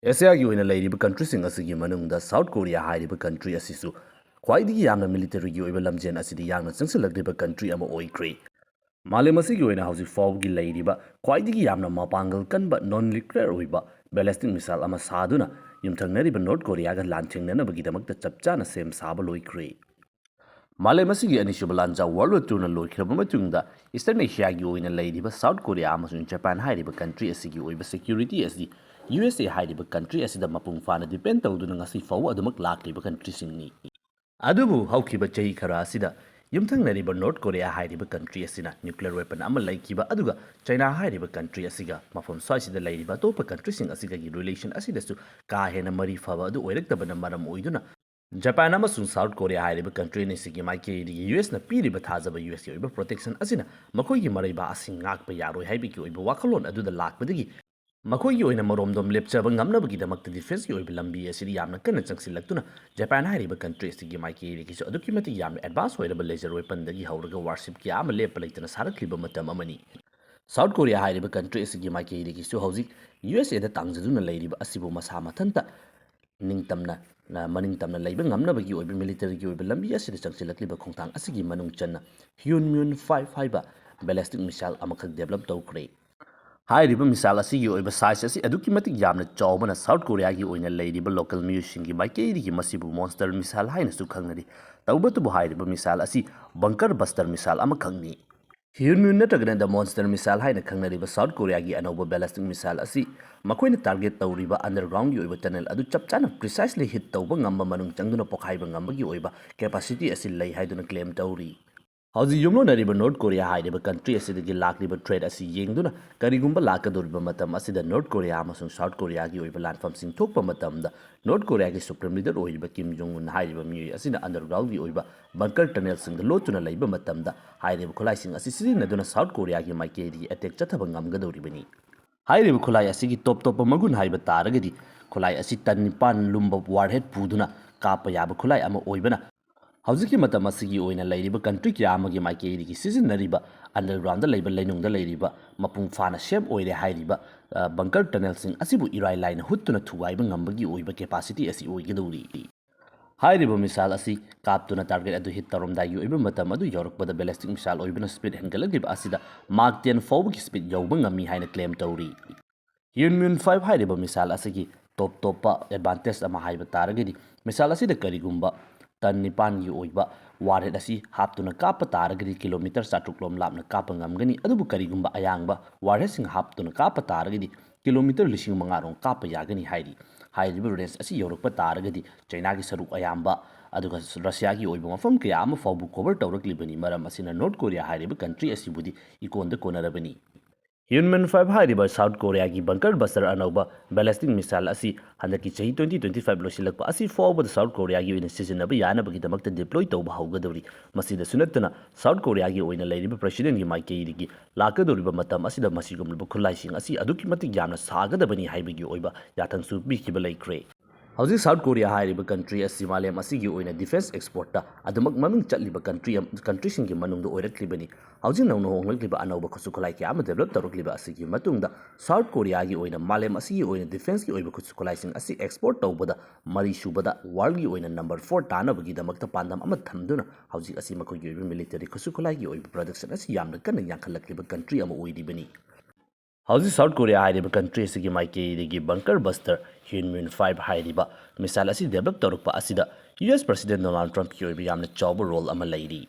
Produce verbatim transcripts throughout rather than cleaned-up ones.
ꯑꯦꯁꯤꯌꯥꯒꯤ ꯑꯣꯏꯅ ꯂꯩꯔꯤꯕ ꯀꯟꯇ꯭ꯔꯤꯁꯤꯡ ꯑꯁꯤꯒꯤ ꯃꯅꯨꯡꯗ ꯁꯥꯎꯠ ꯀꯣꯔꯤꯌꯥ ꯍꯥꯏꯔꯤꯕ ꯀꯟꯇ꯭ꯔꯤ ꯑꯁꯤꯁꯨ ꯈ꯭ꯋꯥꯏꯗꯒꯤ ꯌꯥꯝꯅ ꯃꯤꯂꯤꯇꯔꯤꯒꯤ ꯑꯣꯏꯕ ꯂꯝꯖꯦꯟ ꯑꯁꯤꯗ ꯌꯥꯡꯅ ꯆꯪꯁꯤꯜꯂꯛꯂꯤꯕ ꯀꯟꯇ꯭ꯔꯤ ꯑꯃ ꯑꯣꯏꯈ꯭ꯔꯦ꯫ ꯃꯥꯂꯦꯝ ꯑꯁꯤꯒꯤ ꯑꯣꯏꯅ ꯍꯧꯖꯤꯛ ꯐꯥꯎꯕꯒꯤ ꯂꯩꯔꯤꯕ ꯈ꯭ꯋꯥꯏꯗꯒꯤ ꯌꯥꯝꯅ ꯃꯄꯥꯡꯒꯜ ꯀꯟꯕ ꯅꯣꯟ ꯅ꯭ꯌꯨꯀ꯭ꯂꯤꯌꯔ ꯑꯣꯏꯕ ꯕꯦꯂꯤꯁꯇꯤꯛ ꯃꯤꯁꯥꯏꯜ ꯑꯃ ꯁꯥꯗꯨꯅ ꯌꯨꯝꯊꯪꯅꯔꯤꯕ ꯅꯣꯔꯠ ꯀꯣꯔꯤꯌꯥꯒ ꯂꯥꯟꯊꯦꯡꯅꯅꯕꯒꯤꯗꯃꯛꯇ ꯆꯞ ꯆꯥꯅ ꯁꯦꯝ ꯁꯥꯕ ꯂꯣꯏꯈ꯭ꯔꯦ꯫ ꯃꯥꯂꯦꯝ ꯑꯁꯤꯒꯤ ꯑꯅꯤꯁꯨꯕ ꯂꯥꯟꯖꯥꯎ ꯋꯥꯔꯜ ꯋꯥꯔ ꯇꯨꯅ ꯂꯣꯏꯈ꯭ꯔꯕ ꯃꯇꯨꯡꯗ ꯏꯁꯇꯔꯟ ꯑꯦꯁꯤꯌꯥꯒꯤ ꯑꯣꯏꯅ ꯂꯩꯔꯤꯕ ꯁꯥꯎꯠ ꯀꯣꯔꯤꯌꯥ ꯑꯃꯁꯨꯡ ꯖꯄꯥꯟ ꯍꯥꯏꯔꯤꯕ ꯀꯟꯇ꯭ꯔꯤ ꯑꯁꯤꯒꯤ ꯑꯣꯏꯕ ꯁꯦꯀ꯭ꯌꯨꯔꯤꯇꯤ ꯑꯁꯤ ꯌꯨ ꯑꯦꯁ ꯑꯦ ꯍꯥꯏꯔꯤꯕ ꯀꯟꯇ꯭ꯔꯤ ꯑꯁꯤꯗ ꯃꯄꯨꯡ ꯐꯥꯅ ꯗꯤꯄꯦꯟ ꯇꯧꯗꯨꯅ ꯉꯁꯤ ꯐꯥꯎꯕ ꯑꯗꯨꯃꯛ ꯂꯥꯛꯂꯤꯕ ꯀꯟꯇ꯭ꯔꯤꯁꯤꯡꯅꯤ꯫ ꯑꯗꯨꯕꯨ ꯍꯧꯈꯤꯕ ꯆꯍꯤ ꯈꯔ ꯑꯁꯤꯗ ꯌꯨꯝꯊꯪꯅꯔꯤꯕ ꯅꯣꯔꯠ ꯀꯣꯔꯤꯌꯥ ꯍꯥꯏꯔꯤꯕ ꯀꯟꯇ꯭ꯔꯤ ꯑꯁꯤꯅ ꯅ꯭ꯌꯨꯀ꯭ꯂꯤꯌꯔ ꯋꯦꯄꯟ ꯑꯃ ꯂꯩꯈꯤꯕ ꯑꯗꯨꯒ ꯆꯩꯅꯥ ꯍꯥꯏꯔꯤꯕ ꯀꯟꯇ꯭ꯔꯤ ꯑꯁꯤꯒ ꯃꯐꯝ ꯁ꯭ꯋꯥꯏꯁꯤꯗ ꯂꯩꯔꯤꯕ ꯑꯇꯣꯞꯄ ꯀꯟꯇ꯭ꯔꯤꯁꯤꯡ ꯑꯁꯤꯒꯒꯤ ꯔꯤꯂꯦꯁꯟ ꯑꯁꯤꯗꯁꯨ ꯀꯥ ꯍꯦꯟꯅ ꯃꯔꯤ ꯐꯕ ꯑꯗꯨ ꯑꯣꯏꯔꯛꯇꯕꯅ ꯃꯔꯝ ꯑꯣꯏꯗꯨꯅ ꯖꯄꯥꯟ ꯑꯃꯁꯨꯡ ꯁꯥꯎꯠ ꯀꯣꯔꯤꯌꯥ ꯍꯥꯏꯔꯤꯕ ꯀꯟꯇ꯭ꯔꯤ ꯑꯅꯤꯁꯤꯒꯤ ꯃꯥꯏꯀꯩꯗꯒꯤ ꯌꯨ ꯑꯦꯁꯅ ꯄꯤꯔꯤꯕ ꯊꯥꯖꯕ ꯌꯨ ꯑꯦꯁꯀꯤ ꯑꯣꯏꯕ ꯄ꯭ꯔꯣꯇꯦꯛꯁꯟ ꯑꯁꯤꯅ ꯃꯈꯣꯏꯒꯤ ꯃꯔꯩꯕꯥꯛ ꯑꯁꯤ ꯉꯥꯛꯄ ꯌꯥꯔꯣꯏ ꯍꯥꯏꯕꯒꯤ ꯑꯣꯏꯕ ꯋꯥꯈꯜꯂꯣꯟ ꯑꯗꯨꯗ ꯂꯥꯛꯄꯗꯒꯤ ꯃꯈꯣꯏꯒꯤ ꯑꯣꯏꯅ ꯃꯔꯣꯝꯗꯣꯝ ꯂꯦꯞꯆꯕ ꯉꯝꯅꯕꯒꯤꯗꯃꯛꯇ ꯗꯤꯐꯦꯟꯁꯀꯤ ꯑꯣꯏꯕ ꯂꯝꯕꯤ ꯑꯁꯤꯗ ꯌꯥꯝꯅ ꯀꯟꯅ ꯆꯪꯁꯤꯜꯂꯛꯇꯨꯅ ꯖꯄꯥꯟ ꯍꯥꯏꯔꯤꯕ ꯀꯟꯇ꯭ꯔꯤ ꯑꯁꯤꯒꯤ ꯃꯥꯏꯀꯩꯗꯒꯤꯁꯨ ꯑꯗꯨꯛꯀꯤ ꯃꯇꯤꯛ ꯌꯥꯝꯅ ꯑꯦꯗꯚꯥꯟꯁ ꯑꯣꯏꯔꯕ ꯂꯦꯖꯔ ꯋꯦꯄꯟꯗꯒꯤ ꯍꯧꯔꯒ ꯋꯥꯔꯁꯤꯞ ꯀꯌꯥ ꯑꯃ ꯂꯦꯞꯄ ꯂꯩꯇꯅ ꯁꯥꯔꯛꯂꯤꯕ ꯃꯇꯝ ꯑꯃꯅꯤ꯫ ꯁꯥꯎꯠ ꯀꯣꯔꯤꯌꯥ ꯍꯥꯏꯔꯤꯕ ꯀꯟꯇ꯭ꯔꯤ ꯑꯁꯤꯒꯤ ꯃꯥꯏꯀꯩꯗꯒꯤꯁꯨ ꯍꯧꯖꯤꯛ ꯌꯨ ꯑꯦꯁ ꯑꯦꯗ ꯇꯥꯡꯖꯗꯨꯅ ꯂꯩꯔꯤꯕ ꯑꯁꯤꯕꯨ ꯃꯁꯥ ꯃꯊꯟꯇ ꯅꯤꯡꯇꯝꯅ, ꯃꯅꯤꯡꯇꯝꯅ ꯂꯩꯕ ꯉꯝꯅꯕꯒꯤ ꯑꯣꯏꯕ ꯃꯤꯂꯤꯇꯔꯤꯒꯤ ꯑꯣꯏꯕ ꯂꯝꯕꯤ ꯑꯁꯤꯗ ꯆꯪꯁꯤꯜꯂꯛꯂꯤꯕ ꯈꯣꯡꯊꯥꯡ ꯑꯁꯤꯒꯤ ꯃꯅꯨꯡ ꯆꯟꯅ ꯍ꯭ꯌꯨꯟ ꯃ꯭ꯌꯨꯟ ꯐꯥꯏꯚ ꯍꯥꯏꯕ ꯕꯦꯂꯤꯁꯇꯤꯛ ꯃꯤꯁꯥꯏꯜ ꯑꯃꯈꯛ ꯗꯦꯕꯂꯞ ꯇꯧꯈ꯭ꯔꯦ꯫ ꯍꯥꯏꯔꯤꯕ ꯃꯤꯁꯥꯏꯜ ꯑꯁꯤꯒꯤ ꯑꯣꯏꯕ ꯁꯥꯏꯖ ꯑꯁꯤ ꯑꯗꯨꯛꯀꯤ ꯃꯇꯤꯛ ꯌꯥꯝꯅ ꯆꯥꯎꯕꯅ ꯁꯥꯎꯠ ꯀꯣꯔꯤꯌꯥꯒꯤ ꯑꯣꯏꯅ ꯂꯩꯔꯤꯕ ꯂꯣꯀꯦꯜ ꯃꯤꯑꯣꯏꯁꯤꯡꯒꯤ ꯃꯥꯏꯀꯩꯗꯒꯤ ꯃꯁꯤꯕꯨ ꯃꯣꯟꯁꯇꯔ ꯃꯤꯁꯥꯏꯜ ꯍꯥꯏꯅꯁꯨ ꯈꯪꯅꯔꯤ꯫ ꯇꯧꯕꯇꯕꯨ ꯍꯥꯏꯔꯤꯕ ꯃꯤꯁꯥꯏꯜ ꯑꯁꯤ ꯕꯪꯀꯔ ꯕꯁꯇꯔ ꯃꯤꯁꯥꯏꯜ ꯑꯃꯈꯛꯅꯤ꯫ ꯍ꯭ꯌꯨꯟ ꯃ꯭ꯌꯨꯟ ꯅꯠꯇ꯭ꯔꯒꯅ ꯗ ꯃꯣꯟꯁꯇꯔ ꯃꯤꯁꯥꯏꯜ ꯍꯥꯏꯅ ꯈꯪꯅꯔꯤꯕ ꯁꯥꯎꯠ ꯀꯣꯔꯤꯌꯥꯒꯤ ꯑꯅꯧꯕ ꯕꯦꯂꯤꯁꯇꯤꯛ ꯃꯤꯁꯥꯏꯜ ꯑꯁꯤ ꯃꯈꯣꯏꯅ ꯇꯥꯔꯒꯦꯠ ꯇꯧꯔꯤꯕ ꯑꯟꯗꯔꯒ꯭ꯔꯥꯎꯟꯒꯤ ꯑꯣꯏꯕ ꯇꯅꯦꯜ ꯑꯗꯨ ꯆꯞ ꯆꯥꯅ ꯄ꯭ꯔꯤꯁꯥꯏꯁꯂꯤ ꯍꯤꯠ ꯇꯧꯕ ꯉꯝꯕ, ꯃꯅꯨꯡ ꯆꯪꯗꯨꯅ ꯄꯣꯈꯥꯏꯕ ꯉꯝꯕꯒꯤ ꯑꯣꯏꯕ ꯀꯦꯄꯥꯁꯤꯇꯤ ꯑꯁꯤ ꯂꯩ ꯍꯥꯏꯗꯨꯅ ꯀ꯭ꯂꯦꯝ ꯇꯧꯔꯤ꯫ ꯍꯧꯖꯤꯛ ꯌꯨꯝꯂꯣꯟꯅꯔꯤꯕ ꯅꯣꯔꯠ ꯀꯣꯔꯤꯌꯥ ꯍꯥꯏꯔꯤꯕ ꯀꯟꯇ꯭ꯔꯤ ꯑꯁꯤꯗꯒꯤ ꯂꯥꯛꯂꯤꯕ ꯊ꯭ꯔꯦꯠ ꯑꯁꯤ ꯌꯦꯡꯗꯨꯅ ꯀꯔꯤꯒꯨꯝꯕ ꯂꯥꯛꯀꯗꯧꯔꯤꯕ ꯃꯇꯝ ꯑꯁꯤꯗ ꯅꯣꯔꯠ ꯀꯣꯔꯤꯌꯥ ꯑꯃꯁꯨꯡ ꯁꯥꯎꯠ ꯀꯣꯔꯤꯌꯥꯒꯤ ꯑꯣꯏꯕ ꯂꯥꯟꯐꯝꯁꯤꯡ ꯊꯣꯛꯄ ꯃꯇꯝꯗ ꯅꯣꯔꯠ ꯀꯣꯔꯤꯌꯥꯒꯤ ꯁꯨꯄ꯭ꯔꯤꯝ ꯂꯤꯗꯔ ꯑꯣꯏꯔꯤꯕ ꯀꯤꯝ ꯖꯣꯡ ꯎꯟ ꯍꯥꯏꯔꯤꯕ ꯃꯤꯑꯣꯏ ꯑꯁꯤꯅ ꯑꯟꯗꯔꯒ꯭ꯔꯥꯎꯟꯒꯤ ꯑꯣꯏꯕ ꯕꯪꯀꯔ ꯇꯅꯦꯜꯁꯤꯡꯗ ꯂꯣꯠꯇꯨꯅ ꯂꯩꯕ ꯃꯇꯝꯗ ꯍꯥꯏꯔꯤꯕ ꯈꯨꯠꯂꯥꯏꯁꯤꯡ ꯑꯁꯤ ꯁꯤꯖꯤꯟꯅꯗꯨꯅ ꯁꯥꯎꯠ ꯀꯣꯔꯤꯌꯥꯒꯤ ꯃꯥꯏꯀꯩꯗꯒꯤ ꯑꯦꯇꯦꯛ ꯆꯠꯊꯕ ꯉꯝꯒꯗꯧꯔꯤꯕꯅꯤ꯫ ꯍꯥꯏꯔꯤꯕ ꯈꯨꯠꯂꯥꯏ ꯑꯁꯤꯒꯤ ꯇꯣꯞ ꯇꯣꯞꯄ ꯃꯒꯨꯟ ꯍꯥꯏꯕ ꯇꯥꯔꯒꯗꯤ ꯈꯨꯠꯂꯥꯏ ꯑꯁꯤ ꯇꯟ ꯅꯤꯄꯥꯟ ꯂꯨꯝꯕ ꯋꯥꯔꯍꯦꯗ ꯄꯨꯗꯨꯅ ꯀꯥꯞꯄ ꯌꯥꯕ ꯈꯨꯠꯂꯥꯏ ꯑꯃ ꯑꯣꯏꯕꯅ ꯍꯧꯖꯤꯛꯀꯤ ꯃꯇꯝ ꯑꯁꯤꯒꯤ ꯑꯣꯏꯅ ꯂꯩꯔꯤꯕ country ꯀꯌꯥ ꯑꯃꯒꯤ ꯃꯥꯏꯀꯩꯗꯒꯤ ꯁꯤꯖꯤꯟꯅꯔꯤꯕ underground ꯗ ꯂꯩꯕ ꯂꯩꯅꯨꯡꯗ ꯂꯩꯔꯤꯕ ꯃꯄꯨꯡ ꯐꯥꯅ ꯁꯦꯝ ꯑꯣꯏꯔꯦ ꯍꯥꯏꯔꯤꯕ, ꯑ, bunker tunnel ꯁꯤꯡ ꯑꯁꯤꯕꯨ ꯏꯔꯥꯏ ꯂꯥꯏꯅ ꯍꯨꯠꯇꯨꯅ ꯊꯨꯒꯥꯏꯕ ꯉꯝꯕꯒꯤ ꯑꯣꯏꯕ capacity ꯑꯁꯤ ꯑꯣꯏꯒꯗꯧꯔꯤ꯫ ꯍꯥꯏꯔꯤꯕ missile ꯑꯁꯤ ꯀꯥꯞꯇꯨꯅ target ꯑꯗꯨ hit ꯇꯧꯔꯝꯗꯥꯏꯒꯤ ꯑꯣꯏꯕ ꯃꯇꯝ ꯑꯗꯨ ꯌꯧꯔꯛꯄꯗ ballistic missile ꯑꯣꯏꯕꯅ speed ꯍꯦꯟꯒꯠꯂꯛꯂꯤꯕ ꯑꯁꯤꯗ Mach ten ꯐꯥꯎꯕꯒꯤ speed ꯌꯧꯕ ꯉꯝꯃꯤ ꯍꯥꯏꯅ claim ꯇꯧꯔꯤ꯫ Yunmun five ꯍꯥꯏꯔꯤꯕ missile ꯑꯁꯤꯒꯤ top ꯇꯣꯞꯄ advantage ꯑꯃ ꯍꯥꯏꯕ ꯇꯥꯔꯒꯗꯤ, missile ꯑꯁꯤꯗ ꯀꯔꯤꯒꯨꯝꯕ ton ꯅꯤꯄꯥꯟꯒꯤ ꯑꯣꯏꯕ warhead ꯑꯁꯤ ꯍꯥꯞꯇꯨꯅ ꯀꯥꯞꯄ ꯇꯥꯔꯒꯗꯤ kilometre ꯆꯥꯇ꯭ꯔꯨꯛ ꯂꯣꯝ ꯂꯥꯞꯅ ꯀꯥꯞꯄ ꯉꯝꯒꯅꯤ, ꯑꯗꯨꯕꯨ ꯀꯔꯤꯒꯨꯝꯕ ꯑꯌꯥꯡꯕ warhead ꯁꯤꯡ ꯍꯥꯞꯇꯨꯅ ꯀꯥꯞꯄ ꯇꯥꯔꯒꯗꯤ kilometre ꯂꯤꯁꯤꯡ ꯃꯉꯥ ꯔꯣꯝ ꯀꯥꯞꯄ ꯌꯥꯒꯅꯤ ꯍꯥꯏꯔꯤ꯫ ꯍꯥꯏꯔꯤꯕ range ꯑꯁꯤ ꯌꯧꯔꯛꯄ ꯇꯥꯔꯒꯗꯤ China ꯒꯤ ꯁꯔꯨꯛ ꯑꯌꯥꯝꯕ, ꯑꯗꯨꯒ Russia ꯒꯤ ꯑꯣꯏꯕ ꯃꯐꯝ ꯀꯌꯥ ꯑꯃ ꯐꯥꯎꯕ cover ꯇꯧꯔꯛꯂꯤꯕꯅꯤ꯫ ꯃꯔꯝ ꯑꯁꯤꯅ North Korea ꯍꯥꯏꯔꯤꯕ country ꯑꯁꯤꯕꯨꯗꯤ ꯏꯀꯣꯟꯗ ꯀꯣꯟꯅꯔꯕꯅꯤ꯫ Yunmun five ꯍꯥꯏꯔꯤꯕ South Korea ꯒꯤ bunker buster ꯑꯅꯧꯕ ballistic missile ꯑꯁꯤ ꯍꯟꯗꯛꯀꯤ ꯆꯍꯤ twenty twenty five ꯂꯣꯏꯁꯤꯜꯂꯛꯄ ꯑꯁꯤ ꯐꯥꯎꯕꯗ South Korea ꯒꯤ ꯑꯣꯏꯅ ꯁꯤꯖꯤꯟꯅꯕ ꯌꯥꯅꯕꯒꯤꯗꯃꯛꯇ deploy ꯇꯧꯕ ꯍꯧꯒꯗꯧꯔꯤ꯫ ꯃꯁꯤꯗꯁꯨ ꯅꯠꯇꯅ, South Korea ꯒꯤ ꯑꯣꯏꯅ ꯂꯩꯔꯤꯕ president ꯀꯤ ꯃꯥꯏꯀꯩꯗꯒꯤ ꯂꯥꯛꯀꯗꯧꯔꯤꯕ ꯃꯇꯝ ꯑꯁꯤꯗ ꯃꯁꯤꯒꯨꯝꯂꯕ ꯈꯨꯠꯂꯥꯏꯁꯤꯡ ꯑꯁꯤ ꯑꯗꯨꯛꯀꯤ ꯃꯇꯤꯛ ꯌꯥꯝꯅ ꯁꯥꯒꯗꯕꯅꯤ ꯍꯥꯏꯕꯒꯤ ꯑꯣꯏꯕ ꯌꯥꯊꯪꯁꯨ ꯄꯤꯈꯤꯕ ꯂꯩꯈ꯭ꯔꯦ꯫ ꯍꯧꯖꯤꯛ South Korea ꯍꯥꯏꯔꯤꯕ country ꯑꯁꯤ ꯃꯥꯂꯦꯝ ꯑꯁꯤꯒꯤ ꯑꯣꯏꯅ defence export ꯇ ꯑꯗꯨꯃꯛ ꯃꯃꯤꯡ ꯆꯠꯂꯤꯕ country ꯑꯃ, country ꯁꯤꯡꯒꯤ ꯃꯅꯨꯡꯗ ꯑꯣꯏꯔꯛꯂꯤꯕꯅꯤ꯫ ꯍꯧꯖꯤꯛ ꯅꯧꯅ ꯍꯣꯡꯂꯛꯂꯤꯕ ꯑꯅꯧꯕ ꯈꯨꯠꯁꯨ ꯈꯨꯠꯂꯥꯏ ꯀꯌꯥ ꯑꯃ develop ꯇꯧꯔꯛꯂꯤꯕ ꯑꯁꯤꯒꯤ ꯃꯇꯨꯡꯗ South Korea ꯒꯤ ꯑꯣꯏꯅ ꯃꯥꯂꯦꯝ ꯑꯁꯤꯒꯤ ꯑꯣꯏꯅ defence ꯀꯤ ꯑꯣꯏꯕ ꯈꯨꯠꯁꯨ ꯈꯨꯠꯂꯥꯏꯁꯤꯡ ꯑꯁꯤ export ꯇꯧꯕꯗ ꯃꯔꯤ ꯁꯨꯕꯗ world ꯒꯤ ꯑꯣꯏꯅ number four ꯇꯥꯅꯕꯒꯤꯗꯃꯛꯇ ꯄꯥꯟꯗꯝ ꯑꯃ ꯊꯝꯗꯨꯅ ꯍꯧꯖꯤꯛ ꯑꯁꯤ ꯃꯈꯣꯏꯒꯤ ꯑꯣꯏꯕ military ꯈꯨꯠꯁꯨ ꯈꯨꯠꯂꯥꯏꯒꯤ ꯑꯣꯏꯕ production ꯑꯁꯤ ꯌꯥꯝꯅ ꯀꯟꯅ ꯌꯥꯡꯈꯠꯂꯛꯂꯤꯕ country ꯑꯃ ꯑꯣꯏꯔꯤꯕꯅꯤ꯫ ꯍꯧꯖꯤꯛ South Korea ꯍꯥꯏꯔꯤꯕ country ꯑꯁꯤꯒꯤ ꯃꯥꯏꯀꯩꯗꯒꯤ bunker buster Yunmun five ꯍꯥꯏꯔꯤꯕ missile ꯑꯁꯤ develop ꯇꯧꯔꯛꯄ ꯑꯁꯤꯗ U S president Donald Trump ꯀꯤ ꯑꯣꯏꯕ ꯌꯥꯝꯅ ꯆꯥꯎꯕ role ꯑꯃ ꯂꯩꯔꯤ꯫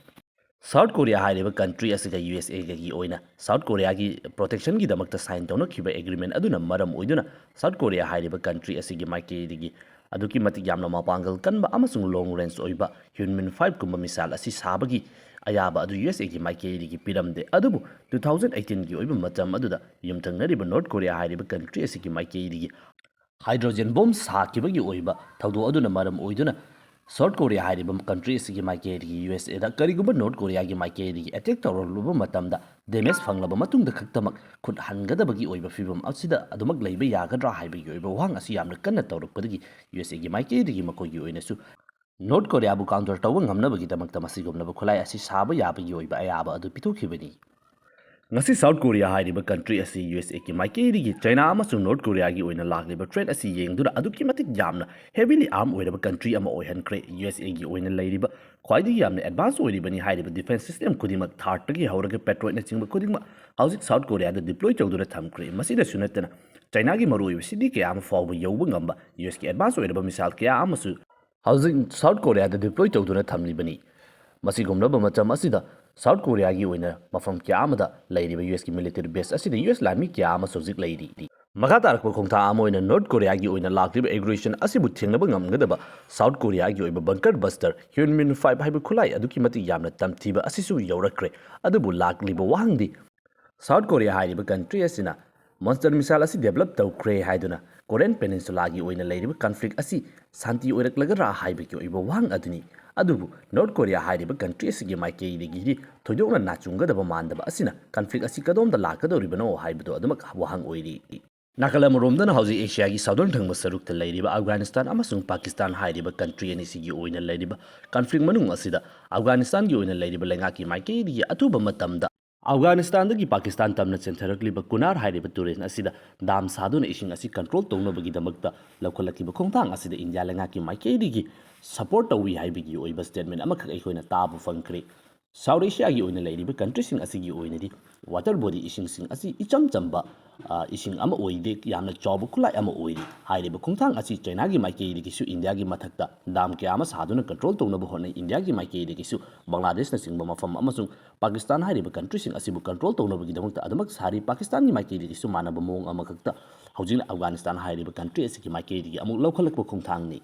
South Korea ꯍꯥꯏꯔꯤꯕ country ꯑꯁꯤꯒ U S A ꯒꯒꯤ ꯑꯣꯏꯅ South Korea ꯒꯤ protection ꯒꯤꯗꯃꯛꯇ sign ꯇꯧꯅꯈꯤꯕ agreement ꯑꯗꯨꯅ ꯃꯔꯝ ꯑꯣꯏꯗꯨꯅ South Korea ꯍꯥꯏꯔꯤꯕ country ꯑꯁꯤꯒꯤ ꯃꯥꯏꯀꯩꯗꯒꯤ ꯑꯗꯨꯛꯀꯤ ꯃꯇꯤꯛ ꯌꯥꯝꯅ ꯃꯄꯥꯡꯒꯜ ꯀꯟꯕ ꯑꯃꯁꯨꯡ long range ꯑꯣꯏꯕ Yunmun five ꯀꯨꯝꯕ missile ꯑꯁꯤ ꯁꯥꯕꯒꯤ ꯑꯌꯥꯕ ꯑꯗꯨ U S A ꯒꯤ ꯃꯥꯏꯀꯩꯗꯒꯤ ꯄꯤꯔꯝꯗꯦ꯫ ꯑꯗꯨꯕꯨ two thousand eighteen ꯒꯤ ꯑꯣꯏꯕ ꯃꯇꯝ ꯑꯗꯨꯗ ꯌꯨꯝꯊꯪꯅꯔꯤꯕ North Korea ꯍꯥꯏꯔꯤꯕ country ꯑꯁꯤꯒꯤ ꯃꯥꯏꯀꯩꯗꯒꯤ hydrogen bomb ꯁꯥꯈꯤꯕꯒꯤ ꯑꯣꯏꯕ ꯊꯧꯗꯣꯛ ꯑꯗꯨꯅ ꯃꯔꯝ ꯑꯣꯏꯗꯨꯅ South Korea ꯍꯥꯏꯔꯤꯕ country ꯑꯁꯤꯒꯤ ꯃꯥꯏꯀꯩꯗꯒꯤ U S A ꯗ ꯀꯔꯤꯒꯨꯝꯕ North Korea ꯒꯤ ꯃꯥꯏꯀꯩꯗꯒꯤ attack ꯇꯧꯔꯛꯂꯨꯕ ꯃꯇꯝꯗ damage ꯐꯪꯂꯕ ꯃꯇꯨꯡꯗ ꯈꯛꯇꯃꯛ ꯈꯨꯠ ꯍꯟꯒꯗꯕꯒꯤ ꯑꯣꯏꯕ ꯐꯤꯕꯝ ꯑꯁꯤꯗ ꯑꯗꯨꯃꯛ ꯂꯩꯕ ꯌꯥꯒꯗ꯭ꯔꯥ ꯍꯥꯏꯕꯒꯤ ꯑꯣꯏꯕ ꯋꯥꯍꯪ ꯑꯁꯤ ꯌꯥꯝꯅ ꯀꯟꯅ ꯇꯧꯔꯛꯄꯗꯒꯤ U S A ꯒꯤ ꯃꯥꯏꯀꯩꯗꯒꯤ ꯃꯈꯣꯏꯒꯤ ꯑꯣꯏꯅꯁꯨ ꯅꯣꯔꯠ ꯀꯣꯔꯤꯌꯥꯕꯨ ꯀꯥꯎꯟꯇꯔ ꯇꯧꯕ ꯉꯝꯅꯕꯒꯤꯗꯃꯛꯇ ꯃꯁꯤꯒꯨꯝꯂꯕ ꯈꯨꯠꯂꯥꯏ ꯑꯁꯤ ꯁꯥꯕ ꯌꯥꯕꯒꯤ ꯑꯣꯏꯕ ꯑꯌꯥꯕ ꯑꯗꯨ ꯄꯤꯊꯣꯛꯈꯤꯕꯅꯤ꯫ ꯉꯁꯤ ꯁꯥꯎꯠ ꯀꯣꯔꯤꯌꯥ ꯍꯥꯏꯔꯤꯕ ꯀꯟꯇ꯭ꯔꯤ ꯑꯁꯤ ꯌꯨ ꯑꯦꯁ ꯑꯦꯒꯤ ꯃꯥꯏꯀꯩꯗꯒꯤ ꯆꯥꯏꯅꯥ ꯑꯃꯁꯨꯡ ꯅꯣꯔꯠ ꯀꯣꯔꯤꯌꯥꯒꯤ ꯑꯣꯏꯅ ꯂꯥꯛꯂꯤꯕ ꯊ꯭ꯔꯦꯠ ꯑꯁꯤ ꯌꯦꯡꯗꯨꯅ ꯑꯗꯨꯛꯀꯤ ꯃꯇꯤꯛ ꯌꯥꯝꯅ ꯍꯦꯚꯤꯂꯤ ꯑꯥꯔꯝ ꯑꯣꯏꯔꯕ ꯀꯟꯇ꯭ꯔꯤ ꯑꯃ ꯑꯣꯏꯍꯟꯈ꯭ꯔꯦ꯫ ꯌꯨ ꯑꯦꯁ ꯑꯦꯒꯤ ꯑꯣꯏꯅ ꯂꯩꯔꯤꯕ ꯈ꯭ꯋꯥꯏꯗꯒꯤ ꯌꯥꯝꯅ ꯑꯦꯗꯚꯥꯟꯁ ꯑꯣꯏꯔꯤꯕꯅꯤ ꯍꯥꯏꯔꯤꯕ ꯗꯤꯐꯦꯟꯁ ꯁꯤꯁꯇꯦꯝ ꯈꯨꯗꯤꯡꯃꯛ ꯊꯥꯔꯠꯇꯒꯤ ꯍꯧꯔꯒ ꯄꯦꯇ꯭ꯔꯣꯏꯠꯅꯆꯤꯡꯕ ꯈꯨꯗꯤꯡꯃꯛ ꯍꯧꯖꯤꯛ ꯁꯥꯎꯠ ꯀꯣꯔꯤꯌꯥꯗ ꯗꯤꯄ꯭ꯂꯣꯏ ꯇꯧꯗꯨꯅ ꯊꯝꯈ꯭ꯔꯦ꯫ ꯃꯁꯤꯗꯁꯨ ꯅꯠꯇꯅ ꯆꯥꯏꯅꯥꯒꯤ ꯃꯔꯨꯑꯣꯏꯕ ꯁꯤꯇꯤ ꯀꯌꯥ ꯑꯃ ꯐꯥꯎꯕ ꯌꯧꯕ ꯉꯝꯕ ꯌꯨ ꯑꯦꯁꯀꯤ ꯑꯦꯗꯚꯥꯟꯁ ꯑꯣꯏꯔꯕ ꯃꯤꯁꯥꯏꯜ ꯀꯌꯥ ꯑꯃꯁꯨ ꯍꯧꯖꯤꯛ ꯁꯥꯎꯠ ꯀꯣꯔꯤꯌꯥꯗ ꯗꯤꯄ꯭ꯂꯣꯏ ꯇꯧꯗꯨꯅ ꯊꯝꯂꯤꯕꯅꯤ꯫ ꯃꯁꯤꯒꯨꯝꯂꯕ ꯃꯇꯝ ꯑꯁꯤꯗ ꯁꯥꯎꯠ ꯀꯣꯔꯤꯌꯥꯒꯤ ꯑꯣꯏꯅ ꯃꯐꯝ ꯀꯌꯥ ꯑꯃꯗ ꯂꯩꯔꯤꯕ ꯌꯨ ꯑꯦꯁꯀꯤ ꯃꯤꯂꯤꯇꯔꯤ ꯕꯦꯁ ꯑꯁꯤꯗ ꯌꯨ ꯑꯦꯁ ꯂꯥꯟꯃꯤ ꯀꯌꯥ ꯑꯃꯁꯨ ꯍꯧꯖꯤꯛ ꯂꯩꯔꯤ꯫ ꯃꯈꯥ ꯇꯥꯔꯛꯄ ꯈꯣꯡꯊꯥꯡ ꯑꯃ ꯑꯣꯏꯅ ꯅꯣꯔꯠ ꯀꯣꯔꯤꯌꯥꯒꯤ ꯑꯣꯏꯅ ꯂꯥꯛꯂꯤꯕ ꯑꯦꯒ꯭ꯔꯦꯁꯟ ꯑꯁꯤꯕꯨ ꯊꯦꯡꯅꯕ ꯉꯝꯒꯗꯕ ꯁꯥꯎꯠ ꯀꯣꯔꯤꯌꯥꯒꯤ ꯑꯣꯏꯕ ꯕꯪꯀꯔ ꯕꯁꯇꯔ ꯍ꯭ꯌꯨꯟꯃꯤꯟ ꯐꯥꯏꯚ ꯍꯥꯏꯕ ꯈꯨꯠꯂꯥꯏ ꯑꯗꯨꯛꯀꯤ ꯃꯇꯤꯛ ꯌꯥꯝꯅ ꯇꯝꯊꯤꯕ ꯑꯁꯤꯁꯨ ꯌꯧꯔꯛꯈ꯭ꯔꯦ꯫ ꯑꯗꯨꯕꯨ ꯂꯥꯛꯂꯤꯕ ꯋꯥꯍꯪꯗꯤ, ꯁꯥꯎꯠ ꯀꯣꯔꯤꯌꯥ ꯍꯥꯏꯔꯤꯕ ꯀꯟꯇ꯭ꯔꯤ ꯑꯁꯤꯅ ꯃꯣꯟꯁꯇꯔ ꯃꯤꯁꯥꯏꯜ ꯑꯁꯤ ꯗꯦꯕꯂꯞ ꯇꯧꯈ꯭ꯔꯦ ꯍꯥꯏꯗꯨꯅ ꯀꯣꯔꯤꯌꯟ ꯄꯦꯅꯤꯟꯁꯨꯂꯥꯒꯤ ꯑꯣꯏꯅ ꯂꯩꯔꯤꯕ ꯀꯟꯐ꯭ꯂꯤꯛ ꯑꯁꯤ ꯁꯥꯟꯇꯤ ꯑꯣꯏꯔꯛꯂꯒꯗ꯭ꯔꯥ ꯍꯥꯏꯕꯒꯤ ꯑꯣꯏꯕ ꯋꯥꯍꯪ ꯑꯗꯨꯅꯤ꯫ ꯑꯗꯨꯕꯨ ꯅꯣꯔꯠ ꯀꯣꯔꯤꯌꯥ ꯍꯥꯏꯔꯤꯕ ꯀꯟꯇ꯭ꯔꯤ ꯑꯁꯤꯒꯤ ꯃꯥꯏꯀꯩꯗꯒꯤꯗꯤ ꯊꯣꯏꯗꯣꯛꯅ ꯅꯥꯆꯨꯡꯒꯗꯕ ꯃꯥꯟꯗꯕ ꯑꯁꯤꯅ ꯀꯟꯐ꯭ꯂꯤꯛ ꯑꯁꯤ ꯀꯗꯣꯝꯗ ꯂꯥꯛꯀꯗꯧꯔꯤꯕꯅꯣ ꯍꯥꯏꯕꯗꯨ ꯑꯗꯨꯃꯛ ꯋꯥꯍꯪ ꯑꯣꯏꯔꯤ꯫ ꯅꯥꯀꯜ ꯑꯃꯔꯣꯝꯗꯅ ꯍꯧꯖꯤꯛ ꯑꯦꯁꯤꯌꯥꯒꯤ ꯁꯥꯎꯗꯔꯟ ꯊꯪꯕ ꯁꯔꯨꯛꯇ ꯂꯩꯔꯤꯕ ꯑꯐꯒꯥꯅꯤꯁꯇꯥꯟ ꯑꯃꯁꯨꯡ ꯄꯥꯀꯤꯁꯇꯥꯟ ꯍꯥꯏꯔꯤꯕ ꯀꯟꯇ꯭ꯔꯤ ꯑꯅꯤꯁꯤꯒꯤ ꯑꯣꯏꯅ ꯂꯩꯔꯤꯕ ꯀꯟꯐ꯭ꯂꯤꯛ ꯃꯅꯨꯡ ꯑꯁꯤꯗ ꯑꯐꯒꯥꯅꯤꯁꯇꯥꯟꯒꯤ ꯑꯣꯏꯅ ꯂꯩꯔꯤꯕ ꯂꯩꯉꯥꯛꯀꯤ ꯃꯥꯏꯀꯩꯗꯒꯤ ꯑꯊꯨꯕ ꯃꯇꯝꯗ ꯑꯐꯒꯥꯅꯤꯁꯇꯥꯟꯗꯒꯤ ꯄꯥꯀꯤꯁꯇꯥꯟ ꯇꯝꯅ ꯆꯦꯟꯊꯔꯛꯂꯤꯕ ꯀꯨꯅꯥꯔ ꯍꯥꯏꯔꯤꯕ ꯇꯨꯔꯦꯜ ꯑꯁꯤꯗ ꯗꯥꯝ ꯁꯥꯗꯨꯅ ꯏꯁꯤꯡ ꯑꯁꯤ ꯀꯟꯇ꯭ꯔꯣꯜ ꯇꯧꯅꯕꯒꯤꯗꯃꯛꯇ ꯂꯧꯈꯠꯂꯛꯈꯤꯕ ꯈꯣꯡꯊꯥꯡ ꯑꯁꯤꯗ ꯏꯟꯗꯤꯌꯥ ꯂꯩꯉꯥꯛꯀꯤ ꯃꯥꯏꯀꯩꯗꯒꯤ ꯁꯄꯣꯔꯠ ꯇꯧꯏ ꯍꯥꯏꯕꯒꯤ ꯑꯣꯏꯕ ꯁ꯭ꯇꯦꯠꯃꯦꯟ ꯑꯃꯈꯛ ꯑꯩꯈꯣꯏꯅ ꯇꯥꯕ ꯐꯪꯈ꯭ꯔꯦ꯫ ꯁꯥꯎꯠ ꯑꯦꯁꯤꯌꯥꯒꯤ ꯑꯣꯏꯅ ꯂꯩꯔꯤꯕ ꯀꯟꯇ꯭ꯔꯤꯁꯤꯡ ꯑꯁꯤꯒꯤ ꯑꯣꯏꯅꯗꯤ ꯋꯥꯇꯔ ꯕꯣꯗꯤ ꯏꯁꯤꯡꯁꯤꯡ ꯑꯁꯤ ꯏꯆꯝ ꯆꯝꯕ, ꯑ, ꯏꯁꯤꯡ ꯑꯃ ꯑꯣꯏꯗꯦ, ꯌꯥꯝꯅ ꯆꯥꯎꯕ ꯈꯨꯠꯂꯥꯏ ꯑꯃ ꯑꯣꯏꯔꯤ꯫ ꯍꯥꯏꯔꯤꯕ ꯈꯣꯡꯊꯥꯡ ꯑꯁꯤ ꯆꯥꯏꯅꯥꯒꯤ ꯃꯥꯏꯀꯩꯗꯒꯤꯁꯨ ꯏꯟꯗꯤꯌꯥꯒꯤ ꯃꯊꯛꯇ ꯗꯥꯝ ꯀꯌꯥ ꯑꯃ ꯁꯥꯗꯨꯅ ꯀꯟꯇ꯭ꯔꯣꯜ ꯇꯧꯅꯕ ꯍꯣꯠꯅꯩ꯫ ꯏꯟꯗꯤꯌꯥꯒꯤ ꯃꯥꯏꯀꯩꯗꯒꯤꯁꯨ ꯕꯪꯒ꯭ꯂꯥꯗꯦꯁꯅꯆꯤꯡꯕ ꯃꯐꯝ ꯑꯃꯁꯨꯡ ꯄꯥꯀꯤꯁꯇꯥꯟ ꯍꯥꯏꯔꯤꯕ ꯀꯟꯇ꯭ꯔꯤꯁꯤꯡ ꯑꯁꯤꯕꯨ ꯀꯟꯇ꯭ꯔꯣꯜ ꯇꯧꯅꯕꯒꯤꯗꯃꯛꯇ ꯑꯗꯨꯃꯛ ꯁꯥꯔꯤ꯫ ꯄꯥꯀꯤꯁꯇꯥꯟꯒꯤ ꯃꯥꯏꯀꯩꯗꯒꯤꯁꯨ ꯃꯥꯟꯅꯕ ꯃꯑꯣꯡ ꯑꯃꯈꯛꯇ ꯍꯧꯖꯤꯛꯅ ꯑꯐꯒꯥꯅꯤꯁꯇꯥꯟ ꯍꯥꯏꯔꯤꯕ ꯀꯟꯇ꯭ꯔꯤ ꯑꯁꯤꯒꯤ ꯃꯥꯏꯀꯩꯗꯒꯤ ꯑꯃꯨꯛ ꯂꯧꯈꯠꯂꯛꯄ ꯈꯣꯡꯊꯥꯡꯅꯤ꯫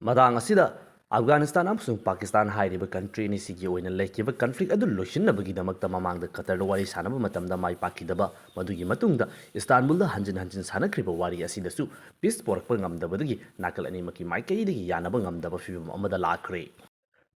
ꯃꯇꯥꯡ ꯑꯁꯤꯗ ꯑꯐꯒꯥꯅꯤꯁꯇꯥꯟ ꯑꯃꯁꯨꯡ ꯄꯥꯀꯤꯁꯇꯥꯟ ꯍꯥꯏꯔꯤꯕ ꯀꯟꯇ꯭ꯔꯤ ꯑꯅꯤꯁꯤꯒꯤ ꯑꯣꯏꯅ ꯂꯩꯈꯤꯕ ꯀꯟꯐ꯭ꯂꯤꯛ ꯑꯗꯨ ꯂꯣꯏꯁꯤꯟꯅꯕꯒꯤꯗꯃꯛꯇ ꯃꯃꯥꯡꯗ ꯀꯇꯔꯗ ꯋꯥꯔꯤ ꯁꯥꯟꯅꯕ ꯃꯇꯝꯗ ꯃꯥꯏ ꯄꯥꯛꯈꯤꯗꯕ, ꯃꯗꯨꯒꯤ ꯃꯇꯨꯡꯗ ꯏꯁꯇꯥꯟꯕꯨꯜꯗ ꯍꯟꯖꯤꯟ ꯍꯟꯖꯤꯟ ꯁꯥꯟꯅꯈ꯭ꯔꯤꯕ ꯋꯥꯔꯤ ꯑꯁꯤꯗꯁꯨ ꯄꯤꯁ ꯄꯨꯔꯛꯄ ꯉꯝꯗꯕꯗꯒꯤ ꯅꯥꯀꯜ ꯑꯅꯤꯃꯛꯀꯤ ꯃꯥꯏꯀꯩꯗꯒꯤ ꯌꯥꯅꯕ ꯉꯝꯗꯕ ꯐꯤꯕꯝ ꯑꯃꯗ ꯂꯥꯛꯈ꯭ꯔꯦ꯫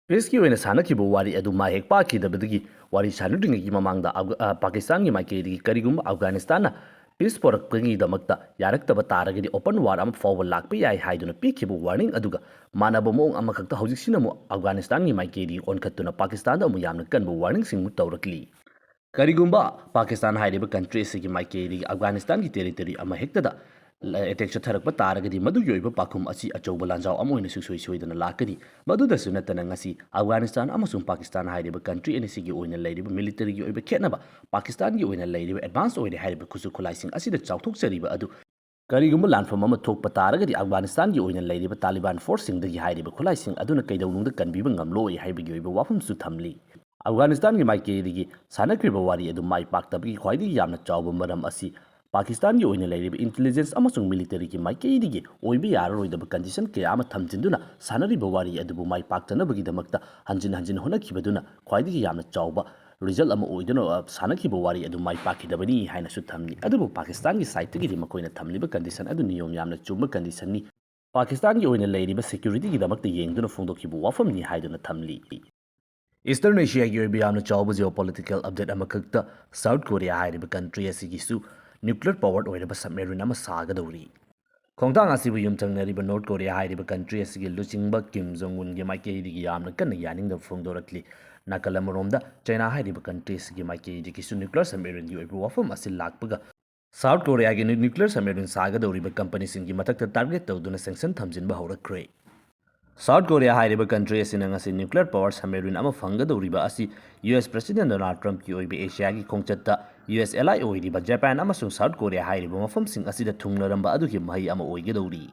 ꯄꯤꯁꯀꯤ ꯑꯣꯏꯅ ꯁꯥꯟꯅꯈꯤꯕ ꯋꯥꯔꯤ ꯑꯗꯨ ꯃꯥꯏ ꯍꯦꯛ ꯄꯥꯛꯈꯤꯗꯕꯗꯒꯤ ꯋꯥꯔꯤ ꯁꯥꯟꯅꯗ꯭ꯔꯤꯉꯩꯒꯤ ꯃꯃꯥꯡꯗ ꯑꯐꯒ-, ꯑ, ꯄꯥꯀꯤꯁꯇꯥꯟꯒꯤ ꯃꯥꯏꯀꯩꯗꯒꯤ ꯀꯔꯤꯒꯨꯝꯕ ꯑꯐꯒꯥꯅꯤꯁꯇꯥꯟꯅ ꯄꯤꯁ ꯄꯣꯔꯛꯄꯒꯤꯗꯃꯛꯇ ꯌꯥꯔꯛꯇꯕ ꯇꯥꯔꯒꯗꯤ ꯑꯣꯄꯟ ꯋꯥꯔ ꯑꯃ ꯐꯥꯎꯕ ꯂꯥꯛꯄ ꯌꯥꯏ ꯍꯥꯏꯗꯨꯅ ꯄꯤꯈꯤꯕ ꯋꯥꯔꯅꯤꯡ ꯑꯗꯨꯒ ꯃꯥꯟꯅꯕ ꯃꯑꯣꯡ ꯑꯃꯈꯛꯇ ꯍꯧꯖꯤꯛꯁꯤꯅ ꯑꯃꯨꯛ ꯑꯐꯒꯥꯅꯤꯁꯇꯥꯟꯒꯤ ꯃꯥꯏꯀꯩꯗꯒꯤ ꯑꯣꯟꯈꯠꯇꯨꯅ ꯄꯥꯀꯤꯁꯇꯥꯟꯗ ꯑꯃꯨꯛ ꯌꯥꯝꯅ ꯀꯟꯕ ꯋꯥꯔꯅꯤꯡꯁꯤꯡ ꯑꯃꯨꯛ ꯇꯧꯔꯛꯂꯤ꯫ ꯀꯔꯤꯒꯨꯝꯕ ꯄꯥꯀꯤꯁꯇꯥꯟ ꯍꯥꯏꯔꯤꯕ ꯀꯟꯇ꯭ꯔꯤ ꯑꯁꯤꯒꯤ ꯃꯥꯏꯀꯩꯗꯒꯤ ꯑꯐꯒꯥꯅꯤꯁꯇꯥꯟꯒꯤ ꯇꯦꯔꯤꯇꯣꯔꯤ ꯑꯃ ꯍꯦꯛꯇꯗ ꯑꯦꯇꯦꯛ ꯆꯠꯊꯔꯛꯄ ꯇꯥꯔꯒꯗꯤ ꯃꯗꯨꯒꯤ ꯑꯣꯏꯕ ꯄꯥꯎꯈꯨꯝ ꯑꯁꯤ ꯑꯆꯧꯕ ꯂꯥꯟꯖꯥꯎ ꯑꯃ ꯑꯣꯏꯅ ꯁꯨꯡꯁꯣꯏ ꯁꯣꯏꯗꯅ ꯂꯥꯛꯀꯅꯤ꯫ ꯃꯗꯨꯗꯁꯨ ꯅꯠꯇꯅ ꯉꯁꯤ ꯑꯐꯒꯥꯅꯤꯁꯇꯥꯟ ꯑꯃꯁꯨꯡ ꯄꯥꯀꯤꯁꯇꯥꯟ ꯍꯥꯏꯔꯤꯕ ꯀꯟꯇ꯭ꯔꯤ ꯑꯅꯤꯁꯤꯒꯤ ꯑꯣꯏꯅ ꯂꯩꯔꯤꯕ ꯃꯤꯂꯤꯇꯔꯤꯒꯤ ꯑꯣꯏꯕ ꯈꯦꯠꯅꯕ, ꯄꯥꯀꯤꯁꯇꯥꯟꯒꯤ ꯑꯣꯏꯅ ꯂꯩꯔꯤꯕ ꯑꯦꯗꯚꯥꯟꯁ ꯑꯣꯏꯔꯦ ꯍꯥꯏꯔꯤꯕ ꯈꯨꯠꯁꯨ ꯈꯨꯠꯂꯥꯏꯁꯤꯡ ꯑꯁꯤꯗ ꯆꯥꯎꯊꯣꯛꯆꯔꯤꯕ ꯑꯗꯨ ꯀꯔꯤꯒꯨꯝꯕ ꯂꯥꯟꯐꯝ ꯑꯃ ꯊꯣꯛꯄ ꯇꯥꯔꯒꯗꯤ ꯑꯐꯒꯥꯅꯤꯁꯇꯥꯟꯒꯤ ꯑꯣꯏꯅ ꯂꯩꯔꯤꯕ ꯇꯥꯂꯤꯕꯥꯟ ꯐꯣꯔꯁꯁꯤꯡꯗꯒꯤ ꯍꯥꯏꯔꯤꯕ ꯈꯨꯠꯂꯥꯏꯁꯤꯡ ꯑꯗꯨꯅ ꯀꯩꯗꯧꯅꯨꯡꯗ ꯀꯟꯕꯤꯕ ꯉꯝꯂꯣꯏ ꯍꯥꯏꯕꯒꯤ ꯑꯣꯏꯕ ꯋꯥꯐꯝꯁꯨ ꯊꯝꯂꯤ꯫ ꯑꯐꯒꯥꯅꯤꯁꯇꯥꯟꯒꯤ ꯃꯥꯏꯀꯩꯗꯒꯤ ꯁꯥꯟꯅꯈ꯭ꯔꯤꯕ ꯋꯥꯔꯤ ꯑꯗꯨ ꯃꯥꯏ ꯄꯥꯛꯇꯕꯒꯤ ꯈ꯭ꯋꯥꯏꯗꯒꯤ ꯌꯥꯝꯅ ꯆꯥꯎꯕ ꯃꯔꯝ ꯑꯁꯤ ꯄꯥꯀꯤꯁꯇꯥꯟꯒꯤ ꯑꯣꯏꯅ ꯂꯩꯔꯤꯕ ꯏꯟꯇꯦꯂꯤꯖꯦꯟꯁ ꯑꯃꯁꯨꯡ ꯃꯤꯂꯤꯇꯔꯤꯒꯤ ꯃꯥꯏꯀꯩꯗꯒꯤ ꯑꯣꯏꯕ ꯌꯥꯔꯔꯣꯏꯗꯕ ꯀꯟꯗꯤꯁꯟ ꯀꯌꯥ ꯑꯃ ꯊꯝꯖꯤꯟꯗꯨꯅ ꯁꯥꯟꯅꯔꯤꯕ ꯋꯥꯔꯤ ꯑꯗꯨꯕꯨ ꯃꯥꯏ ꯄꯥꯛꯇꯅꯕꯒꯤꯗꯃꯛꯇ ꯍꯟꯖꯤꯟ ꯍꯟꯖꯤꯟ ꯍꯣꯠꯅꯈꯤꯕꯗꯨꯅ ꯈ꯭ꯋꯥꯏꯗꯒꯤ ꯌꯥꯝꯅ ꯆꯥꯎꯕ ꯔꯤꯖꯜ ꯑꯃ ꯑꯣꯏꯗꯨꯅ, ꯑ, ꯁꯥꯟꯅꯈꯤꯕ ꯋꯥꯔꯤ ꯑꯗꯨ ꯃꯥꯏ ꯄꯥꯛꯈꯤꯗꯕꯅꯤ ꯍꯥꯏꯅꯁꯨ ꯊꯝꯂꯤ꯫ ꯑꯗꯨꯕꯨ ꯄꯥꯀꯤꯁꯇꯥꯟꯒꯤ ꯁꯥꯏꯠꯇꯒꯤꯗꯤ ꯃꯈꯣꯏꯅ ꯊꯝꯂꯤꯕ ꯀꯟꯗꯤꯁꯟ ꯑꯗꯨ ꯅꯤꯌꯣꯝ ꯌꯥꯝꯅ ꯆꯨꯝꯕ ꯀꯟꯗꯤꯁꯟꯅꯤ, ꯄꯥꯀꯤꯁꯇꯥꯟꯒꯤ ꯑꯣꯏꯅ ꯂꯩꯔꯤꯕ ꯁꯦꯀ꯭ꯌꯨꯔꯤꯇꯤꯒꯤꯗꯃꯛꯇ ꯌꯦꯡꯗꯨꯅ ꯐꯣꯡꯗꯣꯛꯈꯤꯕ ꯋꯥꯐꯝꯅꯤ ꯍꯥꯏꯗꯨꯅ ꯊꯝꯂꯤ꯫ ꯏꯁꯇꯔꯟ ꯑꯦꯁꯤꯌꯥꯒꯤ ꯑꯣꯏꯕ ꯌꯥꯝꯅ ꯆꯥꯎꯕ ꯖꯤꯑꯣꯄꯣꯂꯤꯇꯤꯀꯦꯜ ꯑꯞꯗꯦꯠ ꯑꯃꯈꯛꯇ, ꯁꯥꯎꯠ ꯀꯣꯔꯤꯌꯥ ꯍꯥꯏꯔꯤꯕ ꯀꯟꯇ꯭ꯔꯤ ꯑꯁꯤꯒꯤꯁꯨ ꯅ꯭ꯌꯨꯀ꯭ꯂꯤꯌꯔ ꯄꯥꯋꯔ ꯑꯣꯏꯔꯕ ꯁꯕꯃꯦꯔꯤꯟ ꯑꯃ ꯁꯥꯒꯗꯧꯔꯤ꯫ ꯈꯣꯡꯊꯥꯡ ꯑꯁꯤꯕꯨ ꯌꯨꯝꯊꯪꯅꯔꯤꯕ ꯅꯣꯔꯠ ꯀꯣꯔꯤꯌꯥ ꯍꯥꯏꯔꯤꯕ ꯀꯟꯇ꯭ꯔꯤ ꯑꯁꯤꯒꯤ ꯂꯨꯆꯤꯡꯕ ꯀꯤꯝ ꯖꯣꯡ ꯎꯟꯒꯤ ꯃꯥꯏꯀꯩꯗꯒꯤ ꯌꯥꯝꯅ ꯀꯟꯅ ꯌꯥꯅꯤꯡꯗꯕ ꯐꯣꯡꯗꯣꯔꯛꯂꯤ꯫ ꯅꯥꯀꯜ ꯑꯃꯔꯣꯝꯗ ꯆꯩꯅꯥ ꯍꯥꯏꯔꯤꯕ ꯀꯟꯇ꯭ꯔꯤ ꯑꯁꯤꯒꯤ ꯃꯥꯏꯀꯩꯗꯒꯤꯁꯨ ꯅ꯭ꯌꯨꯀ꯭ꯂꯤꯌꯔ ꯁꯕꯃꯦꯔꯤꯟꯒꯤ ꯑꯣꯏꯕ ꯋꯥꯐꯝ ꯑꯁꯤ ꯂꯥꯛꯄꯒ ꯁꯥꯎꯠ ꯀꯣꯔꯤꯌꯥꯒꯤ ꯅ꯭ꯌꯨ-, ꯅ꯭ꯌꯨꯀ꯭ꯂꯤꯌꯔ ꯁꯕꯃꯦꯔꯤꯟ ꯁꯥꯒꯗꯧꯔꯤꯕ ꯀꯝꯄꯅꯤꯁꯤꯡꯒꯤ ꯃꯊꯛꯇ ꯇꯥꯔꯒꯦꯠ ꯇꯧꯗꯨꯅ ꯁꯦꯡꯁꯟ ꯊꯝꯖꯤꯟꯕ ꯍꯧꯔꯛꯈ꯭ꯔꯦ꯫ ꯁꯥꯎꯠ ꯀꯣꯔꯤꯌꯥ ꯍꯥꯏꯔꯤꯕ ꯀꯟꯇ꯭ꯔꯤ ꯑꯁꯤꯅ ꯉꯁꯤ ꯅ꯭ꯌꯨꯀ꯭ꯂꯤꯌꯔ ꯄꯥꯋꯔ ꯁꯕꯃꯦꯔꯤꯟ ꯑꯃ ꯐꯪꯒꯗꯧꯔꯤꯕ ꯑꯁꯤ ꯌꯨ ꯑꯦꯁ ꯄ꯭ꯔꯦꯁꯤꯗꯦꯟ ꯗꯣꯅꯥꯜꯗ ꯇ꯭ꯔꯝꯞꯀꯤ ꯑꯣꯏꯕ ꯑꯦꯁꯤꯌꯥꯒꯤ ꯈꯣꯡꯆꯠꯇ ꯌꯨ ꯑꯦꯁ ꯑꯦꯂꯥꯏ ꯑꯣꯏꯔꯤꯕ ꯖꯄꯥꯟ ꯑꯃꯁꯨꯡ ꯁꯥꯎꯠ ꯀꯣꯔꯤꯌꯥ ꯍꯥꯏꯔꯤꯕ ꯃꯐꯝꯁꯤꯡ ꯑꯁꯤꯗ ꯊꯨꯡꯂꯔꯝꯕ ꯑꯗꯨꯒꯤ ꯃꯍꯩ ꯑꯃ ꯑꯣꯏꯒꯗꯧꯔꯤ꯫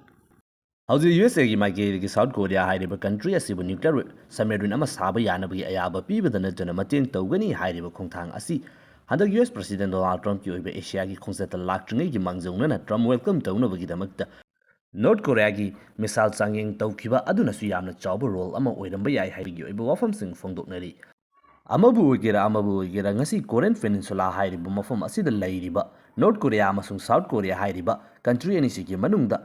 ꯍꯧꯖꯤꯛ ꯌꯨ ꯑꯦꯁ ꯑꯦꯒꯤ ꯃꯥꯏꯀꯩꯗꯒꯤ ꯁꯥꯎꯠ ꯀꯣꯔꯤꯌꯥ ꯍꯥꯏꯔꯤꯕ ꯀꯟꯇ꯭ꯔꯤ ꯑꯁꯤꯕꯨ ꯅ꯭ꯌꯨꯀ꯭ꯂꯤꯌꯔ ꯁꯕꯃꯦꯔꯤꯟ ꯑꯃ ꯁꯥꯕ ꯌꯥꯅꯕꯒꯤ ꯑꯌꯥꯕ ꯄꯤꯕꯗ ꯅꯠꯇꯅ ꯃꯇꯦꯡ ꯇꯧꯒꯅꯤ ꯍꯥꯏꯔꯤꯕ ꯈꯣꯡꯊꯥꯡ ꯑꯁꯤ ꯍꯟꯗꯛ ꯌꯨ ꯑꯦꯁ ꯄ꯭ꯔꯦꯁꯤꯗꯦꯟ ꯗꯣꯅꯥꯜꯗ ꯇ꯭ꯔꯝꯞꯀꯤ ꯑꯣꯏꯕ ꯑꯦꯁꯤꯌꯥꯒꯤ ꯈꯣꯡꯆꯠꯇ ꯂꯥꯛꯇ꯭ꯔꯤꯉꯩꯒꯤ ꯃꯥꯡꯖꯧꯅꯅ ꯇ꯭ꯔꯝꯞ ꯋꯦꯜꯀꯝ ꯇꯧꯅꯕꯒꯤꯗꯃꯛꯇ ꯅꯣꯔꯠ ꯀꯣꯔꯤꯌꯥꯒꯤ ꯃꯤꯁꯥꯏꯜ ꯆꯥꯡꯌꯦꯡ ꯇꯧꯈꯤꯕ ꯑꯗꯨꯅꯁꯨ ꯌꯥꯝꯅ ꯆꯥꯎꯕ ꯔꯣꯜ ꯑꯃ ꯑꯣꯏꯔꯝꯕ ꯌꯥꯏ ꯍꯥꯏꯕꯒꯤ ꯑꯣꯏꯕ ꯋꯥꯐꯝꯁꯤꯡ ꯐꯣꯡꯗꯣꯛꯅꯔꯤ꯫ ꯑꯃꯕꯨ ꯑꯣꯏꯒꯦꯔꯥ ꯑꯃꯕꯨ ꯑꯣꯏꯒꯦꯔꯥ, ꯉꯁꯤ ꯀꯣꯔꯤꯌꯟ ꯄꯦꯅꯤꯟꯁꯨꯂꯥ ꯍꯥꯏꯔꯤꯕ ꯃꯐꯝ ꯑꯁꯤꯗ ꯂꯩꯔꯤꯕ ꯅꯣꯔꯠ ꯀꯣꯔꯤꯌꯥ ꯑꯃꯁꯨꯡ ꯁꯥꯎꯠ ꯀꯣꯔꯤꯌꯥ ꯍꯥꯏꯔꯤꯕ ꯀꯟꯇ꯭ꯔꯤ ꯑꯅꯤꯁꯤꯒꯤ ꯃꯅꯨꯡꯗ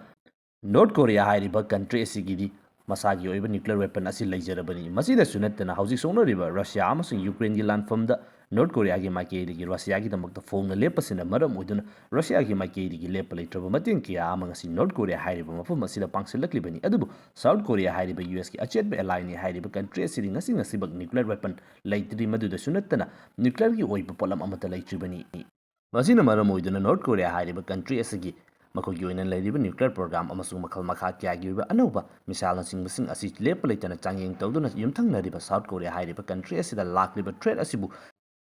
ꯅꯣꯔꯠ ꯀꯣꯔꯤꯌꯥ ꯍꯥꯏꯔꯤꯕ ꯀꯟꯇ꯭ꯔꯤ ꯑꯁꯤꯒꯤꯗꯤ ꯃꯁꯥꯒꯤ ꯑꯣꯏꯕ ꯅ꯭ꯌꯨꯀ꯭ꯂꯤꯌꯔ ꯋꯦꯄꯟ ꯑꯁꯤ ꯂꯩꯖꯔꯕꯅꯤ꯫ ꯃꯁꯤꯗꯁꯨ ꯅꯠꯇꯅ ꯍꯧꯖꯤꯛ ꯁꯣꯛꯅꯔꯤꯕ ꯔꯁꯤꯌꯥ ꯑꯃꯁꯨꯡ ꯌꯨꯀ꯭ꯔꯦꯟꯒꯤ ꯂꯥꯟꯐꯝꯗ ꯅꯣꯔꯠ ꯀꯣꯔꯤꯌꯥꯒꯤ ꯃꯥꯏꯀꯩꯗꯒꯤ ꯔꯁꯤꯌꯥꯒꯤꯗꯃꯛꯇ ꯐꯣꯡꯅ ꯂꯦꯞꯄꯁꯤꯅ ꯃꯔꯝ ꯑꯣꯏꯗꯨꯅ ꯔꯁꯤꯌꯥꯒꯤ ꯃꯥꯏꯀꯩꯗꯒꯤ ꯂꯦꯞꯄ ꯂꯩꯇ꯭ꯔꯕ ꯃꯇꯦꯡ ꯀꯌꯥ ꯑꯃ ꯉꯁꯤ ꯅꯣꯔꯠ ꯀꯣꯔꯤꯌꯥ ꯍꯥꯏꯔꯤꯕ ꯃꯐꯝ ꯑꯁꯤꯗ ꯄꯥꯡꯁꯤꯜꯂꯛꯂꯤꯕꯅꯤ꯫ ꯑꯗꯨꯕꯨ ꯁꯥꯎꯠ ꯀꯣꯔꯤꯌꯥ ꯍꯥꯏꯔꯤꯕ ꯌꯨ ꯑꯦꯁꯀꯤ ꯑꯆꯦꯠꯄ ꯑꯦꯂꯥꯏꯅꯤ ꯍꯥꯏꯔꯤꯕ ꯀꯟꯇ꯭ꯔꯤ ꯑꯁꯤꯗꯤ ꯉꯁꯤ ꯉꯁꯤꯃꯛ ꯅ꯭ꯌꯨꯀ꯭ꯂꯤꯌꯔ ꯋꯦꯄꯟ ꯂꯩꯇ꯭ꯔꯤ꯫ ꯃꯗꯨꯗꯁꯨ ꯅꯠꯇꯅ ꯅ꯭ꯌꯨꯀ꯭ꯂꯤꯌꯔꯒꯤ ꯑꯣꯏꯕ ꯄꯣꯠꯂꯝ ꯑꯃꯠꯇ ꯂꯩꯇ꯭ꯔꯤꯕꯅꯤ꯫ ꯃꯁꯤꯅ ꯃꯔꯝ ꯑꯣꯏꯗꯨꯅ ꯅꯣꯔꯠ ꯀꯣꯔꯤꯌꯥ ꯍꯥꯏꯔꯤꯕ ꯀꯟꯇ꯭ꯔꯤ ꯑꯁꯤꯒꯤ ꯃꯈꯣꯏꯒꯤ ꯑꯣꯏꯅ ꯂꯩꯔꯤꯕ ꯅ꯭ꯌꯨꯀ꯭ꯂꯤꯌꯔ ꯄ꯭ꯔꯣꯒ꯭ꯔꯥꯝ ꯑꯃꯁꯨꯡ ꯃꯈꯜ ꯃꯈꯥ ꯀꯌꯥꯒꯤ ꯑꯣꯏꯕ ꯑꯅꯧꯕ ꯃꯤꯁꯥꯏꯜꯅꯆꯤꯡꯕꯁꯤꯡ ꯑꯁꯤ ꯂꯦꯞꯄ ꯂꯩꯇꯅ ꯆꯥꯡꯌꯦꯡ ꯇꯧꯗꯨꯅ ꯌꯨꯝꯊꯪꯅꯔꯤꯕ ꯁꯥꯎꯠ ꯀꯣꯔꯤꯌꯥ ꯍꯥꯏꯔꯤꯕ ꯀꯟꯇ꯭ꯔꯤ ꯑꯁꯤꯗ ꯂꯥꯛꯂꯤꯕ ꯊ꯭ꯔꯦꯠ ꯑꯁꯤꯕꯨ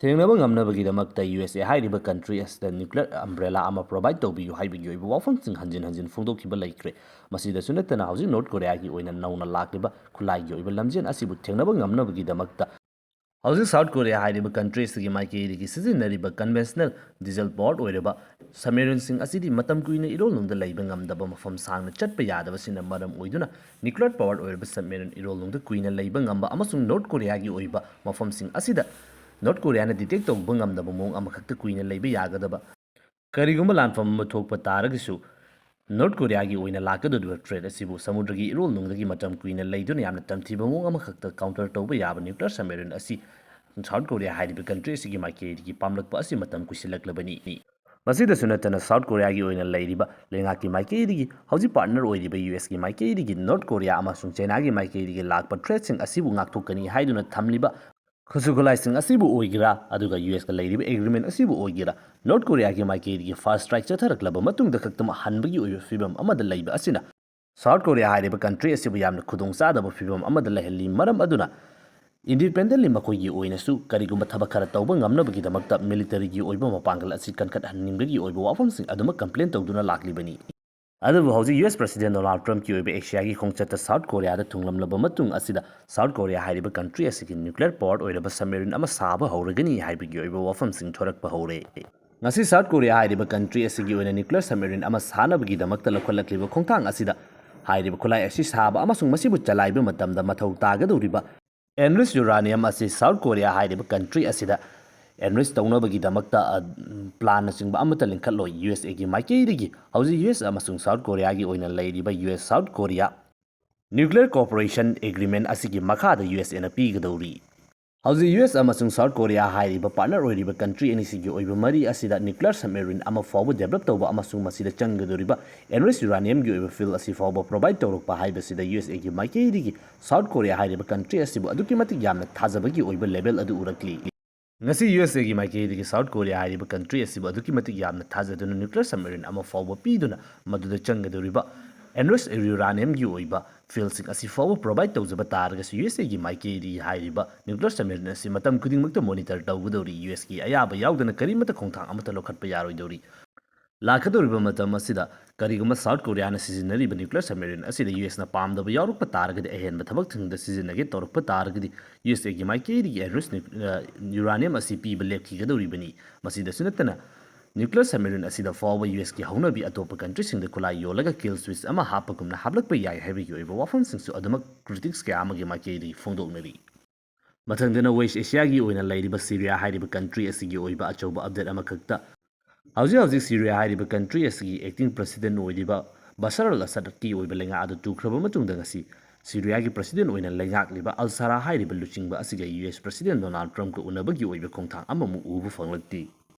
ꯊꯦꯡꯅꯕ ꯉꯝꯅꯕꯒꯤꯗꯃꯛꯇ ꯌꯨ ꯑꯦꯁ ꯑꯦ ꯍꯥꯏꯔꯤꯕ ꯀꯟꯇ꯭ꯔꯤ ꯑꯁꯤꯗ ꯅ꯭ꯌꯨꯀ꯭ꯂꯤꯌꯔ ꯑꯝꯕ꯭ꯔꯦꯂꯥ ꯑꯃ ꯄ꯭ꯔꯣꯚꯥꯏꯗ ꯇꯧꯕꯤꯌꯨ ꯍꯥꯏꯕꯒꯤ ꯑꯣꯏꯕ ꯋꯥꯐꯝꯁꯤꯡ ꯍꯟꯖꯤꯟ ꯍꯟꯖꯤꯟ ꯐꯣꯡꯗꯣꯛꯈꯤꯕ ꯂꯩꯈ꯭ꯔꯦ꯫ ꯃꯁꯤꯗꯁꯨ ꯅꯠꯇꯅ ꯍꯧꯖꯤꯛ ꯅꯣꯔꯠ ꯀꯣꯔꯤꯌꯥꯒꯤ ꯑꯣꯏꯅ ꯅꯧꯅ ꯂꯥꯛꯂꯤꯕ ꯈꯨꯠꯂꯥꯏꯒꯤ ꯑꯣꯏꯕ ꯂꯝꯖꯦꯟ ꯑꯁꯤꯕꯨ ꯊꯦꯡꯅꯕ ꯉꯝꯅꯕꯒꯤꯗꯃꯛꯇ ꯍꯧꯖꯤꯛ ꯁꯥꯎꯠ ꯀꯣꯔꯤꯌꯥ ꯍꯥꯏꯔꯤꯕ ꯀꯟꯇ꯭ꯔꯤ ꯑꯁꯤꯒꯤ ꯃꯥꯏꯀꯩꯗꯒꯤ ꯁꯤꯖꯤꯟꯅꯔꯤꯕ ꯀꯟꯚꯦꯟꯁꯅꯦꯜ ꯗꯤꯖꯜ ꯄꯥꯋꯔ ꯑꯣꯏꯔꯕ ꯁꯕꯃꯦꯔꯤꯟꯁꯤꯡ ꯑꯁꯤꯗꯤ ꯃꯇꯝ ꯀꯨꯏꯅ ꯏꯔꯣꯜꯅꯨꯡꯗ ꯂꯩꯕ ꯉꯝꯗꯕ, ꯃꯐꯝ ꯁꯥꯡꯅ ꯆꯠꯄ ꯌꯥꯗꯕꯁꯤꯅ ꯃꯔꯝ ꯑꯣꯏꯗꯨꯅ ꯅ꯭ꯌꯨꯀ꯭ꯂꯤꯌꯔ ꯄꯥꯋꯔ ꯑꯣꯏꯔꯕ ꯁꯕꯃꯦꯔꯤꯟ ꯏꯔꯣꯜꯅꯨꯡꯗ ꯀꯨꯏꯅ ꯂꯩꯕ ꯉꯝꯕ ꯑꯃꯁꯨꯡ ꯅꯣꯔꯠ ꯀꯣꯔꯤꯌꯥꯒꯤ ꯑꯣꯏꯕ ꯃꯐꯝꯁꯤꯡ ꯑꯁꯤꯗ ꯅꯣꯔꯠ ꯀꯣꯔꯤꯌꯥꯅ ꯗꯤꯇꯦꯛ ꯇꯧꯕ ꯉꯝꯗꯕ ꯃꯑꯣꯡ ꯑꯃꯈꯛꯇ ꯀꯨꯏꯅ ꯂꯩꯕ ꯌꯥꯒꯗꯕ, ꯀꯔꯤꯒꯨꯝꯕ ꯂꯥꯟꯐꯝ ꯑꯃ ꯊꯣꯛꯄ ꯇꯥꯔꯒꯁꯨ ꯅꯣꯔꯠ ꯀꯣꯔꯤꯌꯥꯒꯤ ꯑꯣꯏꯅ ꯂꯥꯛꯀꯗꯧꯔꯤꯕ ꯊ꯭ꯔꯦꯠ ꯑꯁꯤꯕꯨ ꯁꯃꯨꯗ꯭ꯔꯒꯤ ꯏꯔꯣꯜꯅꯨꯡꯗꯒꯤ ꯃꯇꯝ ꯀꯨꯏꯅ ꯂꯩꯗꯨꯅ ꯌꯥꯝꯅ ꯇꯝꯊꯤꯕ ꯃꯑꯣꯡ ꯑꯃꯈꯛꯇ ꯀꯥꯎꯟꯇꯔ ꯇꯧꯕ ꯌꯥꯕ ꯅ꯭ꯌꯨꯀ꯭ꯂꯤꯌꯔ ꯁꯕꯃꯦꯔꯤꯟ ꯑꯁꯤ ꯁꯥꯎꯠ ꯀꯣꯔꯤꯌꯥ ꯍꯥꯏꯔꯤꯕ ꯀꯟꯇ꯭ꯔꯤ ꯑꯁꯤꯒꯤ ꯃꯥꯏꯀꯩꯗꯒꯤ ꯄꯥꯝꯂꯛꯄ ꯑꯁꯤ ꯃꯇꯝ ꯀꯨꯏꯁꯤꯜꯂꯛꯂꯕꯅꯤ꯫ ꯃꯁꯤꯗꯁꯨ ꯅꯠꯇꯅ ꯁꯥꯎꯠ ꯀꯣꯔꯤꯌꯥꯒꯤ ꯑꯣꯏꯅ ꯂꯩꯔꯤꯕ ꯂꯩꯉꯥꯛꯀꯤ ꯃꯥꯏꯀꯩꯗꯒꯤ ꯍꯧꯖꯤꯛ ꯄꯥꯔꯠꯅꯔ ꯑꯣꯏꯔꯤꯕ ꯌꯨ ꯑꯦꯁꯀꯤ ꯃꯥꯏꯀꯩꯗꯒꯤ ꯅꯣꯔꯠ ꯀꯣꯔꯤꯌꯥ ꯑꯃꯁꯨꯡ ꯆꯩꯅꯥꯒꯤ ꯃꯥꯏꯀꯩꯗꯒꯤ ꯂꯥꯛꯄ ꯊ꯭ꯔꯦꯠꯁꯤꯡ ꯑꯁꯤꯕꯨ ꯉꯥꯛꯊꯣꯛꯀꯅꯤ ꯍꯥꯏꯗꯨꯅ ꯊꯝꯂꯤꯕ ꯈꯨꯠꯁꯨ ꯈꯨꯠꯂꯥꯏꯁꯤꯡ ꯑꯁꯤꯕꯨ ꯑꯣꯏꯒꯦꯔꯥ, ꯑꯗꯨꯒ ꯌꯨ ꯑꯦꯁꯀ ꯂꯩꯔꯤꯕ ꯑꯦꯒ꯭ꯔꯤꯃꯦꯟ ꯑꯁꯤꯕꯨ ꯑꯣꯏꯒꯦꯔꯥ, ꯅꯣꯔꯠ ꯀꯣꯔꯤꯌꯥꯒꯤ ꯃꯥꯏꯀꯩꯗꯒꯤ ꯐꯥꯔꯁ ꯁ꯭ꯇ꯭ꯔꯥꯏꯛ ꯆꯠꯊꯔꯛꯂꯕ ꯃꯇꯨꯡꯗ ꯈꯛꯇꯃꯛ ꯍꯟꯕꯒꯤ ꯑꯣꯏꯕ ꯐꯤꯕꯝ ꯑꯃꯗ ꯂꯩꯕ ꯑꯁꯤꯅ ꯁꯥꯎꯠ ꯀꯣꯔꯤꯌꯥ ꯍꯥꯏꯔꯤꯕ ꯀꯟꯇ꯭ꯔꯤ ꯑꯁꯤꯕꯨ ꯌꯥꯝꯅ ꯈꯨꯗꯣꯡꯆꯥꯗꯕ ꯐꯤꯕꯝ ꯑꯃꯗ ꯂꯩꯍꯜꯂꯤ꯫ ꯃꯔꯝ ꯑꯗꯨꯅ ꯏꯟꯗꯤꯄꯦꯟꯗꯦꯟꯂꯤ ꯃꯈꯣꯏꯒꯤ ꯑꯣꯏꯅꯁꯨ ꯀꯔꯤꯒꯨꯝꯕ ꯊꯕꯛ ꯈꯔ ꯇꯧꯕ ꯉꯝꯅꯕꯒꯤꯗꯃꯛꯇ ꯃꯤꯂꯤꯇꯔꯤꯒꯤ ꯑꯣꯏꯕ ꯃꯄꯥꯡꯒꯜ ꯑꯁꯤ ꯀꯟꯈꯠꯍꯟꯅꯤꯡꯕꯒꯤ ꯑꯣꯏꯕ ꯋꯥꯐꯝꯁꯤꯡ ꯑꯗꯨꯃꯛ ꯀꯝꯄ꯭ꯂꯦꯟ ꯇꯧꯗꯨꯅ ꯂꯥꯛꯂꯤꯕꯅꯤ꯫ ꯑꯗꯨꯕꯨ ꯍꯧꯖꯤꯛ ꯌꯨ ꯑꯦꯁ ꯄ꯭ꯔꯁꯤꯗꯦꯟ ꯗꯣꯅꯥꯜꯗ ꯇ꯭ꯔꯝꯞꯀꯤ ꯑꯣꯏꯕ ꯑꯦꯁꯤꯌꯥꯒꯤ ꯈꯣꯡꯆꯠꯇ ꯁꯥꯎꯠ ꯀꯣꯔꯤꯌꯥꯗ ꯊꯨꯡꯂꯝꯂꯕ ꯃꯇꯨꯡ ꯑꯁꯤꯗ ꯁꯥꯎꯠ ꯀꯣꯔꯤꯌꯥ ꯍꯥꯏꯔꯤꯕ ꯀꯟꯇ꯭ꯔꯤ ꯑꯁꯤꯒꯤ ꯅ꯭ꯌꯨꯀ꯭ꯂꯤꯌꯔ ꯄꯥꯋꯔ ꯑꯣꯏꯔꯕ ꯁꯕꯃꯦꯔꯤꯟ ꯑꯃ ꯁꯥꯕ ꯍꯧꯔꯒꯅꯤ ꯍꯥꯏꯕꯒꯤ ꯑꯣꯏꯕ ꯋꯥꯐꯝꯁꯤꯡ ꯊꯣꯔꯛꯄ ꯍꯧꯔꯦ꯫ ꯉꯁꯤ ꯁꯥꯎꯠ ꯀꯣꯔꯤꯌꯥ ꯍꯥꯏꯔꯤꯕ ꯀꯟꯇ꯭ꯔꯤ ꯑꯁꯤꯒꯤ ꯑꯣꯏꯅ ꯅ꯭ꯌꯨꯀ꯭ꯂꯤꯌꯔ ꯁꯕꯃꯦꯔꯤꯟ ꯑꯃ ꯁꯥꯅꯕꯒꯤꯗꯃꯛꯇ ꯂꯧꯈꯠꯂꯛꯂꯤꯕ ꯈꯣꯡꯊꯥꯡ ꯑꯁꯤꯗ ꯍꯥꯏꯔꯤꯕ ꯈꯨꯠꯂꯥꯏ ꯑꯁꯤ ꯁꯥꯕ ꯑꯃꯁꯨꯡ ꯃꯁꯤꯕꯨ ꯆꯂꯥꯏꯕ ꯃꯇꯝꯗ ꯃꯊꯧ ꯇꯥꯒꯗꯧꯔꯤꯕ ꯑꯦꯟꯔꯤꯆ ꯌꯨꯔꯥꯅꯤꯌꯝ ꯑꯁꯤ ꯁꯥꯎꯠ ꯀꯣꯔꯤꯌꯥ ꯍꯥꯏꯔꯤꯕ ꯀꯟꯇ꯭ꯔꯤ ꯑꯁꯤꯗ ꯑꯦꯟꯔꯤꯆ ꯇꯧꯅꯕꯒꯤꯗꯃꯛꯇ, ꯑ, ꯄ꯭ꯂꯥꯟꯅꯆꯤꯡꯕ ꯑꯃꯠꯇ ꯂꯤꯡꯈꯠꯂꯣꯏ꯫ ꯌꯨ ꯑꯦꯁ ꯑꯦꯒꯤ ꯃꯥꯏꯀꯩꯗꯒꯤ ꯍꯧꯖꯤꯛ ꯌꯨ ꯑꯦꯁ ꯑꯃꯁꯨꯡ ꯁꯥꯎꯠ ꯀꯣꯔꯤꯌꯥꯒꯤ ꯑꯣꯏꯅ ꯂꯩꯔꯤꯕ U S south Korea nuclear cooperation agreement ꯑꯁꯤꯒꯤ ꯃꯈꯥꯗ ꯌꯨ ꯑꯦꯁ ꯑꯦꯅ ꯄꯤꯒꯗꯧꯔꯤ꯫ ꯍꯧꯖꯤꯛ ꯌꯨ ꯑꯦꯁ ꯑꯃꯁꯨꯡ ꯁꯥꯎꯠ ꯀꯣꯔꯤꯌꯥ ꯍꯥꯏꯔꯤꯕ ꯄꯥꯔꯠꯅꯔ ꯑꯣꯏꯔꯤꯕ ꯀꯟꯇ꯭ꯔꯤ ꯑꯅꯤꯁꯤꯒꯤ ꯑꯣꯏꯕ ꯃꯔꯤ ꯑꯁꯤꯗ ꯅ꯭ꯌꯨꯀ꯭ꯂꯤꯌꯔ ꯁꯕꯃꯦꯔꯤꯟ ꯑꯃ ꯐꯥꯎꯕ ꯗꯦꯕꯂꯞ ꯇꯧꯕ ꯑꯃꯁꯨꯡ ꯃꯁꯤꯗ ꯆꯪꯒꯗꯧꯔꯤꯕ ꯑꯦꯟꯔꯤꯆ ꯌꯨꯔꯥꯅꯤꯌꯝꯒꯤ ꯑꯣꯏꯕ ꯐ꯭ꯌꯨꯜ ꯑꯁꯤ ꯐꯥꯎꯕ ꯄ꯭ꯔꯣꯚꯥꯏꯗ ꯇꯧꯔꯛꯄ ꯍꯥꯏꯕꯁꯤꯗ ꯌꯨ ꯑꯦꯁ ꯑꯦꯒꯤ ꯃꯥꯏꯀꯩꯗꯒꯤ ꯁꯥꯎꯠ ꯀꯣꯔꯤꯌꯥ ꯍꯥꯏꯔꯤꯕ ꯀꯟꯇ꯭ꯔꯤ ꯑꯁꯤꯕꯨ ꯑꯗꯨꯛꯀꯤ ꯃꯇꯤꯛ ꯌꯥꯝꯅ ꯊꯥꯖꯕꯒꯤ ꯑꯣꯏꯕ ꯂꯦꯚꯦꯜ ꯑꯗꯨ ꯎꯔꯛꯂꯤ꯫ ꯉꯁꯤ ꯌꯨ ꯑꯦꯁ ꯑꯦꯒꯤ ꯃꯥꯏꯀꯩꯗꯒꯤ ꯁꯥꯎꯠ ꯀꯣꯔꯤꯌꯥ ꯍꯥꯏꯔꯤꯕ ꯀꯟꯇ꯭ꯔꯤ ꯑꯁꯤꯕꯨ ꯑꯗꯨꯛꯀꯤ ꯃꯇꯤꯛ ꯌꯥꯝꯅ ꯊꯥꯖꯗꯨꯅ ꯅ꯭ꯌꯨꯀ꯭ꯂꯤꯌꯔ ꯁꯕꯃꯦꯔꯤꯟ ꯑꯃ ꯐꯥꯎꯕ ꯄꯤꯗꯨꯅ ꯃꯗꯨꯗ ꯆꯪꯒꯗꯧꯔꯤꯕ ꯑꯦꯟꯔꯤꯆ ꯌꯨꯔꯥꯅꯤꯌꯝꯒꯤ ꯑꯣꯏꯕ ꯐ꯭ꯌꯨꯜꯁꯤꯡ ꯑꯁꯤ ꯐꯥꯎꯕ ꯄ꯭ꯔꯣꯚꯥꯏꯗ ꯇꯧꯖꯕ ꯇꯥꯔꯒꯁꯨ ꯌꯨ ꯑꯦꯁ ꯑꯦꯒꯤ ꯃꯥꯏꯀꯩꯗꯒꯤ ꯍꯥꯏꯔꯤꯕ ꯅ꯭ꯌꯨꯀ꯭ꯂꯤꯌꯔ ꯁꯕꯃꯦꯔꯤꯟ ꯑꯁꯤ ꯃꯇꯝ ꯈꯨꯗꯤꯡꯃꯛꯇ ꯃꯣꯅꯤꯇꯔ ꯇꯧꯒꯗꯧꯔꯤ꯫ ꯌꯨ ꯑꯦꯁꯀꯤ ꯑꯌꯥꯕ ꯌꯥꯎꯗꯅ ꯀꯔꯤꯃꯠꯇ ꯈꯣꯡꯊꯥꯡ ꯑꯃꯠꯇ ꯂꯧꯈꯠꯄ ꯌꯥꯔꯣꯏꯗꯧꯔꯤ꯫ ꯂꯥꯛꯀꯗꯧꯔꯤꯕ ꯃꯇꯝ ꯑꯁꯤꯗ ꯀꯔꯤꯒꯨꯝꯕ ꯁꯥꯎꯠ ꯀꯣꯔꯤꯌꯥꯅ ꯁꯤꯖꯤꯟꯅꯔꯤꯕ ꯅ꯭ꯌꯨꯀ꯭ꯂꯤꯌꯔ ꯁꯕꯃꯦꯔꯤꯟ ꯑꯁꯤꯗ ꯌꯨ ꯑꯦꯁꯅ ꯄꯥꯝꯗꯕ ꯌꯥꯎꯔꯛꯄ ꯇꯥꯔꯒꯗꯤ, ꯑꯍꯦꯟꯕ ꯊꯕꯛꯁꯤꯡꯗ ꯁꯤꯖꯤꯟꯅꯒꯦ ꯇꯧꯔꯛꯄ ꯇꯥꯔꯒꯗꯤ, ꯌꯨ ꯑꯦꯁ ꯑꯦꯒꯤ ꯃꯥꯏꯀꯩꯗꯒꯤ ꯑꯦꯟꯔꯤꯆ ꯅ꯭ꯌꯨ-, ꯑ, ꯌꯨꯔꯥꯅꯤꯌꯝ ꯑꯁꯤ ꯄꯤꯕ ꯂꯦꯞꯈꯤꯒꯗꯧꯔꯤꯕꯅꯤ꯫ ꯃꯁꯤꯗꯁꯨ ꯅꯠꯇꯅ, ꯅ꯭ꯌꯨꯀ꯭ꯂꯤꯌꯔ ꯁꯕꯃꯦꯔꯤꯟ ꯑꯁꯤꯗ ꯐꯥꯎꯕ ꯌꯨ ꯑꯦꯁꯀꯤ ꯍꯧꯅꯕꯤ ꯑꯇꯣꯞꯄ ꯀꯟꯇ꯭ꯔꯤꯁꯤꯡꯗ ꯈꯨꯠꯂꯥꯏ ꯌꯣꯜꯂꯒ ꯀꯤꯜ ꯁ꯭ꯋꯤꯆ ꯑꯃ ꯍꯥꯞꯄꯒꯨꯝꯅ ꯍꯥꯞꯂꯛꯄ ꯌꯥꯏ ꯍꯥꯏꯕꯒꯤ ꯑꯣꯏꯕ ꯋꯥꯐꯝꯁꯤꯡꯁꯨ ꯑꯗꯨꯃꯛ ꯀ꯭ꯔꯤꯇꯤꯛꯁ ꯀꯌꯥ ꯑꯃꯒꯤ ꯃꯥꯏꯀꯩꯗꯒꯤ ꯐꯣꯡꯗꯣꯛꯅꯔꯤ꯫ ꯃꯊꯪꯗꯅ ꯋꯦꯁ ꯑꯦꯁꯤꯌꯥꯒꯤ ꯑꯣꯏꯅ ꯂꯩꯔꯤꯕ ꯁꯤꯔꯤꯌꯥ ꯍꯥꯏꯔꯤꯕ ꯀꯟꯇ꯭ꯔꯤ ꯑꯁꯤꯒꯤ ꯑꯣꯏꯕ ꯑꯆꯧꯕ ꯑꯞꯗꯦꯠ ꯑꯃꯈꯛꯇ꯫ ꯍꯧꯖꯤꯛ ꯍꯧꯖꯤꯛ ꯁꯤꯔꯤꯌꯥ ꯍꯥꯏꯔꯤꯕ ꯀꯟꯇ꯭ꯔꯤ ꯑꯁꯤꯒꯤ ꯑꯦꯛꯇꯤꯡ ꯄ꯭ꯔꯦꯁꯤꯗꯦꯟ ꯑꯣꯏꯔꯤꯕ ꯕꯁꯥꯔ ꯑꯜ ꯑꯁꯥꯗꯀꯤ ꯑꯣꯏꯕ ꯂꯩꯉꯥꯛ ꯑꯗꯨ ꯇꯨꯈ꯭ꯔꯕ ꯃꯇꯨꯡꯗ ꯉꯁꯤ ꯁꯤꯔꯤꯌꯥꯒꯤ ꯄ꯭ꯔꯦꯁꯤꯗꯦꯟ ꯑꯣꯏꯅ ꯂꯩꯉꯥꯛꯂꯤꯕ ꯑꯜ ꯁꯥꯔꯥ ꯍꯥꯏꯔꯤꯕ ꯂꯨꯆꯤꯡꯕ ꯑꯁꯤꯒ ꯌꯨ ꯑꯦꯁ ꯄ꯭ꯔꯦꯁꯤꯗꯦꯟ ꯗꯣꯅꯥꯜꯗ ꯇ꯭ꯔꯝꯞꯀ ꯎꯅꯕꯒꯤ ꯑꯣꯏꯕ ꯈꯣꯡꯊꯥꯡ ꯑꯃꯃꯨꯛ ꯎꯕ ꯐꯪꯂꯛꯇꯦ꯫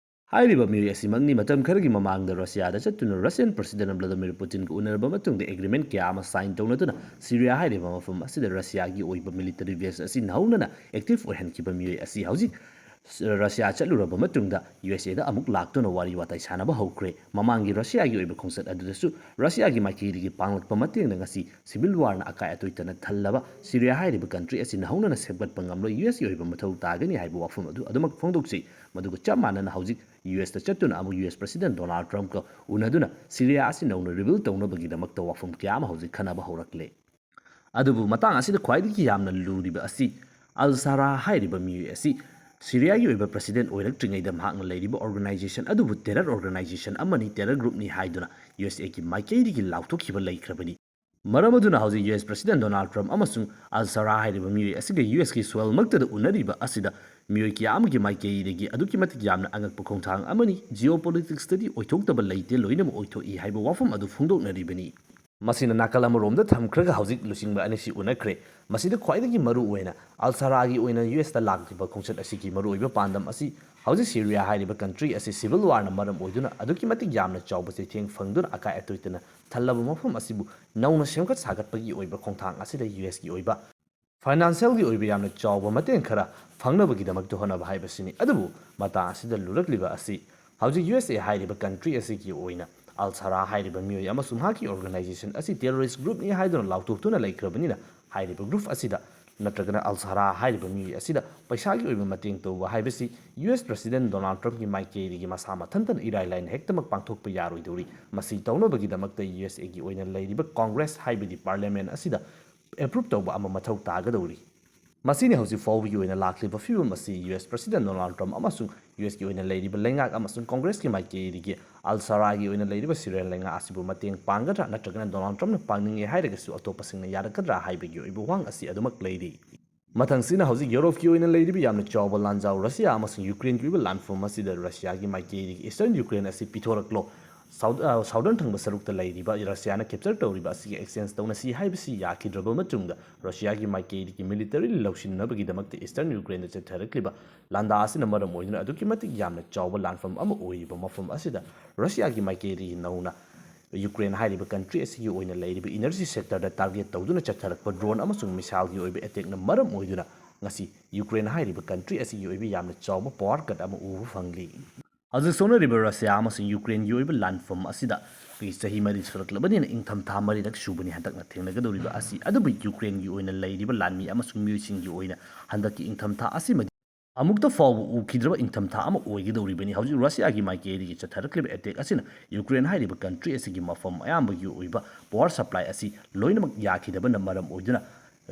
ꯍꯥꯏꯔꯤꯕ ꯃꯤꯑꯣꯏ ꯑꯁꯤꯃꯛꯅꯤ ꯃꯇꯝ ꯈꯔꯒꯤ ꯃꯃꯥꯡꯗ ꯔꯁꯤꯌꯥꯗ ꯆꯠꯇꯨꯅ ꯔꯁꯤꯌꯟ ꯄ꯭ꯔꯦꯁꯤꯗꯦꯟ ꯚ꯭ꯂꯥꯗꯤꯃꯤꯔ ꯄꯨꯇꯤꯟꯒ ꯎꯅꯔꯕ ꯃꯇꯨꯡꯗ ꯑꯦꯒ꯭ꯔꯤꯃꯦꯟ ꯀꯌꯥ ꯑꯃ ꯁꯥꯏꯟ ꯇꯧꯅꯗꯨꯅ ꯁꯤꯔꯤꯌꯥ ꯍꯥꯏꯔꯤꯕ ꯃꯐꯝ ꯑꯁꯤꯗ ꯔꯁꯤꯌꯥꯒꯤ ꯑꯣꯏꯕ ꯃꯤꯂꯤꯇꯔꯤ ꯕꯦꯁ ꯑꯁꯤ ꯅꯧꯍꯧꯅꯅ ꯑꯦꯛꯇꯤꯚ ꯑꯣꯏꯍꯟꯈꯤꯕ ꯃꯤꯑꯣꯏ ꯑꯁꯤ ꯍꯧꯖꯤꯛ ꯔꯁꯤꯌꯥ ꯆꯠꯂꯨꯔꯕ ꯃꯇꯨꯡꯗ ꯌꯨ ꯑꯦꯁ ꯑꯦꯗ ꯑꯃꯨꯛ ꯂꯥꯛꯇꯨꯅ ꯋꯥꯔꯤ ꯋꯥꯇꯥꯏ ꯁꯥꯟꯅꯕ ꯍꯧꯈ꯭ꯔꯦ꯫ ꯃꯃꯥꯡꯒꯤ ꯔꯁꯤꯌꯥꯒꯤ ꯑꯣꯏꯕ ꯈꯣꯡꯆꯠ ꯑꯗꯨꯗꯁꯨ ꯔꯁꯤꯌꯥꯒꯤ ꯃꯥꯏꯀꯩꯗꯒꯤ ꯄꯥꯡꯂꯛꯄ ꯃꯇꯦꯡꯅ ꯉꯁꯤ ꯁꯤꯚꯤꯜ ꯋꯥꯔꯅ ꯑꯀꯥꯏ ꯑꯇꯣꯏ ꯇꯅ ꯊꯜꯂꯕ ꯁꯤꯔꯤꯌꯥ ꯍꯥꯏꯔꯤꯕ ꯀꯟꯇ꯭ꯔꯤ ꯑꯁꯤ ꯅꯧꯍꯧꯅꯅ ꯁꯦꯝꯒꯠꯄ ꯉꯝꯂꯣꯏ꯫ ꯌꯨ ꯑꯦꯁꯀꯤ ꯑꯣꯏꯕ ꯃꯊꯧ ꯇꯥꯒꯅꯤ ꯍꯥꯏꯕ ꯋꯥꯐꯝ ꯑꯗꯨ ꯑꯗꯨꯃꯛ ꯐꯣꯡꯗꯣꯛꯆꯩ꯫ ꯃꯗꯨꯒ ꯆꯞ ꯃꯥꯟꯅꯅ ꯍꯧꯖꯤꯛ ꯌꯨ ꯑꯦꯁꯇ ꯆꯠꯇꯨꯅ ꯑꯃꯨꯛ ꯌꯨ ꯑꯦꯁ ꯄ꯭ꯔꯦꯁꯤꯗꯦꯟ ꯗꯣꯅꯥꯜꯗ ꯇ꯭ꯔꯝꯞꯀ ꯎꯅꯗꯨꯅ ꯁꯤꯔꯤꯌꯥ ꯑꯁꯤ ꯅꯧꯅ ꯔꯤꯕꯤꯜ ꯇꯧꯅꯕꯒꯤꯗꯃꯛꯇ ꯋꯥꯐꯝ ꯀꯌꯥ ꯑꯃ ꯍꯧꯖꯤꯛ ꯈꯟꯅꯕ ꯍꯧꯔꯛꯂꯦ꯫ ꯑꯗꯨꯕꯨ ꯃꯇꯥꯡ ꯑꯁꯤꯗ ꯈ꯭ꯋꯥꯏꯗꯒꯤ ꯌꯥꯝꯅ ꯂꯨꯔꯤꯕ ꯑꯁꯤ ꯑꯜ ꯁꯥꯔꯥ ꯍꯥꯏꯔꯤꯕ ꯃꯤꯑꯣꯏ ꯑꯁꯤ ꯁꯤꯔꯤꯌꯥꯒꯤ ꯑꯣꯏꯕ ꯄ꯭ꯔꯦꯁꯤꯗꯦꯟ ꯑꯣꯏꯔꯛꯇ꯭ꯔꯤꯉꯩꯗ ꯃꯍꯥꯛꯅ ꯂꯩꯔꯤꯕ ꯑꯣꯔꯒꯅꯥꯏꯖꯦꯁꯟ ꯑꯗꯨꯕꯨ ꯇꯦꯔꯔ ꯑꯣꯔꯒꯅꯥꯏꯖꯦꯁꯟ ꯑꯃꯅꯤ, ꯇꯦꯔꯔ ꯒ꯭ꯔꯨꯞꯅꯤ ꯍꯥꯏꯗꯨꯅ ꯌꯨ ꯑꯦꯁ ꯑꯦꯒꯤ ꯃꯥꯏꯀꯩꯗꯒꯤ ꯂꯥꯎꯊꯣꯛꯈꯤꯕ ꯂꯩꯈ꯭ꯔꯕꯅꯤ꯫ ꯃꯔꯝ ꯑꯗꯨꯅ ꯍꯧꯖꯤꯛ ꯌꯨ ꯑꯦꯁ ꯄ꯭ꯔꯦꯁꯤꯗꯦꯟ ꯗꯣꯅꯥꯜꯗ ꯇ꯭ꯔꯝꯞ ꯑꯃꯁꯨꯡ ꯑꯜ ꯁꯥꯔꯥ ꯍꯥꯏꯔꯤꯕ ꯃꯤꯑꯣꯏ ꯑꯁꯤꯒ ꯌꯨ ꯑꯦꯁꯀꯤ ꯁꯣꯏꯜꯃꯛꯇꯗ ꯎꯅꯔꯤꯕ ꯑꯁꯤꯗ ꯃꯤꯑꯣꯏ ꯀꯌꯥ ꯑꯃꯒꯤ ꯃꯥꯏꯀꯩꯗꯒꯤ ꯑꯗꯨꯛꯀꯤ ꯃꯇꯤꯛ ꯌꯥꯝꯅ ꯑꯉꯛꯄ ꯈꯣꯡꯊꯥꯡ ꯑꯃꯅꯤ꯫ ꯖꯤꯑꯣ ꯄꯣꯂꯤꯇꯤꯛꯁꯇꯗꯤ ꯑꯣꯏꯊꯣꯛꯇꯕ ꯂꯩꯇꯦ, ꯂꯣꯏꯅꯃꯛ ꯑꯣꯏꯊꯣꯛꯏ ꯍꯥꯏꯕ ꯋꯥꯐꯝ ꯑꯗꯨ ꯐꯣꯡꯗꯣꯛꯅꯔꯤꯕꯅꯤ꯫ ꯃꯁꯤꯅ ꯅꯥꯀꯜ ꯑꯃꯔꯣꯝꯗ ꯊꯝꯈ꯭ꯔꯒ ꯍꯧꯖꯤꯛ ꯂꯨꯆꯤꯡꯕ ꯑꯅꯤꯁꯤ ꯎꯅꯈ꯭ꯔꯦ꯫ ꯃꯁꯤꯗ ꯈ꯭ꯋꯥꯏꯗꯒꯤ ꯃꯔꯨ ꯑꯣꯏꯅ ꯑꯜ ꯁꯥꯔꯥꯒꯤ ꯑꯣꯏꯅ ꯌꯨ ꯑꯦꯁꯇ ꯂꯥꯛꯂꯤꯕ ꯈꯣꯡꯆꯠ ꯑꯁꯤꯒꯤ ꯃꯔꯨꯑꯣꯏꯕ ꯄꯥꯟꯗꯝ ꯑꯁꯤ ꯍꯧꯖꯤꯛ ꯁꯤꯔꯤꯌꯥ ꯍꯥꯏꯔꯤꯕ ꯀꯟꯇ꯭ꯔꯤ ꯑꯁꯤ ꯁꯤꯚꯤꯜ ꯋꯥꯔꯅ ꯃꯔꯝ ꯑꯣꯏꯗꯨꯅ ꯑꯗꯨꯛꯀꯤ ꯃꯇꯤꯛ ꯌꯥꯝꯅ ꯆꯥꯎꯕ ꯆꯩꯊꯦꯡ ꯐꯪꯗꯨꯅ ꯑꯀꯥꯏ ꯑꯇꯣꯏꯇꯅ ꯊꯜꯂꯕ ꯃꯐꯝ ꯑꯁꯤꯕꯨ ꯅꯧꯅ ꯁꯦꯝꯒꯠ ꯁꯥꯒꯠꯄꯒꯤ ꯑꯣꯏꯕ ꯈꯣꯡꯊꯥꯡ ꯑꯁꯤꯗ ꯌꯨ ꯑꯦꯁꯀꯤ ꯑꯣꯏꯕ ꯐꯥꯏꯅꯥꯟꯁꯤꯌꯦꯜꯒꯤ ꯑꯣꯏꯕ ꯌꯥꯝꯅ ꯆꯥꯎꯕ ꯃꯇꯦꯡ ꯈꯔ ꯐꯪꯅꯕꯒꯤꯗꯃꯛꯇ ꯍꯣꯠꯅꯕ ꯍꯥꯏꯕꯁꯤꯅꯤ꯫ ꯑꯗꯨꯕꯨ ꯃꯇꯥꯡ ꯑꯁꯤꯗ ꯂꯨꯔꯛꯂꯤꯕ ꯑꯁꯤ ꯍꯧꯖꯤꯛ ꯌꯨ ꯑꯦꯁ ꯑꯦ ꯍꯥꯏꯔꯤꯕ ꯀꯟꯇ꯭ꯔꯤ ꯑꯁꯤꯒꯤ ꯑꯣꯏꯅ ꯑꯜ ꯁꯥꯔꯥ ꯍꯥꯏꯔꯤꯕ ꯃꯤꯑꯣꯏ ꯑꯃꯁꯨꯡ ꯃꯍꯥꯛꯀꯤ ꯑꯣꯔꯒꯅꯥꯏꯖꯦꯁꯟ ꯑꯁꯤ ꯇꯦꯔꯣꯔꯤꯁ ꯒ꯭ꯔꯨꯞꯅꯤ ꯍꯥꯏꯗꯨꯅ ꯂꯥꯎꯊꯣꯛꯇꯨꯅ ꯂꯩꯈ꯭ꯔꯕꯅꯤꯅ, ꯍꯥꯏꯔꯤꯕ ꯒ꯭ꯔꯨꯞ ꯑꯁꯤꯗ ꯅꯠꯇ꯭ꯔꯒꯅ ꯑꯜ ꯁꯥꯔꯥ ꯍꯥꯏꯔꯤꯕ ꯃꯤꯑꯣꯏ ꯑꯁꯤꯗ ꯄꯩꯁꯥꯒꯤ ꯑꯣꯏꯕ ꯃꯇꯦꯡ ꯇꯧꯕ ꯍꯥꯏꯕꯁꯤ ꯌꯨ ꯑꯦꯁ ꯄ꯭ꯔꯁꯤꯗꯦꯟ ꯗꯣꯅꯥꯜꯗ ꯇ꯭ꯔꯝꯞꯀꯤ ꯃꯥꯏꯀꯩꯗꯒꯤ ꯃꯁꯥ ꯃꯊꯟꯇꯅ ꯏꯔꯥꯏ ꯂꯥꯏꯅ ꯍꯦꯛꯇꯃꯛ ꯄꯥꯡꯊꯣꯛꯄ ꯌꯥꯔꯣꯏꯗꯧꯔꯤ꯫ ꯃꯁꯤ ꯇꯧꯅꯕꯒꯤꯗꯃꯛꯇ ꯌꯨ ꯑꯦꯁ ꯑꯦꯒꯤ ꯑꯣꯏꯅ ꯂꯩꯔꯤꯕ ꯀꯣꯡꯒ꯭ꯔꯦꯁ ꯍꯥꯏꯕꯗꯤ ꯄꯥꯔꯂꯤꯌꯥꯃꯦꯟ ꯑꯁꯤꯗ ꯑꯦꯄ꯭ꯔꯨꯞ ꯇꯧꯕ ꯑꯃ ꯃꯊꯧ ꯇꯥꯒꯗꯧꯔꯤ꯫ ꯃꯁꯤꯅꯤ ꯍꯧꯖꯤꯛ ꯐꯥꯎꯕꯒꯤ ꯑꯣꯏꯅ ꯂꯥꯛꯂꯤꯕ ꯐꯤꯕꯝ ꯑꯁꯤ ꯌꯨ ꯑꯦꯁ ꯄ꯭ꯔꯁꯤꯗꯦꯟ ꯗꯣꯅꯥꯜꯗ ꯇ꯭ꯔꯝꯞ ꯑꯃꯁꯨꯡ ꯌꯨ ꯑꯦꯁꯀꯤ ꯑꯣꯏꯅ ꯂꯩꯔꯤꯕ ꯂꯩꯉꯥꯛ ꯑꯃꯁꯨꯡ ꯀꯣꯡꯒ꯭ꯔꯦꯁꯀꯤ ꯃꯥꯏꯀꯩꯗꯒꯤ ꯑꯜ ꯁꯥꯔꯥꯒꯤ ꯑꯣꯏꯅ ꯂꯩꯔꯤꯕ ꯁꯤꯔꯤꯌꯥ ꯂꯩꯉꯥꯛ ꯑꯁꯤꯕꯨ ꯃꯇꯦꯡ ꯄꯥꯡꯒꯗ꯭ꯔꯥ ꯅꯠꯇ꯭ꯔꯒꯅ ꯗꯣꯅꯥꯜꯗ ꯇ꯭ꯔꯝꯞꯅ ꯄꯥꯡꯅꯤꯡꯉꯦ ꯍꯥꯏꯔꯒꯁꯨ ꯑꯇꯣꯞꯄꯁꯤꯡꯅ ꯌꯥꯔꯛꯀꯗ꯭ꯔꯥ ꯍꯥꯏꯕꯒꯤ ꯑꯣꯏꯕ ꯋꯥꯍꯪ ꯑꯁꯤ ꯑꯗꯨꯃꯛ ꯂꯩꯔꯤ꯫ ꯃꯊꯪꯁꯤꯅ ꯍꯧꯖꯤꯛ ꯌꯨꯔꯣꯞꯀꯤ ꯑꯣꯏꯅ ꯂꯩꯔꯤꯕ ꯌꯥꯝꯅ ꯆꯥꯎꯕ ꯂꯥꯟꯖꯥꯎ ꯔꯁꯤꯌꯥ ꯑꯃꯁꯨꯡ ꯌꯨꯀ꯭ꯔꯦꯟꯒꯤ ꯑꯣꯏꯕ ꯂꯥꯟꯐꯝ ꯑꯁꯤꯗ ꯔꯁꯤꯌꯥꯒꯤ ꯃꯥꯏꯀꯩꯗꯒꯤ ꯏꯁꯇꯔꯟ ꯌꯨꯀ꯭ꯔꯦꯟ ꯑꯁꯤ ꯄꯤꯊꯣꯔꯛꯂꯣ, ꯁꯥꯎꯠ-, ꯑ, ꯁꯥꯎꯗꯔꯟ ꯊꯪꯕ ꯁꯔꯨꯛꯇ ꯂꯩꯔꯤꯕ ꯔꯁꯤꯌꯥꯅ ꯀꯦꯞꯆꯔ ꯇꯧꯔꯤꯕ ꯑꯁꯤꯒ ꯑꯦꯛꯁꯆꯦꯟꯖ ꯇꯧꯅꯁꯤ ꯍꯥꯏꯕꯁꯤ ꯌꯥꯈꯤꯗ꯭ꯔꯕ ꯃꯇꯨꯡꯗ ꯔꯁꯤꯌꯥꯒꯤ ꯃꯥꯏꯀꯩꯗꯒꯤ ꯃꯤꯂꯤꯇꯔꯤ ꯂꯧꯁꯤꯟꯅꯕꯒꯤꯗꯃꯛꯇ ꯏꯁꯇꯔꯟ ꯌꯨꯀ꯭ꯔꯦꯟꯗ ꯆꯠꯊꯔꯛꯂꯤꯕ ꯂꯥꯟꯗꯥ ꯑꯁꯤꯅ ꯃꯔꯝ ꯑꯣꯏꯗꯨꯅ ꯑꯗꯨꯛꯀꯤ ꯃꯇꯤꯛ ꯌꯥꯝꯅ ꯆꯥꯎꯕ ꯂꯥꯟꯐꯝ ꯑꯃ ꯑꯣꯏꯔꯤꯕ ꯃꯐꯝ ꯑꯁꯤꯗ ꯔꯁꯤꯌꯥꯒꯤ ꯃꯥꯏꯀꯩꯗꯒꯤ ꯅꯧꯅ ꯌꯨꯀ꯭ꯔꯦꯟ ꯍꯥꯏꯔꯤꯕ ꯀꯟꯇ꯭ꯔꯤ ꯑꯁꯤꯒꯤ ꯑꯣꯏꯅ ꯂꯩꯔꯤꯕ ꯏꯅꯔꯖꯤ ꯁꯦꯛꯇꯔꯗ ꯇꯥꯔꯒꯦꯠ ꯇꯧꯗꯨꯅ ꯆꯠꯊꯔꯛꯄ ꯗ꯭ꯔꯣꯟ ꯑꯃꯁꯨꯡ ꯃꯤꯁꯥꯏꯜꯒꯤ ꯑꯣꯏꯕ ꯑꯦꯇꯦꯛꯅ ꯃꯔꯝ ꯑꯣꯏꯗꯨꯅ ꯉꯁꯤ ꯌꯨꯀ꯭ꯔꯦꯟ ꯍꯥꯏꯔꯤꯕ ꯀꯟꯇ꯭ꯔꯤ ꯑꯁꯤꯒꯤ ꯑꯣꯏꯕ ꯌꯥꯝꯅ ꯆꯥꯎꯕ ꯄꯥꯋꯔ ꯀꯠ ꯑꯃ ꯎꯕ ꯐꯪꯂꯤ꯫ ꯍꯧꯖꯤꯛ ꯁꯣꯛꯅꯔꯤꯕ ꯔꯁꯤꯌꯥ ꯑꯃꯁꯨꯡ ꯌꯨꯀ꯭ꯔꯦꯟꯒꯤ ꯑꯣꯏꯕ ꯂꯥꯟꯐꯝ ꯑꯁꯤꯗ ꯑꯩꯈꯣꯏꯒꯤ ꯆꯍꯤ ꯃꯔꯤ ꯁꯨꯔꯛꯂꯕꯅꯤꯅ ꯏꯪꯊꯝꯊꯥ ꯃꯔꯤꯔꯛ ꯁꯨꯕꯅꯤ ꯍꯟꯗꯛꯅ ꯊꯦꯡꯅꯒꯗꯧꯔꯤꯕ ꯑꯁꯤ꯫ ꯑꯗꯨꯕꯨ ꯌꯨꯀ꯭ꯔꯦꯟꯒꯤ ꯑꯣꯏꯅ ꯂꯩꯔꯤꯕ ꯂꯥꯟꯃꯤ ꯑꯃꯁꯨꯡ ꯃꯤꯑꯣꯏꯁꯤꯡꯒꯤ ꯑꯣꯏꯅ ꯍꯟꯗꯛꯀꯤ ꯏꯪꯊꯝꯊꯥ ꯑꯁꯤꯃꯗꯤ ꯑꯃꯨꯛꯇ ꯐꯥꯎꯕ ꯎꯈꯤꯗ꯭ꯔꯕ ꯏꯪꯊꯝꯊꯥ ꯑꯃ ꯑꯣꯏꯒꯗꯧꯔꯤꯕꯅꯤ꯫ ꯍꯧꯖꯤꯛ ꯔꯁꯤꯌꯥꯒꯤ ꯃꯥꯏꯀꯩꯗꯒꯤ ꯆꯠꯊꯔꯛꯂꯤꯕ ꯑꯦꯇꯦꯛ ꯑꯁꯤꯅ ꯌꯨꯀ꯭ꯔꯦꯟ ꯍꯥꯏꯔꯤꯕ ꯀꯟꯇ꯭ꯔꯤ ꯑꯁꯤꯒꯤ ꯃꯐꯝ ꯑꯌꯥꯝꯕꯒꯤ ꯑꯣꯏꯕ ꯄꯥꯋꯔ ꯁꯄ꯭ꯂꯥꯏ ꯑꯁꯤ ꯂꯣꯏꯅꯃꯛ ꯌꯥꯈꯤꯗꯕꯅ ꯃꯔꯝ ꯑꯣꯏꯗꯨꯅ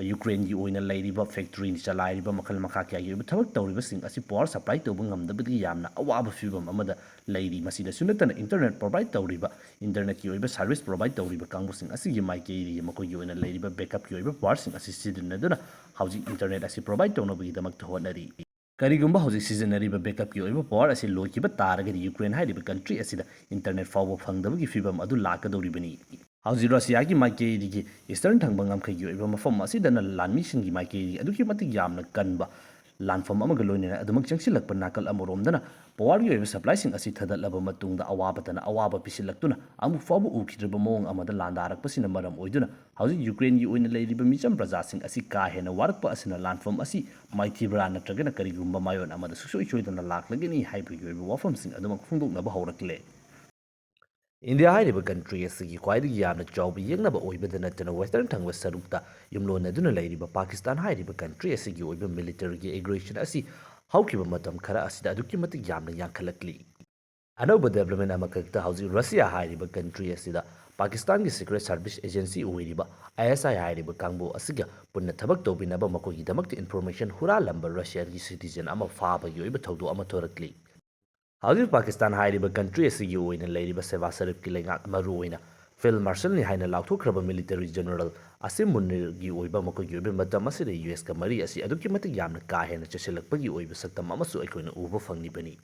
ꯌꯨꯀ꯭ꯔꯦꯟꯒꯤ ꯑꯣꯏꯅ ꯂꯩꯔꯤꯕ ꯐꯦꯛꯇꯔꯤ ꯆꯂꯥꯏꯔꯤꯕ ꯃꯈꯜ ꯃꯈꯥ ꯀꯌꯥꯒꯤ ꯑꯣꯏꯕ ꯊꯕꯛ ꯇꯧꯔꯤꯕꯁꯤꯡ ꯑꯁꯤ ꯄꯥꯋꯔ ꯁꯄ꯭ꯂꯥꯏ ꯇꯧꯕ ꯉꯝꯗꯕꯗꯒꯤ ꯌꯥꯝꯅ ꯑꯋꯥꯕ ꯐꯤꯕꯝ ꯑꯃꯗ ꯂꯩꯔꯤ꯫ ꯃꯁꯤꯗꯁꯨ ꯅꯠꯇꯅ ꯏꯟꯇꯔꯅꯦꯠ ꯄ꯭ꯔꯣꯚꯥꯏꯗ ꯇꯧꯔꯤꯕ, ꯏꯟꯇꯔꯅꯦꯠꯀꯤ ꯑꯣꯏꯕ ꯁꯥꯔꯚꯤꯁ ꯄ꯭ꯔꯣꯚꯥꯏꯗ ꯇꯧꯔꯤꯕ ꯀꯥꯡꯕꯨꯁꯤꯡ ꯑꯁꯤꯒꯤ ꯃꯥꯏꯀꯩꯗꯒꯤ ꯃꯈꯣꯏꯒꯤ ꯑꯣꯏꯅ ꯂꯩꯔꯤꯕ ꯕꯦꯛꯑꯞꯀꯤ ꯑꯣꯏꯕ ꯄꯥꯋꯔꯁꯤꯡ ꯑꯁꯤ ꯁꯤꯖꯤꯟꯅꯗꯨꯅ ꯍꯧꯖꯤꯛ ꯏꯟꯇꯔꯅꯦꯠ ꯑꯁꯤ ꯄ꯭ꯔꯣꯚꯥꯏꯗ ꯇꯧꯅꯕꯒꯤꯗꯃꯛꯇ ꯍꯣꯠꯅꯔꯤ꯫ ꯀꯔꯤꯒꯨꯝꯕ ꯍꯧꯖꯤꯛ ꯁꯤꯖꯤꯟꯅꯔꯤꯕ ꯕꯦꯛꯑꯞꯀꯤ ꯑꯣꯏꯕ ꯄꯥꯋꯔ ꯑꯁꯤ ꯂꯣꯏꯈꯤꯕ ꯇꯥꯔꯒꯗꯤ ꯌꯨꯀ꯭ꯔꯦꯟ ꯍꯥꯏꯔꯤꯕ ꯀꯟꯇ꯭ꯔꯤ ꯑꯁꯤꯗ ꯏꯟꯇꯔꯅꯦꯠ ꯐꯥꯎꯕ ꯐꯪꯗꯕꯒꯤ ꯐꯤꯕꯝ ꯑꯗꯨ ꯂꯥꯛꯀꯗꯧꯔꯤꯕꯅꯤ꯫ ꯍꯧꯖꯤꯛ ꯔꯁꯤꯌꯥꯒꯤ ꯃꯥꯏꯀꯩꯗꯒꯤ ꯏꯁꯇꯔꯟ ꯊꯪꯕ ꯉꯝꯈꯩꯒꯤ ꯑꯣꯏꯕ ꯃꯐꯝ ꯑꯁꯤꯗꯅ ꯂꯥꯟꯃꯤꯁꯤꯡꯒꯤ ꯃꯥꯏꯀꯩꯗꯒꯤ ꯑꯗꯨꯛꯀꯤ ꯃꯇꯤꯛ ꯌꯥꯝꯅ ꯀꯟꯕ ꯂꯥꯟꯐꯝ ꯑꯃꯒ ꯂꯣꯏꯅꯅ ꯑꯗꯨꯃꯛ ꯆꯪꯁꯤꯜꯂꯛꯄ ꯅꯥꯀꯜ ꯑꯃꯔꯣꯝꯗꯅ ꯄꯋꯥꯔꯒꯤ ꯑꯣꯏꯕ ꯁꯄ꯭ꯂꯥꯏꯁꯤꯡ ꯑꯁꯤ ꯊꯗꯠꯂꯕ ꯃꯇꯨꯡꯗ ꯑꯋꯥꯕꯗꯅ ꯑꯋꯥꯕ ꯄꯤꯁꯤꯜꯂꯛꯇꯨꯅ ꯑꯃꯨꯛ ꯐꯥꯎꯕ ꯎꯈꯤꯗ꯭ꯔꯤꯕ ꯃꯑꯣꯡ ꯑꯃꯗ ꯂꯥꯟꯗꯥꯔꯛꯄꯁꯤꯅ ꯃꯔꯝ ꯑꯣꯏꯗꯨꯅ ꯍꯧꯖꯤꯛ ꯌꯨꯀ꯭ꯔꯦꯟꯒꯤ ꯑꯣꯏꯅ ꯂꯩꯔꯤꯕ ꯃꯤꯆꯝ ꯄ꯭ꯔꯖꯥꯁꯤꯡ ꯑꯁꯤ ꯀꯥ ꯍꯦꯟꯅ ꯋꯥꯔꯛꯄ ꯑꯁꯤꯅ ꯂꯥꯟꯐꯝ ꯑꯁꯤ ꯃꯥꯏꯊꯤꯕ꯭ꯔꯥ ꯅꯠꯇ꯭ꯔꯒꯅ ꯀꯔꯤꯒꯨꯝꯕ ꯃꯥꯏꯑꯣꯟ ꯑꯃꯗ ꯁꯨꯡꯁꯣꯏ ꯁꯣꯏꯗꯅ ꯂꯥꯛꯂꯒꯅꯤ ꯍꯥꯏꯕꯒꯤ ꯑꯣꯏꯕ ꯋꯥꯐꯝꯁꯤꯡ ꯑꯗꯨꯃꯛ ꯐꯣꯡꯗꯣꯛꯅꯕ ꯍꯧꯔꯛꯂꯦ꯫ ꯏꯟꯗꯤꯌꯥ ꯍꯥꯏꯔꯤꯕ ꯀꯟꯇ꯭ꯔꯤ ꯑꯁꯤꯒꯤ ꯈ꯭ꯋꯥꯏꯗꯒꯤ ꯌꯥꯝꯅ ꯆꯥꯎꯕ ꯌꯦꯛꯅꯕ ꯑꯣꯏꯕꯗ ꯅꯠꯇꯅ ꯋꯦꯁꯇꯔꯟ ꯊꯪꯕ ꯁꯔꯨꯛꯇ ꯌꯨꯝꯂꯣꯟꯅꯗꯨꯅ ꯂꯩꯔꯤꯕ ꯄꯥꯀꯤꯁꯇꯥꯟ ꯍꯥꯏꯔꯤꯕ ꯀꯟꯇ꯭ꯔꯤ ꯑꯁꯤꯒꯤ ꯑꯣꯏꯕ ꯃꯤꯂꯤꯇꯔꯤꯒꯤ ꯑꯦꯒ꯭ꯔꯦꯁꯟ ꯑꯁꯤ ꯍꯧꯈꯤꯕ ꯃꯇꯝ ꯈꯔ ꯑꯁꯤꯗ ꯑꯗꯨꯛꯀꯤ ꯃꯇꯤꯛ ꯌꯥꯝꯅ ꯌꯥꯡꯈꯠꯂꯛꯂꯤ꯫ ꯑꯅꯧꯕ ꯗꯦꯕꯂꯞꯃꯦꯟ ꯑꯃꯈꯛꯇ ꯍꯧꯖꯤꯛ ꯔꯁꯤꯌꯥ ꯍꯥꯏꯔꯤꯕ ꯀꯟꯇ꯭ꯔꯤ ꯑꯁꯤꯗ ꯄꯥꯀꯤꯁꯇꯥꯟꯒꯤ ꯁꯤꯀ꯭ꯔꯦꯠ ꯁꯥꯔꯚꯤꯁ ꯑꯦꯖꯦꯟꯁꯤ ꯑꯣꯏꯔꯤꯕ ꯑꯥꯏ ꯑꯦꯁ ꯑꯥꯏ ꯍꯥꯏꯔꯤꯕ ꯀꯥꯡꯕꯨ ꯑꯁꯤꯒ ꯄꯨꯟꯅ ꯊꯕꯛ ꯇꯧꯕꯤꯅꯕ ꯃꯈꯣꯏꯒꯤꯗꯃꯛꯇ ꯏꯟꯐꯣꯔꯃꯦꯁꯟ ꯍꯨꯔꯥꯜꯂꯝꯕ ꯔꯁꯤꯌꯥꯒꯤ ꯁꯤꯇꯤꯖꯦꯟ ꯑꯃ ꯐꯥꯕꯒꯤ ꯑꯣꯏꯕ ꯊꯧꯗꯣꯛ ꯑꯃ ꯊꯣꯔꯛꯂꯤ꯫ ꯍꯧꯖꯤꯛ ꯄꯥꯀꯤꯁꯇꯥꯟ ꯍꯥꯏꯔꯤꯕ ꯀꯟꯇ꯭ꯔꯤ ꯑꯁꯤꯒꯤ ꯑꯣꯏꯅ ꯂꯩꯔꯤꯕ ꯁꯦꯕꯥ ꯁꯔꯤꯐꯀꯤ ꯂꯩꯉꯥꯛ, ꯃꯔꯨꯑꯣꯏꯅ ꯐꯤꯜꯗ ꯃꯥꯔꯁꯜꯅꯤ ꯍꯥꯏꯅ ꯂꯥꯎꯊꯣꯛꯈ꯭ꯔꯕ ꯃꯤꯂꯤꯇꯔꯤ ꯖꯦꯅꯔꯦꯜ ꯑꯁꯤꯝ ꯃꯨꯅꯤꯔꯒꯤ ꯑꯣꯏꯕ ꯃꯈꯣꯏꯒꯤ ꯑꯣꯏꯕ ꯃꯇꯝ ꯑꯁꯤꯗ ꯌꯨ ꯑꯦꯁꯀ ꯃꯔꯤ ꯑꯁꯤ ꯑꯗꯨꯛꯀꯤ ꯃꯇꯤꯛ ꯌꯥꯝꯅ ꯀꯥ ꯍꯦꯟꯅ ꯆꯦꯁꯤꯜꯂꯛꯄꯒꯤ ꯑꯣꯏꯕ ꯁꯛꯇꯝ ꯑꯃꯁꯨ ꯑꯩꯈꯣꯏꯅ ꯎꯕ ꯐꯪꯂꯤꯕꯅꯤ꯫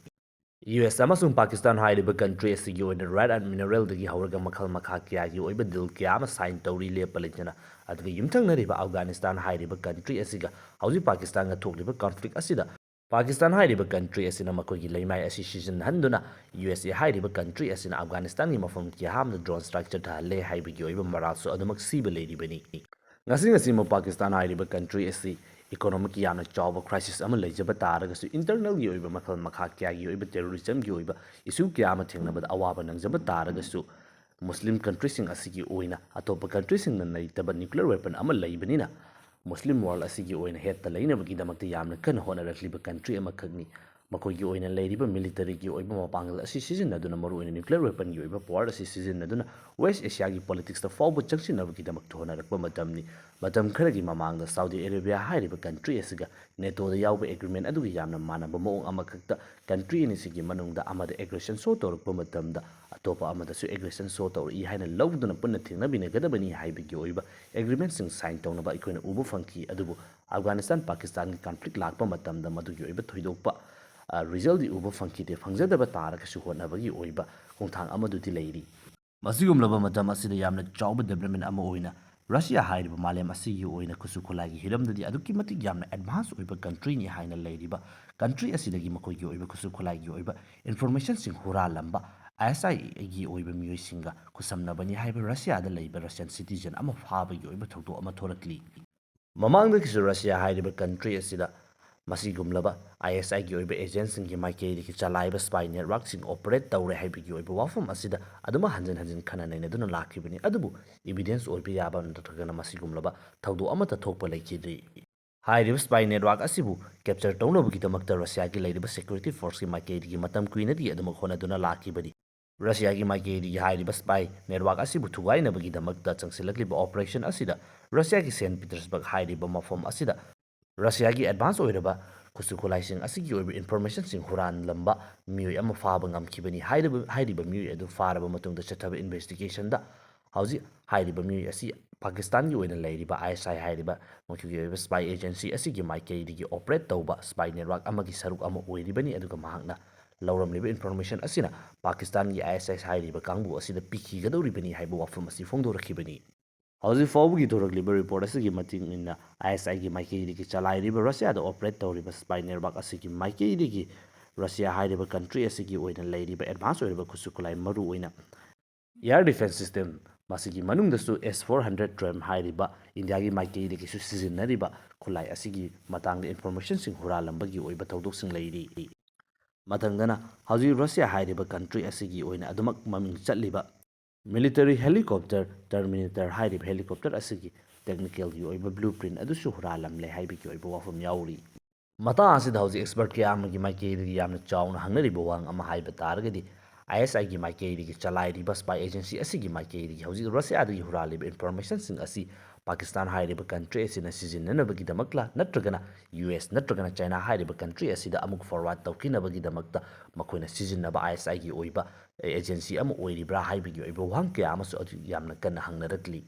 ꯌꯨ ꯑꯦꯁ ꯑꯃꯁꯨꯡ ꯄꯥꯀꯤꯁꯇꯥꯟ ꯍꯥꯏꯔꯤꯕ ꯀꯟꯇ꯭ꯔꯤ ꯑꯁꯤꯒꯤ ꯑꯣꯏꯅ ꯔꯦꯌꯔ ꯑꯔꯊ ꯃꯤꯅꯔꯦꯜꯗꯒꯤ ꯍꯧꯔꯒ ꯃꯈꯜ ꯃꯈꯥ ꯀꯌꯥꯒꯤ ꯑꯣꯏꯕ ꯗꯤꯜ ꯀꯌꯥ ꯑꯃ ꯁꯥꯏꯟ ꯇꯧꯔꯤ ꯂꯦꯞꯄ ꯂꯩꯇꯅ꯫ ꯑꯗꯨꯒ ꯌꯨꯝꯊꯪꯅꯔꯤꯕ ꯑꯐꯒꯥꯅꯤꯁꯇꯥꯟ ꯍꯥꯏꯔꯤꯕ ꯀꯟꯇ꯭ꯔꯤ ꯑꯁꯤꯒ ꯍꯧꯖꯤꯛ ꯄꯥꯀꯤꯁꯇꯥꯟꯒ ꯊꯣꯛꯂꯤꯕ ꯀꯟꯐ꯭ꯂꯤꯛ ꯑꯁꯤꯗ ꯄꯥꯀꯤꯁꯇꯥꯟ ꯍꯥꯏꯔꯤꯕ ꯀꯟꯇ꯭ꯔꯤ ꯑꯁꯤꯅ ꯃꯈꯣꯏꯒꯤ ꯂꯩꯃꯥꯏ ꯑꯁꯤ ꯁꯤꯖꯤꯟꯅꯍꯟꯗꯨꯅ ꯌꯨ ꯑꯦꯁ ꯑꯦ ꯍꯥꯏꯔꯤꯕ ꯀꯟꯇ꯭ꯔꯤ ꯑꯁꯤꯅ ꯑꯐꯒꯥꯅꯤꯁꯇꯥꯟꯒꯤ ꯃꯐꯝ ꯀꯌꯥ ꯑꯃꯗ ꯗ꯭ꯔꯣꯟ ꯁ꯭ꯇ꯭ꯔꯥꯏꯛ ꯆꯠꯊꯍꯜꯂꯦ ꯍꯥꯏꯕꯒꯤ ꯑꯣꯏꯕ ꯃꯔꯥꯜꯁꯨ ꯑꯗꯨꯃꯛ ꯁꯤꯕ ꯂꯩꯔꯤꯕꯅꯤ꯫ ꯉꯁꯤ ꯉꯁꯤꯃꯛ ꯄꯥꯀꯤꯁꯇꯥꯟ ꯍꯥꯏꯔꯤꯕ ꯀꯟꯇ꯭ꯔꯤ ꯑꯁꯤ ꯏꯀꯣꯅꯣꯃꯤꯛꯀꯤ ꯌꯥꯝꯅ ꯆꯥꯎꯕ ꯀ꯭ꯔꯥꯏꯁꯤꯁ ꯑꯃ ꯂꯩꯖꯕ ꯇꯥꯔꯒꯁꯨ, ꯏꯟꯇꯔꯅꯦꯜꯒꯤ ꯑꯣꯏꯕ ꯃꯈꯜ ꯃꯈꯥ ꯀꯌꯥꯒꯤ ꯑꯣꯏꯕ ꯇꯦꯔꯣꯔꯤꯖꯝꯒꯤ ꯑꯣꯏꯕ ꯏꯁꯨ ꯀꯌꯥ ꯑꯃ ꯊꯦꯡꯅꯕꯗ ꯑꯋꯥꯕ ꯅꯪꯖꯕ ꯇꯥꯔꯒꯁꯨ, ꯃꯨꯁꯂꯤꯝ ꯀꯟꯇ꯭ꯔꯤꯁꯤꯡ ꯑꯁꯤꯒꯤ ꯑꯣꯏꯅ ꯑꯇꯣꯞꯄ ꯀꯟꯇ꯭ꯔꯤꯁꯤꯡꯅ ꯂꯩꯇꯕ ꯅ꯭ꯌꯨꯀ꯭ꯂꯤꯌꯔ ꯋꯦꯄꯟ ꯑꯃ ꯂꯩꯕꯅꯤꯅ, ꯃꯨꯁꯂꯤꯝ ꯋꯥꯔꯜ ꯑꯁꯤꯒꯤ ꯑꯣꯏꯅ ꯍꯦꯠꯇ ꯂꯩꯅꯕꯒꯤꯗꯃꯛꯇ ꯌꯥꯝꯅ ꯀꯟꯅ ꯍꯣꯠꯅꯔꯛꯂꯤꯕ ꯀꯟꯇ꯭ꯔꯤ ꯑꯃꯈꯛꯅꯤ꯫ ꯃꯈꯣꯏꯒꯤ ꯑꯣꯏꯅ ꯂꯩꯔꯤꯕ ꯃꯤꯂꯤꯇꯔꯤꯒꯤ ꯑꯣꯏꯕ ꯃꯄꯥꯡꯒꯜ ꯑꯁꯤ ꯁꯤꯖꯤꯟꯅꯗꯨꯅ, ꯃꯔꯨꯑꯣꯏꯅ ꯅ꯭ꯌꯨꯀ꯭ꯂꯤꯌꯔ ꯋꯦꯄꯟꯒꯤ ꯑꯣꯏꯕ ꯄꯋꯥꯔ ꯑꯁꯤ ꯁꯤꯖꯤꯟꯅꯗꯨꯅ, ꯋꯦꯁ ꯑꯦꯁꯤꯌꯥꯒꯤ ꯄꯣꯂꯤꯇꯤꯛꯁꯇ ꯐꯥꯎꯕ ꯆꯪꯁꯤꯟꯅꯕꯒꯤꯗꯃꯛꯇ ꯍꯣꯠꯅꯔꯛꯄ ꯃꯇꯝꯅꯤ꯫ ꯃꯇꯝ ꯈꯔꯒꯤ ꯃꯃꯥꯡꯗ ꯁꯥꯎꯗꯤ ꯑꯔꯦꯕꯤꯌꯥ ꯍꯥꯏꯔꯤꯕ ꯀꯟꯇ꯭ꯔꯤ ꯑꯁꯤꯒ ꯅꯦꯇꯣꯗ ꯌꯥꯎꯕ ꯑꯦꯒ꯭ꯔꯤꯃꯦꯟ ꯑꯗꯨꯒ ꯌꯥꯝꯅ ꯃꯥꯟꯅꯕ ꯃꯑꯣꯡ ꯑꯃꯈꯛꯇ ꯀꯟꯇ꯭ꯔꯤ ꯑꯅꯤꯁꯤꯒꯤ ꯃꯅꯨꯡꯗ ꯑꯃꯗ ꯑꯦꯒ꯭ꯔꯦꯁꯟ ꯁꯣ ꯇꯧꯔꯛꯄ ꯃꯇꯝꯗ ꯑꯇꯣꯞꯄ ꯑꯃꯗꯁꯨ ꯑꯦꯒ꯭ꯔꯦꯁꯟ ꯁꯣ ꯇꯧꯔꯛꯏ ꯍꯥꯏꯅ ꯂꯧꯗꯨꯅ ꯄꯨꯟꯅ ꯊꯦꯡꯅꯃꯤꯟꯅꯒꯗꯕꯅꯤ ꯍꯥꯏꯕꯒꯤ ꯑꯣꯏꯕ ꯑꯦꯒ꯭ꯔꯤꯃꯦꯟꯁꯤꯡ ꯁꯥꯏꯟ ꯇꯧꯅꯕ ꯑꯩꯈꯣꯏꯅ ꯎꯕ ꯐꯪꯈꯤ꯫ ꯑꯗꯨꯕꯨ ꯑꯐꯒꯥꯅꯤꯁꯇꯥꯟ ꯄꯥꯀꯤꯁꯇꯥꯟꯒꯤ ꯀꯟꯐ꯭ꯂꯤꯛ ꯂꯥꯛꯄ ꯃꯇꯝꯗ ꯃꯗꯨꯒꯤ ꯑꯣꯏꯕ ꯊꯣꯏꯗꯣꯛꯄ, ꯑ, ꯔꯤꯖꯜꯗꯤ ꯎꯕ ꯐꯪꯈꯤꯗꯦ꯫ ꯐꯪꯖꯗꯕ ꯇꯥꯔꯒꯁꯨ ꯍꯣꯠꯅꯕꯒꯤ ꯑꯣꯏꯕ ꯈꯣꯡꯊꯥꯡ ꯑꯃꯗꯨꯗꯤ ꯂꯩꯔꯤ꯫ ꯃꯁꯤꯒꯨꯝꯂꯕ ꯃꯇꯝ ꯑꯁꯤꯗ ꯌꯥꯝꯅ ꯆꯥꯎꯕ development ꯑꯃ ꯑꯣꯏꯅ, ꯔꯁꯤꯌꯥ ꯍꯥꯏꯔꯤꯕ ꯃꯥꯂꯦꯝ ꯑꯁꯤꯒꯤ ꯑꯣꯏꯅ ꯈꯨꯠꯁꯨ ꯈꯨꯠꯂꯥꯏꯒꯤ ꯍꯤꯔꯝꯗꯗꯤ ꯑꯗꯨꯛꯀꯤ ꯃꯇꯤꯛ ꯌꯥꯝꯅ advance ꯑꯣꯏꯕ countryꯅꯤ ꯍꯥꯏꯅ ꯂꯩꯔꯤꯕ country ꯑꯁꯤꯗꯒꯤ ꯃꯈꯣꯏꯒꯤ ꯑꯣꯏꯕ ꯈꯨꯠꯁꯨ ꯈꯨꯠꯂꯥꯏꯒꯤ ꯑꯣꯏꯕ informationꯁꯤꯡ ꯍꯨꯔꯥꯜꯂꯝꯕ, ISIꯒꯤ ꯑꯣꯏꯕ ꯃꯤꯑꯣꯏꯁꯤꯡꯒ ꯈꯨꯠꯁꯝꯅꯕꯅꯤ ꯍꯥꯏꯕ ꯔꯁꯤꯌꯥꯗ ꯂꯩꯕ Russian citizen ꯑꯃ ꯐꯥꯕꯒꯤ ꯑꯣꯏꯕ ꯊꯧꯗꯣꯛ ꯑꯃ ꯊꯣꯔꯛꯂꯤ꯫ ꯃꯃꯥꯡꯗꯒꯤꯁꯨ ꯔꯁꯤꯌꯥ ꯍꯥꯏꯔꯤꯕ country ꯑꯁꯤꯗ ꯃꯁꯤꯒꯨꯝꯂꯕ ISIꯒꯤ ꯑꯣꯏꯕ agentꯁꯤꯡꯒꯤ ꯃꯥꯏꯀꯩꯗꯒꯤ ꯆꯂꯥꯏꯕ spy networkꯁꯤꯡ operate ꯇꯧꯔꯦ ꯍꯥꯏꯕꯒꯤ ꯑꯣꯏꯕ ꯋꯥꯐꯝ ꯑꯁꯤꯗ ꯑꯗꯨꯃꯛ ꯍꯟꯖꯤꯟ ꯍꯟꯖꯤꯟ ꯈꯟꯅ ꯅꯩꯅꯗꯨꯅ ꯂꯥꯛꯈꯤꯕꯅꯤ, ꯑꯗꯨꯕꯨ evidence ꯑꯣꯏꯕ ꯌꯥꯕ ꯅꯠꯇ꯭ꯔꯒꯅ ꯃꯁꯤꯒꯨꯝꯂꯕ ꯊꯧꯗꯣꯛ ꯑꯃꯠꯇ ꯊꯣꯛꯄ ꯂꯩꯈꯤꯗ꯭ꯔꯤ꯫ ꯍꯥꯏꯔꯤꯕ spy network ꯑꯁꯤꯕꯨ capture ꯇꯧꯅꯕꯒꯤꯗꯃꯛꯇ ꯔꯁꯤꯌꯥꯒꯤ ꯂꯩꯔꯤꯕ security forceꯀꯤ ꯃꯥꯏꯀꯩꯗꯒꯤ ꯃꯇꯝ ꯀꯨꯏꯅꯗꯤ ꯑꯗꯨꯃꯛ ꯍꯣꯠꯅꯗꯨꯅ ꯂꯥꯛꯈꯤꯕꯅꯤ꯫ ꯔꯁꯤꯌꯥꯒꯤ ꯃꯥꯏꯀꯩꯗꯒꯤ ꯍꯥꯏꯔꯤꯕ spy network ꯑꯁꯤꯕꯨ ꯊꯨꯒꯥꯏꯅꯕꯒꯤꯗꯃꯛꯇ ꯆꯪꯁꯤꯜꯂꯛꯂꯤꯕ operation ꯑꯁꯤꯗ ꯔꯁꯤꯌꯥꯒꯤ Saint Petersburg ꯍꯥꯏꯔꯤꯕ ꯃꯐꯝ ꯑꯁꯤꯗ ꯔꯁꯤꯌꯥꯒꯤ advance ꯑꯣꯏꯔꯕ ꯈꯨꯠꯁꯨ ꯈꯨꯠꯂꯥꯏꯁꯤꯡ ꯑꯁꯤꯒꯤ ꯑꯣꯏꯕ informationꯁꯤꯡ ꯍꯨꯔꯥꯟꯂꯝꯕ ꯃꯤꯑꯣꯏ ꯑꯃ ꯐꯥꯕ ꯉꯝꯈꯤꯕꯅꯤ꯫ ꯍꯥꯏꯔꯤꯕ, ꯍꯥꯏꯔꯤꯕ ꯃꯤꯑꯣꯏ ꯑꯗꯨ ꯐꯥꯔꯕ ꯃꯇꯨꯡꯗ ꯆꯠꯊꯕ investigationꯗ ꯍꯧꯖꯤꯛ ꯍꯥꯏꯔꯤꯕ ꯃꯤꯑꯣꯏ ꯑꯁꯤ ꯄꯥꯀꯤꯁꯇꯥꯟꯒꯤ ꯑꯣꯏꯅ ꯂꯩꯔꯤꯕ ISI ꯍꯥꯏꯔꯤꯕ ꯃꯈꯣꯏꯒꯤ ꯑꯣꯏꯕ spy agency ꯑꯁꯤꯒꯤ ꯃꯥꯏꯀꯩꯗꯒꯤ operate ꯇꯧꯕ spy network ꯑꯃꯒꯤ ꯁꯔꯨꯛ ꯑꯃ ꯑꯣꯏꯔꯤꯕꯅꯤ, ꯑꯗꯨꯒ ꯃꯍꯥꯛꯅ ꯂꯧꯔꯝꯂꯤꯕ information ꯑꯁꯤꯅ ꯄꯥꯀꯤꯁꯇꯥꯟꯒꯤ ISI ꯍꯥꯏꯔꯤꯕ ꯀꯥꯡꯕꯨ ꯑꯁꯤꯗ ꯄꯤꯈꯤꯒꯗꯧꯔꯤꯕꯅꯤ ꯍꯥꯏꯕ ꯋꯥꯐꯝ ꯑꯁꯤ ꯐꯣꯡꯗꯣꯔꯛꯈꯤꯕꯅꯤ꯫ ꯍꯧꯖꯤꯛ ꯐꯥꯎꯕꯒꯤ ꯊꯣꯔꯛꯂꯤꯕ report ꯑꯁꯤꯒꯤ ꯃꯇꯨꯡ ꯏꯟꯅ, ISIꯒꯤ ꯃꯥꯏꯀꯩꯗꯒꯤ ꯆꯂꯥꯏꯔꯤꯕ ꯔꯁꯤꯌꯥꯗ operate ꯇꯧꯔꯤꯕ spy network ꯑꯁꯤꯒꯤ ꯃꯥꯏꯀꯩꯗꯒꯤ ꯔꯁꯤꯌꯥ ꯍꯥꯏꯔꯤꯕ country ꯑꯁꯤꯒꯤ ꯑꯣꯏꯅ ꯂꯩꯔꯤꯕ advance ꯑꯣꯏꯔꯕ ꯈꯨꯠꯁꯨ ꯈꯨꯠꯂꯥꯏ, ꯃꯔꯨ ꯑꯣꯏꯅ air defence system, ꯃꯁꯤꯒꯤ ꯃꯅꯨꯡꯗꯁꯨ S four hundred TREM ꯍꯥꯏꯔꯤꯕ ꯏꯟꯗꯤꯌꯥꯒꯤ ꯃꯥꯏꯀꯩꯗꯒꯤꯁꯨ ꯁꯤꯖꯤꯟꯅꯔꯤꯕ ꯈꯨꯠꯂꯥꯏ ꯑꯁꯤꯒꯤ ꯃꯇꯥꯡꯗ informationꯁꯤꯡ ꯍꯨꯔꯥꯜꯂꯝꯕꯒꯤ ꯑꯣꯏꯕ ꯊꯧꯗꯣꯛꯁꯤꯡ ꯂꯩꯔꯤ꯫ ꯃꯊꯪꯗꯅ ꯍꯧꯖꯤꯛ ꯔꯁꯤꯌꯥ ꯍꯥꯏꯔꯤꯕ country ꯑꯁꯤꯒꯤ ꯑꯣꯏꯅ ꯑꯗꯨꯃꯛ ꯃꯃꯤꯡ ꯆꯠꯂꯤꯕ military helicopter Terminator ꯍꯥꯏꯔꯤꯕ helicopter ꯑꯁꯤꯒꯤ technicalꯒꯤ ꯑꯣꯏꯕ blueprint ꯑꯗꯨꯁꯨ ꯍꯨꯔꯥꯜꯂꯝꯂꯦ ꯍꯥꯏꯕꯒꯤ ꯑꯣꯏꯕ ꯋꯥꯐꯝ ꯌꯥꯎꯔꯤ꯫ ꯃꯇꯥꯡ ꯑꯁꯤꯗ ꯍꯧꯖꯤꯛ expert ꯀꯌꯥ ꯑꯃꯒꯤ ꯃꯥꯏꯀꯩꯗꯒꯤ ꯌꯥꯝꯅ ꯆꯥꯎꯅ ꯍꯪꯅꯔꯤꯕ ꯋꯥꯍꯪ ꯑꯃ ꯍꯥꯏꯕ ꯇꯥꯔꯒꯗꯤ, ISIꯒꯤ ꯃꯥꯏꯀꯩꯗꯒꯤ ꯆꯂꯥꯏꯔꯤꯕ spy agency ꯑꯁꯤꯒꯤ ꯃꯥꯏꯀꯩꯗꯒꯤ ꯍꯧꯖꯤꯛ ꯔꯁꯤꯌꯥꯗꯒꯤ ꯍꯨꯔꯥꯜꯂꯤꯕ informationꯁꯤꯡ ꯑꯁꯤ ꯄꯥꯀꯤꯁꯇꯥꯟ ꯍꯥꯏꯔꯤꯕ country ꯑꯁꯤꯅ ꯁꯤꯖꯤꯟꯅꯅꯕꯒꯤꯗꯃꯛꯂ, ꯅꯠꯇ꯭ꯔꯒꯅ US ꯅꯠꯇ꯭ꯔꯒꯅ ꯆꯥꯏꯅꯥ ꯍꯥꯏꯔꯤꯕ country ꯑꯁꯤꯗ ꯑꯃꯨꯛ forward ꯇꯧꯈꯤꯅꯕꯒꯤꯗꯃꯛꯇ ꯃꯈꯣꯏꯅ ꯁꯤꯖꯤꯟꯅꯕ ISIꯒꯤ ꯑꯣꯏꯕ agency ꯑꯃ ꯑꯣꯏꯔꯤꯕ꯭ꯔꯥ ꯍꯥꯏꯕꯒꯤ ꯑꯣꯏꯕ ꯋꯥꯍꯪ ꯀꯌꯥ ꯑꯃꯁꯨ ꯍꯧꯖꯤꯛ ꯌꯥꯝꯅ ꯀꯟꯅ ꯍꯪꯅꯔꯛꯂꯤ꯫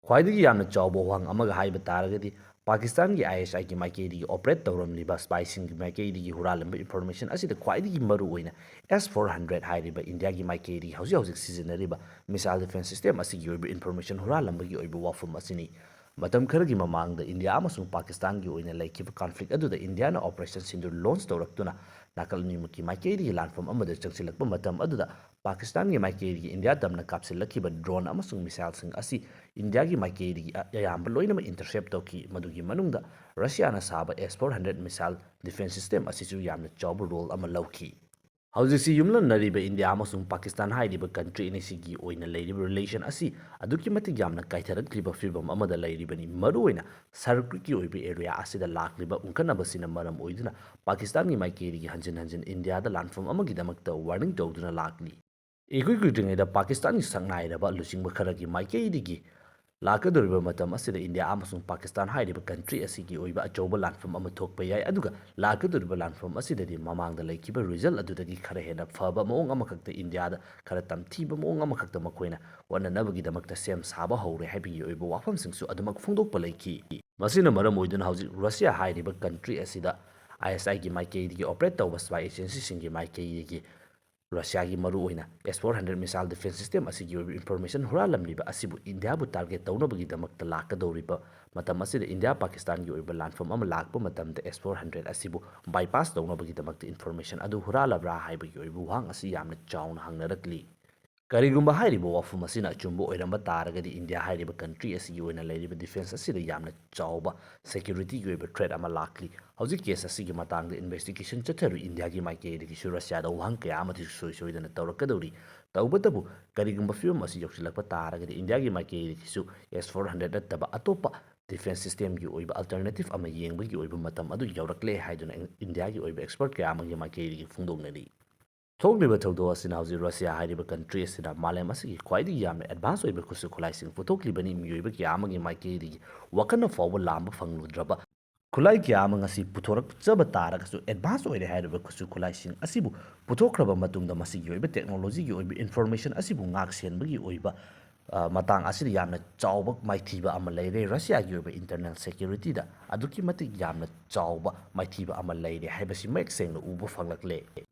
ꯈ꯭ꯋꯥꯏꯗꯒꯤ ꯌꯥꯝꯅ ꯆꯥꯎꯕ ꯋꯥꯍꯪ ꯑꯃꯒ ꯍꯥꯏꯕ ꯇꯥꯔꯒꯗꯤ, ꯄꯥꯀꯤꯁꯇꯥꯟꯒꯤ ꯑꯥꯏ ꯑꯦꯁ ꯑꯥꯏꯒꯤ ꯃꯥꯏꯀꯩꯗꯒꯤ ꯑꯣꯄꯔꯦꯠ ꯇꯧꯔꯝꯂꯤꯕ ꯁ꯭ꯄꯥꯏꯁꯤꯡꯒꯤ ꯃꯥꯏꯀꯩꯗꯒꯤ ꯍꯨꯔꯥꯜꯂꯝꯕ ꯏꯟꯐꯣꯔꯃꯦꯁꯟ ꯑꯁꯤꯗ ꯈ꯭ꯋꯥꯏꯗꯒꯤ ꯃꯔꯨ ꯑꯣꯏꯅ ꯑꯦꯁ ꯐꯣꯔ ꯍꯟꯗ꯭ꯔꯦꯠ ꯍꯥꯏꯔꯤꯕ ꯏꯟꯗꯤꯌꯥꯒꯤ ꯃꯥꯏꯀꯩꯗꯒꯤ ꯍꯧꯖꯤꯛ ꯍꯧꯖꯤꯛ ꯁꯤꯖꯤꯟꯅꯔꯤꯕ ꯃꯤꯁꯥꯏꯜ ꯗꯤꯐꯦꯟꯁ ꯁꯤꯁꯇꯦꯝ ꯑꯁꯤꯒꯤ ꯑꯣꯏꯕ ꯏꯟꯐꯣꯔꯃꯦꯁꯟ ꯍꯨꯔꯥꯜꯂꯝꯕꯒꯤ ꯑꯣꯏꯕ ꯋꯥꯐꯝ ꯑꯁꯤꯅꯤ꯫ ꯃꯇꯝ ꯈꯔꯒꯤ ꯃꯃꯥꯡꯗ ꯏꯟꯗꯤꯌꯥ ꯑꯃꯁꯨꯡ ꯄꯥꯀꯤꯁꯇꯥꯟꯒꯤ ꯑꯣꯏꯅ ꯂꯩꯈꯤꯕ ꯀꯟꯐ꯭ꯂꯤꯛ ꯑꯗꯨꯗ ꯏꯟꯗꯤꯌꯥꯅ ꯑꯣꯄꯔꯦꯁꯟ ꯁꯤꯟꯗꯨꯔ ꯂꯣꯟꯆ ꯇꯧꯔꯛꯇꯨꯅ ꯅꯥꯀꯜ ꯑꯅꯤꯃꯛꯀꯤ ꯃꯥꯏꯀꯩꯗꯒꯤ ꯂꯥꯟꯐꯝ ꯑꯃꯗ ꯆꯪꯁꯤꯜꯂꯛꯄ ꯃꯇꯝ ꯑꯗꯨꯗ ꯄꯥꯀꯤꯁꯇꯥꯟꯒꯤ ꯃꯥꯏꯀꯩꯗꯒꯤ ꯏꯟꯗꯤꯌꯥ ꯇꯝꯅ ꯀꯥꯞꯁꯤꯜꯂꯛꯈꯤꯕ ꯗ꯭ꯔꯣꯟ ꯑꯃꯁꯨꯡ ꯃꯤꯁꯥꯏꯜꯁꯤꯡ ꯑꯁꯤ ꯏꯟꯗꯤꯌꯥꯒꯤ ꯃꯥꯏꯀꯩꯗꯒꯤ ꯑ-, ꯑꯌꯥꯝꯕ ꯂꯣꯏꯅꯃꯛ ꯏꯟꯇꯔꯁꯦꯞ ꯇꯧꯈꯤ꯫ ꯃꯗꯨꯒꯤ ꯃꯅꯨꯡꯗ ꯔꯁꯤꯌꯥꯅ ꯁꯥꯕ S four hundred missile defence system ꯑꯁꯤꯁꯨ ꯌꯥꯝꯅ ꯆꯥꯎꯕ ꯔꯣꯜ ꯑꯃ ꯂꯧꯈꯤ꯫ ꯍꯧꯖꯤꯛꯁꯤ ꯌꯨꯝꯂꯣꯟꯅꯔꯤꯕ ꯏꯟꯗꯤꯌꯥ ꯑꯃꯁꯨꯡ ꯄꯥꯀꯤꯁꯇꯥꯟ ꯍꯥꯏꯔꯤꯕ ꯀꯟꯇ꯭ꯔꯤ ꯑꯅꯤꯁꯤꯒꯤ ꯑꯣꯏꯅ ꯂꯩꯔꯤꯕ ꯔꯤꯂꯦꯁꯟ ꯑꯁꯤ ꯑꯗꯨꯛꯀꯤ ꯃꯇꯤꯛ ꯌꯥꯝꯅ ꯀꯥꯏꯊꯔꯛꯂꯤꯕ ꯐꯤꯕꯝ ꯑꯃꯗ ꯂꯩꯔꯤꯕꯅꯤ꯫ ꯃꯔꯨꯑꯣꯏꯅ ꯁꯔꯛꯀꯤ ꯑꯣꯏꯕ ꯑꯦꯔꯤꯌꯥ ꯑꯁꯤꯗ ꯂꯥꯛꯂꯤꯕ ꯎꯪꯈꯠꯅꯕꯁꯤꯅ ꯃꯔꯝ ꯑꯣꯏꯗꯨꯅ ꯄꯥꯀꯤꯁꯇꯥꯟꯒꯤ ꯃꯥꯏꯀꯩꯗꯒꯤ ꯍꯟꯖꯤꯟ ꯍꯟꯖꯤꯟ ꯏꯟꯗꯤꯌꯥꯗ ꯂꯥꯟꯐꯝ ꯑꯃꯒꯤꯗꯃꯛꯇ ꯋꯥꯔꯅꯤꯡ ꯇꯧꯗꯨꯅ ꯂꯥꯛꯂꯤ꯫ ꯏꯀꯨꯏ ꯀꯨꯏꯗ꯭ꯔꯤꯉꯩꯗ ꯄꯥꯀꯤꯁꯇꯥꯟꯒꯤ ꯁꯛꯅꯥꯏꯔꯕ ꯂꯨꯆꯤꯡꯕ ꯈꯔꯒꯤ ꯃꯥꯏꯀꯩꯗꯒꯤ ꯂꯥꯛꯀꯗꯧꯔꯤꯕ ꯃꯇꯝ ꯑꯁꯤꯗ ꯏꯟꯗꯤꯌꯥ ꯑꯃꯁꯨꯡ ꯄꯥꯀꯤꯁꯇꯥꯟ ꯍꯥꯏꯔꯤꯕ ꯀꯟꯇ꯭ꯔꯤ ꯑꯁꯤꯒꯤ ꯑꯣꯏꯕ ꯑꯆꯧꯕ ꯂꯥꯟꯐꯝ ꯑꯃ ꯊꯣꯛꯄ ꯌꯥꯏ, ꯑꯗꯨꯒ ꯂꯥꯛꯀꯗꯧꯔꯤꯕ ꯂꯥꯟꯐꯝ ꯑꯁꯤꯗꯗꯤ ꯃꯃꯥꯡꯗ ꯂꯩꯈꯤꯕ ꯔꯤꯖꯜ ꯑꯗꯨꯗꯒꯤ ꯈꯔ ꯍꯦꯟꯅ ꯐꯕ ꯃꯑꯣꯡ ꯑꯃꯈꯛꯇ, ꯏꯟꯗꯤꯌꯥꯗ ꯈꯔ ꯇꯝꯊꯤꯕ ꯃꯑꯣꯡ ꯑꯃꯈꯛꯇ ꯃꯈꯣꯏꯅ ꯍꯣꯠꯅꯅꯕꯒꯤꯗꯃꯛꯇ ꯁꯦꯝ ꯁꯥꯕ ꯍꯧꯔꯦ ꯍꯥꯏꯕꯒꯤ ꯑꯣꯏꯕ ꯋꯥꯐꯝꯁꯤꯡꯁꯨ ꯑꯗꯨꯃꯛ ꯐꯣꯡꯗꯣꯛꯄ ꯂꯩꯈꯤ꯫ ꯃꯁꯤꯅ ꯃꯔꯝ ꯑꯣꯏꯗꯨꯅ ꯍꯧꯖꯤꯛ ꯔꯁꯤꯌꯥ ꯍꯥꯏꯔꯤꯕ ꯀꯟꯇ꯭ꯔꯤ ꯑꯁꯤꯗ ꯑꯥꯏ ꯑꯦꯁ ꯑꯥꯏꯒꯤ ꯃꯥꯏꯀꯩꯗꯒꯤ ꯑꯣꯄꯔꯦꯠ ꯇꯧꯕ ꯁ꯭ꯄꯥꯏ ꯑꯦꯖꯦꯟꯁꯤꯁꯤꯡꯒꯤ ꯃꯥꯏꯀꯩꯗꯒꯤ ꯔꯁꯤꯌꯥꯒꯤ ꯃꯔꯨꯑꯣꯏꯅ S four hundred missile defence system ꯑꯁꯤꯒꯤ ꯑꯣꯏꯕ ꯏꯟꯐꯣꯔꯃꯦꯁꯟ ꯍꯨꯔꯥꯜꯂꯝꯂꯤꯕ ꯑꯁꯤꯕꯨ ꯏꯟꯗꯤꯌꯥꯕꯨ ꯇꯥꯔꯒꯦꯠ ꯇꯧꯅꯕꯒꯤꯗꯃꯛꯇ ꯂꯥꯛꯀꯗꯧꯔꯤꯕ ꯃꯇꯝ ꯑꯁꯤꯗ ꯏꯟꯗꯤꯌꯥ ꯄꯥꯀꯤꯁꯇꯥꯟꯒꯤ ꯑꯣꯏꯕ ꯂꯥꯟꯐꯝ ꯑꯃ ꯂꯥꯛꯄ ꯃꯇꯝꯗ ꯑꯦꯁ ꯐꯣꯔ ꯍꯟꯗ꯭ꯔꯦꯠ ꯑꯁꯤꯕꯨ ꯕꯥꯏꯄꯥꯁ ꯇꯧꯅꯕꯒꯤꯗꯃꯛꯇ ꯏꯟꯐꯣꯔꯃꯦꯁꯟ ꯑꯗꯨ ꯍꯨꯔꯥꯜꯂꯕ꯭ꯔꯥ ꯍꯥꯏꯕꯒꯤ ꯑꯣꯏꯕ ꯋꯥꯍꯪ ꯑꯁꯤ ꯌꯥꯝꯅ ꯆꯥꯎꯅ ꯍꯪꯅꯔꯛꯂꯤ꯫ ꯀꯔꯤꯒꯨꯝꯕ ꯍꯥꯏꯔꯤꯕ ꯋꯥꯐꯝ ꯑꯁꯤꯅ ꯑꯆꯨꯝꯕ ꯑꯣꯏꯔꯝꯕ ꯇꯥꯔꯒꯗꯤ ꯏꯟꯗꯤꯌꯥ ꯍꯥꯏꯔꯤꯕ ꯀꯟꯇ꯭ꯔꯤ ꯑꯁꯤꯒꯤ ꯑꯣꯏꯅ ꯂꯩꯔꯤꯕ ꯗꯤꯐꯦꯟꯁ ꯑꯁꯤꯗ ꯌꯥꯝꯅ ꯆꯥꯎꯕ ꯁꯦꯀ꯭ꯌꯨꯔꯤꯇꯤꯒꯤ ꯑꯣꯏꯕ ꯊ꯭ꯔꯦꯠ ꯑꯃ ꯂꯥꯛꯂꯤ꯫ ꯍꯧꯖꯤꯛ ꯀꯦꯁ ꯑꯁꯤꯒꯤ ꯃꯇꯥꯡꯗ ꯏꯟꯚꯦꯁꯇꯤꯒꯦꯁꯟ ꯆꯠꯊꯔꯤ꯫ ꯏꯟꯗꯤꯌꯥꯒꯤ ꯃꯥꯏꯀꯩꯗꯒꯤꯁꯨ ꯔꯁꯤꯌꯥꯗ ꯋꯥꯍꯪ ꯀꯌꯥ ꯑꯃꯗꯤ ꯁꯣꯏ ꯁꯣꯏꯗꯅ ꯇꯧꯔꯛꯀꯗꯧꯔꯤ꯫ ꯇꯧꯕꯇꯕꯨ ꯀꯔꯤꯒꯨꯝꯕ ꯐꯤꯕꯝ ꯑꯁꯤ ꯌꯧꯁꯤꯜꯂꯛꯄ ꯇꯥꯔꯒꯗꯤ ꯏꯟꯗꯤꯌꯥꯒꯤ ꯃꯥꯏꯀꯩꯗꯒꯤꯁꯨ ꯑꯦꯁ ꯐꯣꯔ ꯍꯟꯗ꯭ꯔꯦꯠ ꯅꯠꯇꯕ ꯑꯇꯣꯞꯄ ꯗꯤꯐꯦꯟꯁ ꯁꯤꯁꯇꯦꯝꯒꯤ ꯑꯣꯏꯕ ꯑꯜꯇꯔꯅꯦꯇꯤꯚ ꯑꯃ ꯌꯦꯡꯕꯒꯤ ꯑꯣꯏꯕ ꯃꯇꯝ ꯑꯗꯨ ꯌꯧꯔꯛꯂꯦ ꯍꯥꯏꯗꯨꯅ ꯏꯟꯗꯤꯌꯥꯒꯤ ꯑꯣꯏꯕ ꯑꯦꯛꯁꯄꯔꯠ ꯀꯌꯥ ꯑꯃꯒꯤ ꯃꯥꯏꯀꯩꯗꯒꯤ ꯐꯣꯡꯗꯣꯛꯅꯔꯤ꯫ ꯊꯣꯛꯂꯤꯕ ꯊꯧꯗꯣꯛ ꯑꯁꯤꯅ ꯍꯧꯖꯤꯛ ꯔꯁꯤꯌꯥ ꯍꯥꯏꯔꯤꯕ ꯀꯟꯇ꯭ꯔꯤ ꯑꯁꯤꯅ ꯃꯥꯂꯦꯝ ꯑꯁꯤꯒꯤ ꯈ꯭ꯋꯥꯏꯗꯒꯤ ꯌꯥꯝꯅ ꯑꯦꯗꯚꯥꯟꯁ ꯑꯣꯏꯕ ꯈꯨꯠꯁꯨ ꯈꯨꯠꯂꯥꯏꯁꯤꯡ ꯄꯨꯊꯣꯛꯂꯤꯕꯅꯤ꯫ ꯃꯤꯑꯣꯏꯕ ꯀꯌꯥ ꯑꯃꯒꯤ ꯃꯥꯏꯀꯩꯗꯒꯤ ꯋꯥꯈꯜꯅ ꯐꯥꯎꯕ ꯂꯥꯝꯕ ꯐꯪꯂꯨꯗ꯭ꯔꯕ ꯈꯨꯠꯂꯥꯏ ꯀꯌꯥ ꯑꯃ ꯉꯁꯤ ꯄꯨꯊꯣꯔꯛꯆꯕ ꯇꯥꯔꯒꯁꯨ, ꯑꯦꯗꯚꯥꯟꯁ ꯑꯣꯏꯔꯦ ꯍꯥꯏꯔꯤꯕ ꯈꯨꯠꯁꯨ ꯈꯨꯠꯂꯥꯏꯁꯤꯡ ꯑꯁꯤꯕꯨ ꯄꯨꯊꯣꯛꯈ꯭ꯔꯕ ꯃꯇꯨꯡꯗ ꯃꯁꯤꯒꯤ ꯑꯣꯏꯕ ꯇꯦꯛꯅꯣꯂꯣꯖꯤꯒꯤ ꯑꯣꯏꯕ ꯏꯟꯐꯣꯔꯃꯦꯁꯟ ꯑꯁꯤꯕꯨ ꯉꯥꯛ ꯁꯦꯟꯕꯒꯤ ꯑꯣꯏꯕ ꯑ, ꯃꯇꯥꯡ ꯑꯁꯤꯗ ꯌꯥꯝꯅ ꯆꯥꯎꯕ ꯃꯥꯏꯊꯤꯕ ꯑꯃ ꯂꯩꯔꯦ꯫ ꯔꯁꯤꯌꯥꯒꯤ ꯑꯣꯏꯕ internal security ꯗ ꯑꯗꯨꯛꯀꯤ ꯃꯇꯤꯛ ꯌꯥꯝꯅ ꯆꯥꯎꯕ ꯃꯥꯏꯊꯤꯕ ꯑꯃ ꯂꯩꯔꯦ ꯍꯥꯏꯕꯁꯤ ꯃꯌꯦꯛ ꯁꯦꯡꯅ ꯎꯕ ꯐꯪꯂꯛꯂꯦ꯫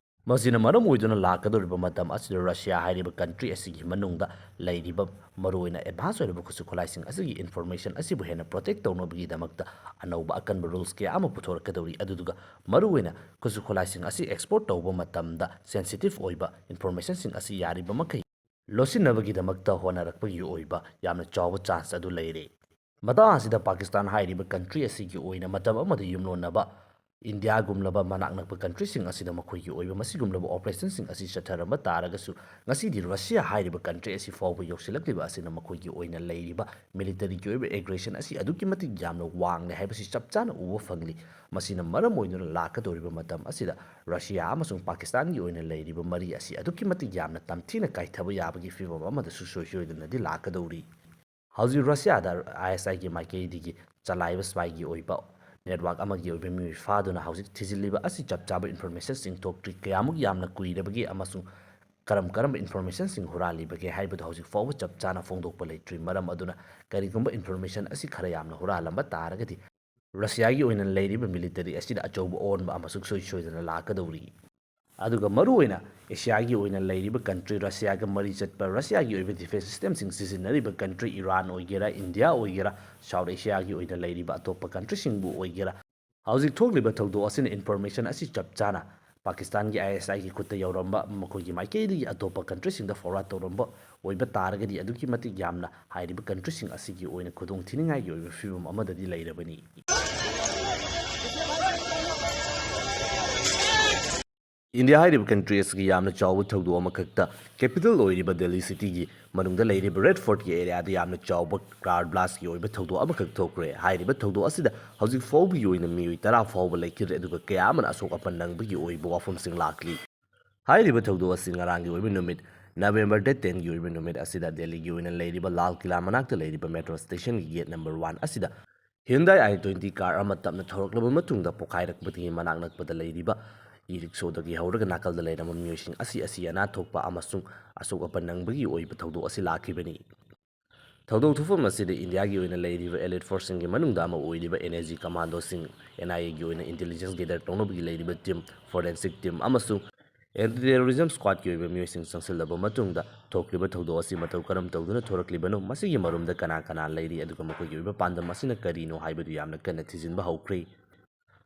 ꯃꯁꯤꯅ ꯃꯔꯝ ꯑꯣꯏꯗꯨꯅ ꯂꯥꯛꯀꯗꯧꯔꯤꯕ ꯃꯇꯝ ꯑꯁꯤꯗ ꯔꯁꯤꯌꯥ ꯍꯥꯏꯔꯤꯕ country ꯑꯁꯤꯒꯤ ꯃꯅꯨꯡꯗ ꯂꯩꯔꯤꯕ ꯃꯔꯨꯑꯣꯏꯅ advance ꯑꯣꯏꯔꯕ ꯈꯨꯠꯁꯨ ꯈꯨꯠꯂꯥꯏꯁꯤꯡ ꯑꯁꯤꯒꯤ information ꯑꯁꯤꯕꯨ ꯍꯦꯟꯅ protect ꯇꯧꯅꯕꯒꯤꯗꯃꯛꯇ ꯑꯅꯧꯕ ꯑꯀꯟꯕ rules ꯀꯌꯥ ꯑꯃ ꯄꯨꯊꯣꯔꯛꯀꯗꯧꯔꯤ꯫ ꯑꯗꯨꯗꯨꯒ ꯃꯔꯨꯑꯣꯏꯅ ꯈꯨꯠꯁꯨ ꯈꯨꯠꯂꯥꯏꯁꯤꯡ ꯑꯁꯤ export ꯇꯧꯕ ꯃꯇꯝꯗ sensitive ꯑꯣꯏꯕ information ꯁꯤꯡ ꯑꯁꯤ ꯌꯥꯔꯤꯕ ꯃꯈꯩ ꯂꯣꯠꯁꯤꯟꯅꯕꯒꯤꯗꯃꯛꯇ ꯍꯣꯠꯅꯔꯛꯄꯒꯤ ꯑꯣꯏꯕ ꯌꯥꯝꯅ ꯆꯥꯎꯕ chance ꯑꯗꯨ ꯂꯩꯔꯦ꯫ ꯃꯇꯥꯡ ꯑꯁꯤꯗ ꯄꯥꯀꯤꯁꯇꯥꯟ ꯍꯥꯏꯔꯤꯕ country ꯑꯁꯤꯒꯤ ꯑꯣꯏꯅ ꯃꯇꯝ ꯑꯃꯗ ꯌꯨꯝꯂꯣꯟꯅꯕ ꯏꯟꯗꯤꯌꯥꯒꯨꯝꯂꯕ ꯃꯅꯥꯛ ꯅꯛꯄ country ꯁꯤꯡ ꯑꯁꯤꯗ ꯃꯈꯣꯏꯒꯤ ꯑꯣꯏꯕ ꯃꯁꯤꯒꯨꯝꯂꯕ operation ꯁꯤꯡ ꯑꯁꯤ ꯆꯠꯊꯔꯝꯕ ꯇꯥꯔꯒꯁꯨ, ꯉꯁꯤꯗꯤ ꯔꯁꯤꯌꯥ ꯍꯥꯏꯔꯤꯕ country ꯑꯁꯤ ꯐꯥꯎꯕ ꯌꯧꯁꯤꯜꯂꯛꯂꯤꯕ ꯑꯁꯤꯅ ꯃꯈꯣꯏꯒꯤ ꯑꯣꯏꯅ ꯂꯩꯔꯤꯕ military ꯒꯤ ꯑꯣꯏꯕ aggression ꯑꯁꯤ ꯑꯗꯨꯛꯀꯤ ꯃꯇꯤꯛ ꯌꯥꯝꯅ ꯋꯥꯡꯂꯦ ꯍꯥꯏꯕꯁꯤ ꯆꯞ ꯆꯥꯅ ꯎꯕ ꯐꯪꯂꯤ꯫ ꯃꯁꯤꯅ ꯃꯔꯝ ꯑꯣꯏꯗꯨꯅ ꯂꯥꯛꯀꯗꯧꯔꯤꯕ ꯃꯇꯝ ꯑꯁꯤꯗ ꯔꯁꯤꯌꯥ ꯑꯃꯁꯨꯡ ꯄꯥꯀꯤꯁꯇꯥꯟꯒꯤ ꯑꯣꯏꯅ ꯂꯩꯔꯤꯕ ꯃꯔꯤ ꯑꯁꯤ ꯑꯗꯨꯛꯀꯤ ꯃꯇꯤꯛ ꯌꯥꯝꯅ ꯇꯝꯊꯤꯅ ꯀꯥꯏꯊꯕ ꯌꯥꯕꯒꯤ ꯐꯤꯕꯝ ꯑꯃꯗꯁꯨ ꯁꯣꯏ ꯁꯣꯏꯗꯅꯗꯤ ꯂꯥꯛꯀꯗꯧꯔꯤ꯫ ꯍꯧꯖꯤꯛ ꯔꯁꯤꯌꯥꯗ ISI ꯒꯤ ꯃꯥꯏꯀꯩꯗꯒꯤ ꯆꯂꯥꯏꯕ spy ꯒꯤ ꯑꯣꯏꯕ network ꯑꯃꯒꯤ ꯑꯣꯏꯕ ꯃꯤꯑꯣꯏ ꯐꯥꯗꯨꯅ ꯍꯧꯖꯤꯛ ꯊꯤꯖꯤꯜꯂꯤꯕ ꯑꯁꯤ ꯆꯞ ꯆꯥꯕ information ꯁꯤꯡ ꯊꯣꯛꯇ꯭ꯔꯤ꯫ ꯀꯌꯥꯃꯨꯛ ꯌꯥꯝꯅ ꯀꯨꯏꯔꯕꯒꯦ ꯑꯃꯁꯨꯡ ꯀꯔꯝ ꯀꯔꯝꯕ information ꯁꯤꯡ ꯍꯨꯔꯥꯜꯂꯤꯕꯒꯦ ꯍꯥꯏꯕꯗꯨ ꯍꯧꯖꯤꯛ ꯐꯥꯎꯕ ꯆꯞ ꯆꯥꯅ ꯐꯣꯡꯗꯣꯛꯄ ꯂꯩꯇ꯭ꯔꯤ꯫ ꯃꯔꯝ ꯑꯗꯨꯅ ꯀꯔꯤꯒꯨꯝꯕ information ꯑꯁꯤ ꯈꯔ ꯌꯥꯝꯅ ꯍꯨꯔꯥꯜꯂꯝꯕ ꯇꯥꯔꯒꯗꯤ, ꯔꯁꯤꯌꯥꯒꯤ ꯑꯣꯏꯅ ꯂꯩꯔꯤꯕ military ꯑꯁꯤꯗ ꯑꯆꯧꯕ ꯑꯑꯣꯟꯕ ꯑꯃꯁꯨ ꯁꯣꯏ ꯁꯣꯏꯗꯅ ꯂꯥꯛꯀꯗꯧꯔꯤ꯫ ꯑꯗꯨꯒ ꯃꯔꯨꯑꯣꯏꯅ ꯑꯦꯁꯤꯌꯥꯒꯤ ꯑꯣꯏꯅ ꯂꯩꯔꯤꯕ country, ꯔꯁꯤꯌꯥꯒ ꯃꯔꯤ ꯆꯠꯄ, ꯔꯁꯤꯌꯥꯒꯤ ꯑꯣꯏꯕ defence system ꯁꯤꯡ ꯁꯤꯖꯤꯟꯅꯔꯤꯕ country, ꯏꯔꯥꯟ ꯑꯣꯏꯒꯦꯔꯥ, ꯏꯟꯗꯤꯌꯥ ꯑꯣꯏꯒꯦꯔꯥ, South Asia ꯒꯤ ꯑꯣꯏꯅ ꯂꯩꯔꯤꯕ ꯑꯇꯣꯞꯄ country ꯁꯤꯡꯕꯨ ꯑꯣꯏꯒꯦꯔꯥ, ꯍꯧꯖꯤꯛ ꯊꯣꯛꯂꯤꯕ ꯊꯧꯗꯣꯛ ꯑꯁꯤꯅ information ꯑꯁꯤ ꯆꯞ ꯆꯥꯅ ꯄꯥꯀꯤꯁꯇꯥꯟꯒꯤ ISI ꯒꯤ ꯈꯨꯠꯇ ꯌꯧꯔꯝꯕ, ꯃꯈꯣꯏꯒꯤ ꯃꯥꯏꯀꯩꯗꯒꯤ ꯑꯇꯣꯞꯄ country ꯁꯤꯡꯗ forward ꯇꯧꯔꯝꯕ ꯑꯣꯏꯕ ꯇꯥꯔꯒꯗꯤ, ꯑꯗꯨꯛꯀꯤ ꯃꯇꯤꯛ ꯌꯥꯝꯅ ꯍꯥꯏꯔꯤꯕ country ꯁꯤꯡ ꯑꯁꯤꯒꯤ ꯑꯣꯏꯅ ꯈꯨꯗꯣꯡ ꯊꯤꯅꯤꯡꯉꯥꯏꯒꯤ ꯑꯣꯏꯕ ꯐꯤꯕꯝ ꯑꯃꯗꯗꯤ ꯂꯩꯔꯕꯅꯤ꯫ ꯏꯟꯗꯤꯌꯥ ꯍꯥꯏꯔꯤꯕ country ꯑꯁꯤꯒꯤ ꯌꯥꯝꯅ ꯆꯥꯎꯕ ꯊꯧꯗꯣꯛ ꯑꯃꯈꯛꯇ, capital ꯑꯣꯏꯔꯤꯕ ꯗꯦꯜꯂꯤ city ꯒꯤ ꯃꯅꯨꯡꯗ ꯂꯩꯔꯤꯕ Red Fort ꯀꯤ area ꯗ ꯌꯥꯝꯅ ꯆꯥꯎꯕ car blast ꯀꯤ ꯑꯣꯏꯕ ꯊꯧꯗꯣꯛ ꯑꯃꯈꯛ ꯊꯣꯛꯈ꯭ꯔꯦ꯫ ꯍꯥꯏꯔꯤꯕ ꯊꯧꯗꯣꯛ ꯑꯁꯤꯗ ꯍꯧꯖꯤꯛ ꯐꯥꯎꯕꯒꯤ ꯑꯣꯏꯅ ꯃꯤꯑꯣꯏ ꯇꯔꯥ ꯐꯥꯎꯕ ꯂꯩꯈꯤꯗ꯭ꯔꯦ, ꯑꯗꯨꯒ ꯀꯌꯥ ꯑꯃꯅ ꯑꯁꯣꯛ ꯑꯄꯟ ꯅꯪꯕꯒꯤ ꯑꯣꯏꯕ ꯋꯥꯐꯝꯁꯤꯡ ꯂꯥꯛꯂꯤ꯫ ꯍꯥꯏꯔꯤꯕ ꯊꯧꯗꯣꯛ ꯑꯁꯤ ꯉꯔꯥꯡꯒꯤ ꯑꯣꯏꯕ ꯅꯨꯃꯤꯠ, November date ten ꯒꯤ ꯑꯣꯏꯕ ꯅꯨꯃꯤꯠ ꯑꯁꯤꯗ ꯗꯦꯜꯂꯤꯒꯤ ꯑꯣꯏꯅ ꯂꯩꯔꯤꯕ ꯂꯥꯜ ꯀꯤꯂꯥ ꯃꯅꯥꯛꯇ ꯂꯩꯔꯤꯕ metro station ꯒꯤ gate number one ꯑꯁꯤꯗ Hyundai I twenty car ꯑꯃ ꯇꯞꯅ ꯊꯧꯔꯛꯂꯕ ꯃꯇꯨꯡꯗ ꯄꯣꯈꯥꯏꯔꯛꯄꯗꯒꯤ ꯃꯅꯥꯛ ꯅꯛꯄꯗ ꯂꯩꯔꯤꯕ e-rickshaw ꯗꯒꯤ ꯍꯧꯔꯒ ꯅꯥꯀꯜꯗ ꯂꯩꯔꯝꯕ ꯃꯤꯑꯣꯏꯁꯤꯡ ꯑꯁꯤ ꯑꯁꯤ ꯑꯅꯥ ꯊꯣꯛꯄ ꯑꯃꯁꯨꯡ ꯑꯁꯣꯛ ꯑꯄꯟ ꯅꯪꯕꯒꯤ ꯑꯣꯏꯕ ꯊꯧꯗꯣꯛ ꯑꯁꯤ ꯂꯥꯛꯈꯤꯕꯅꯤ꯫ ꯊꯧꯗꯣꯛ ꯊꯣꯛꯐꯝ ꯑꯁꯤꯗ ꯏꯟꯗꯤꯌꯥꯒꯤ ꯑꯣꯏꯅ ꯂꯩꯔꯤꯕ ꯑꯦꯂꯤꯠ ꯐꯣꯔꯁꯁꯤꯡꯒꯤ ꯃꯅꯨꯡꯗ ꯑꯃ ꯑꯣꯏꯔꯤꯕ ꯑꯦꯟ ꯑꯥꯏ ꯑꯦꯒꯤ ꯑꯣꯏꯅ ꯏꯟꯇꯦꯂꯤꯖꯦꯟꯁ ꯒꯦꯗꯔ ꯇꯧꯅꯕꯒꯤ ꯂꯩꯔꯤꯕ ꯇꯤꯝ, ꯐꯣꯔꯦꯟꯁꯤꯛ ꯇꯤꯝ ꯑꯃꯁꯨꯡ ꯑꯦꯟꯇꯤ ꯇꯦꯔꯣꯔꯤꯖꯝ ꯁ꯭ꯀ꯭ꯋꯥꯗꯀꯤ ꯑꯣꯏꯕ ꯃꯤꯑꯣꯏꯁꯤꯡ ꯆꯪꯁꯤꯜꯂꯕ ꯃꯇꯨꯡꯗ ꯊꯣꯛꯂꯤꯕ ꯊꯧꯗꯣꯛ ꯑꯁꯤ ꯃꯇꯧ ꯀꯔꯝ ꯇꯧꯗꯨꯅ ꯊꯣꯔꯛꯂꯤꯕꯅꯣ, ꯃꯁꯤꯒꯤ ꯃꯔꯨꯝꯗ ꯀꯅꯥ ꯀꯅꯥ ꯂꯩꯔꯤ, ꯑꯗꯨꯒ ꯃꯈꯣꯏꯒꯤ ꯑꯣꯏꯕ ꯄꯥꯟꯗꯝ ꯑꯁꯤꯅ ꯀꯔꯤꯅꯣ ꯍꯥꯏꯕꯗꯨ ꯌꯥꯝꯅ ꯀꯟꯅ ꯊꯤꯖꯤꯟꯕ ꯍꯧꯈ꯭ꯔꯦ꯫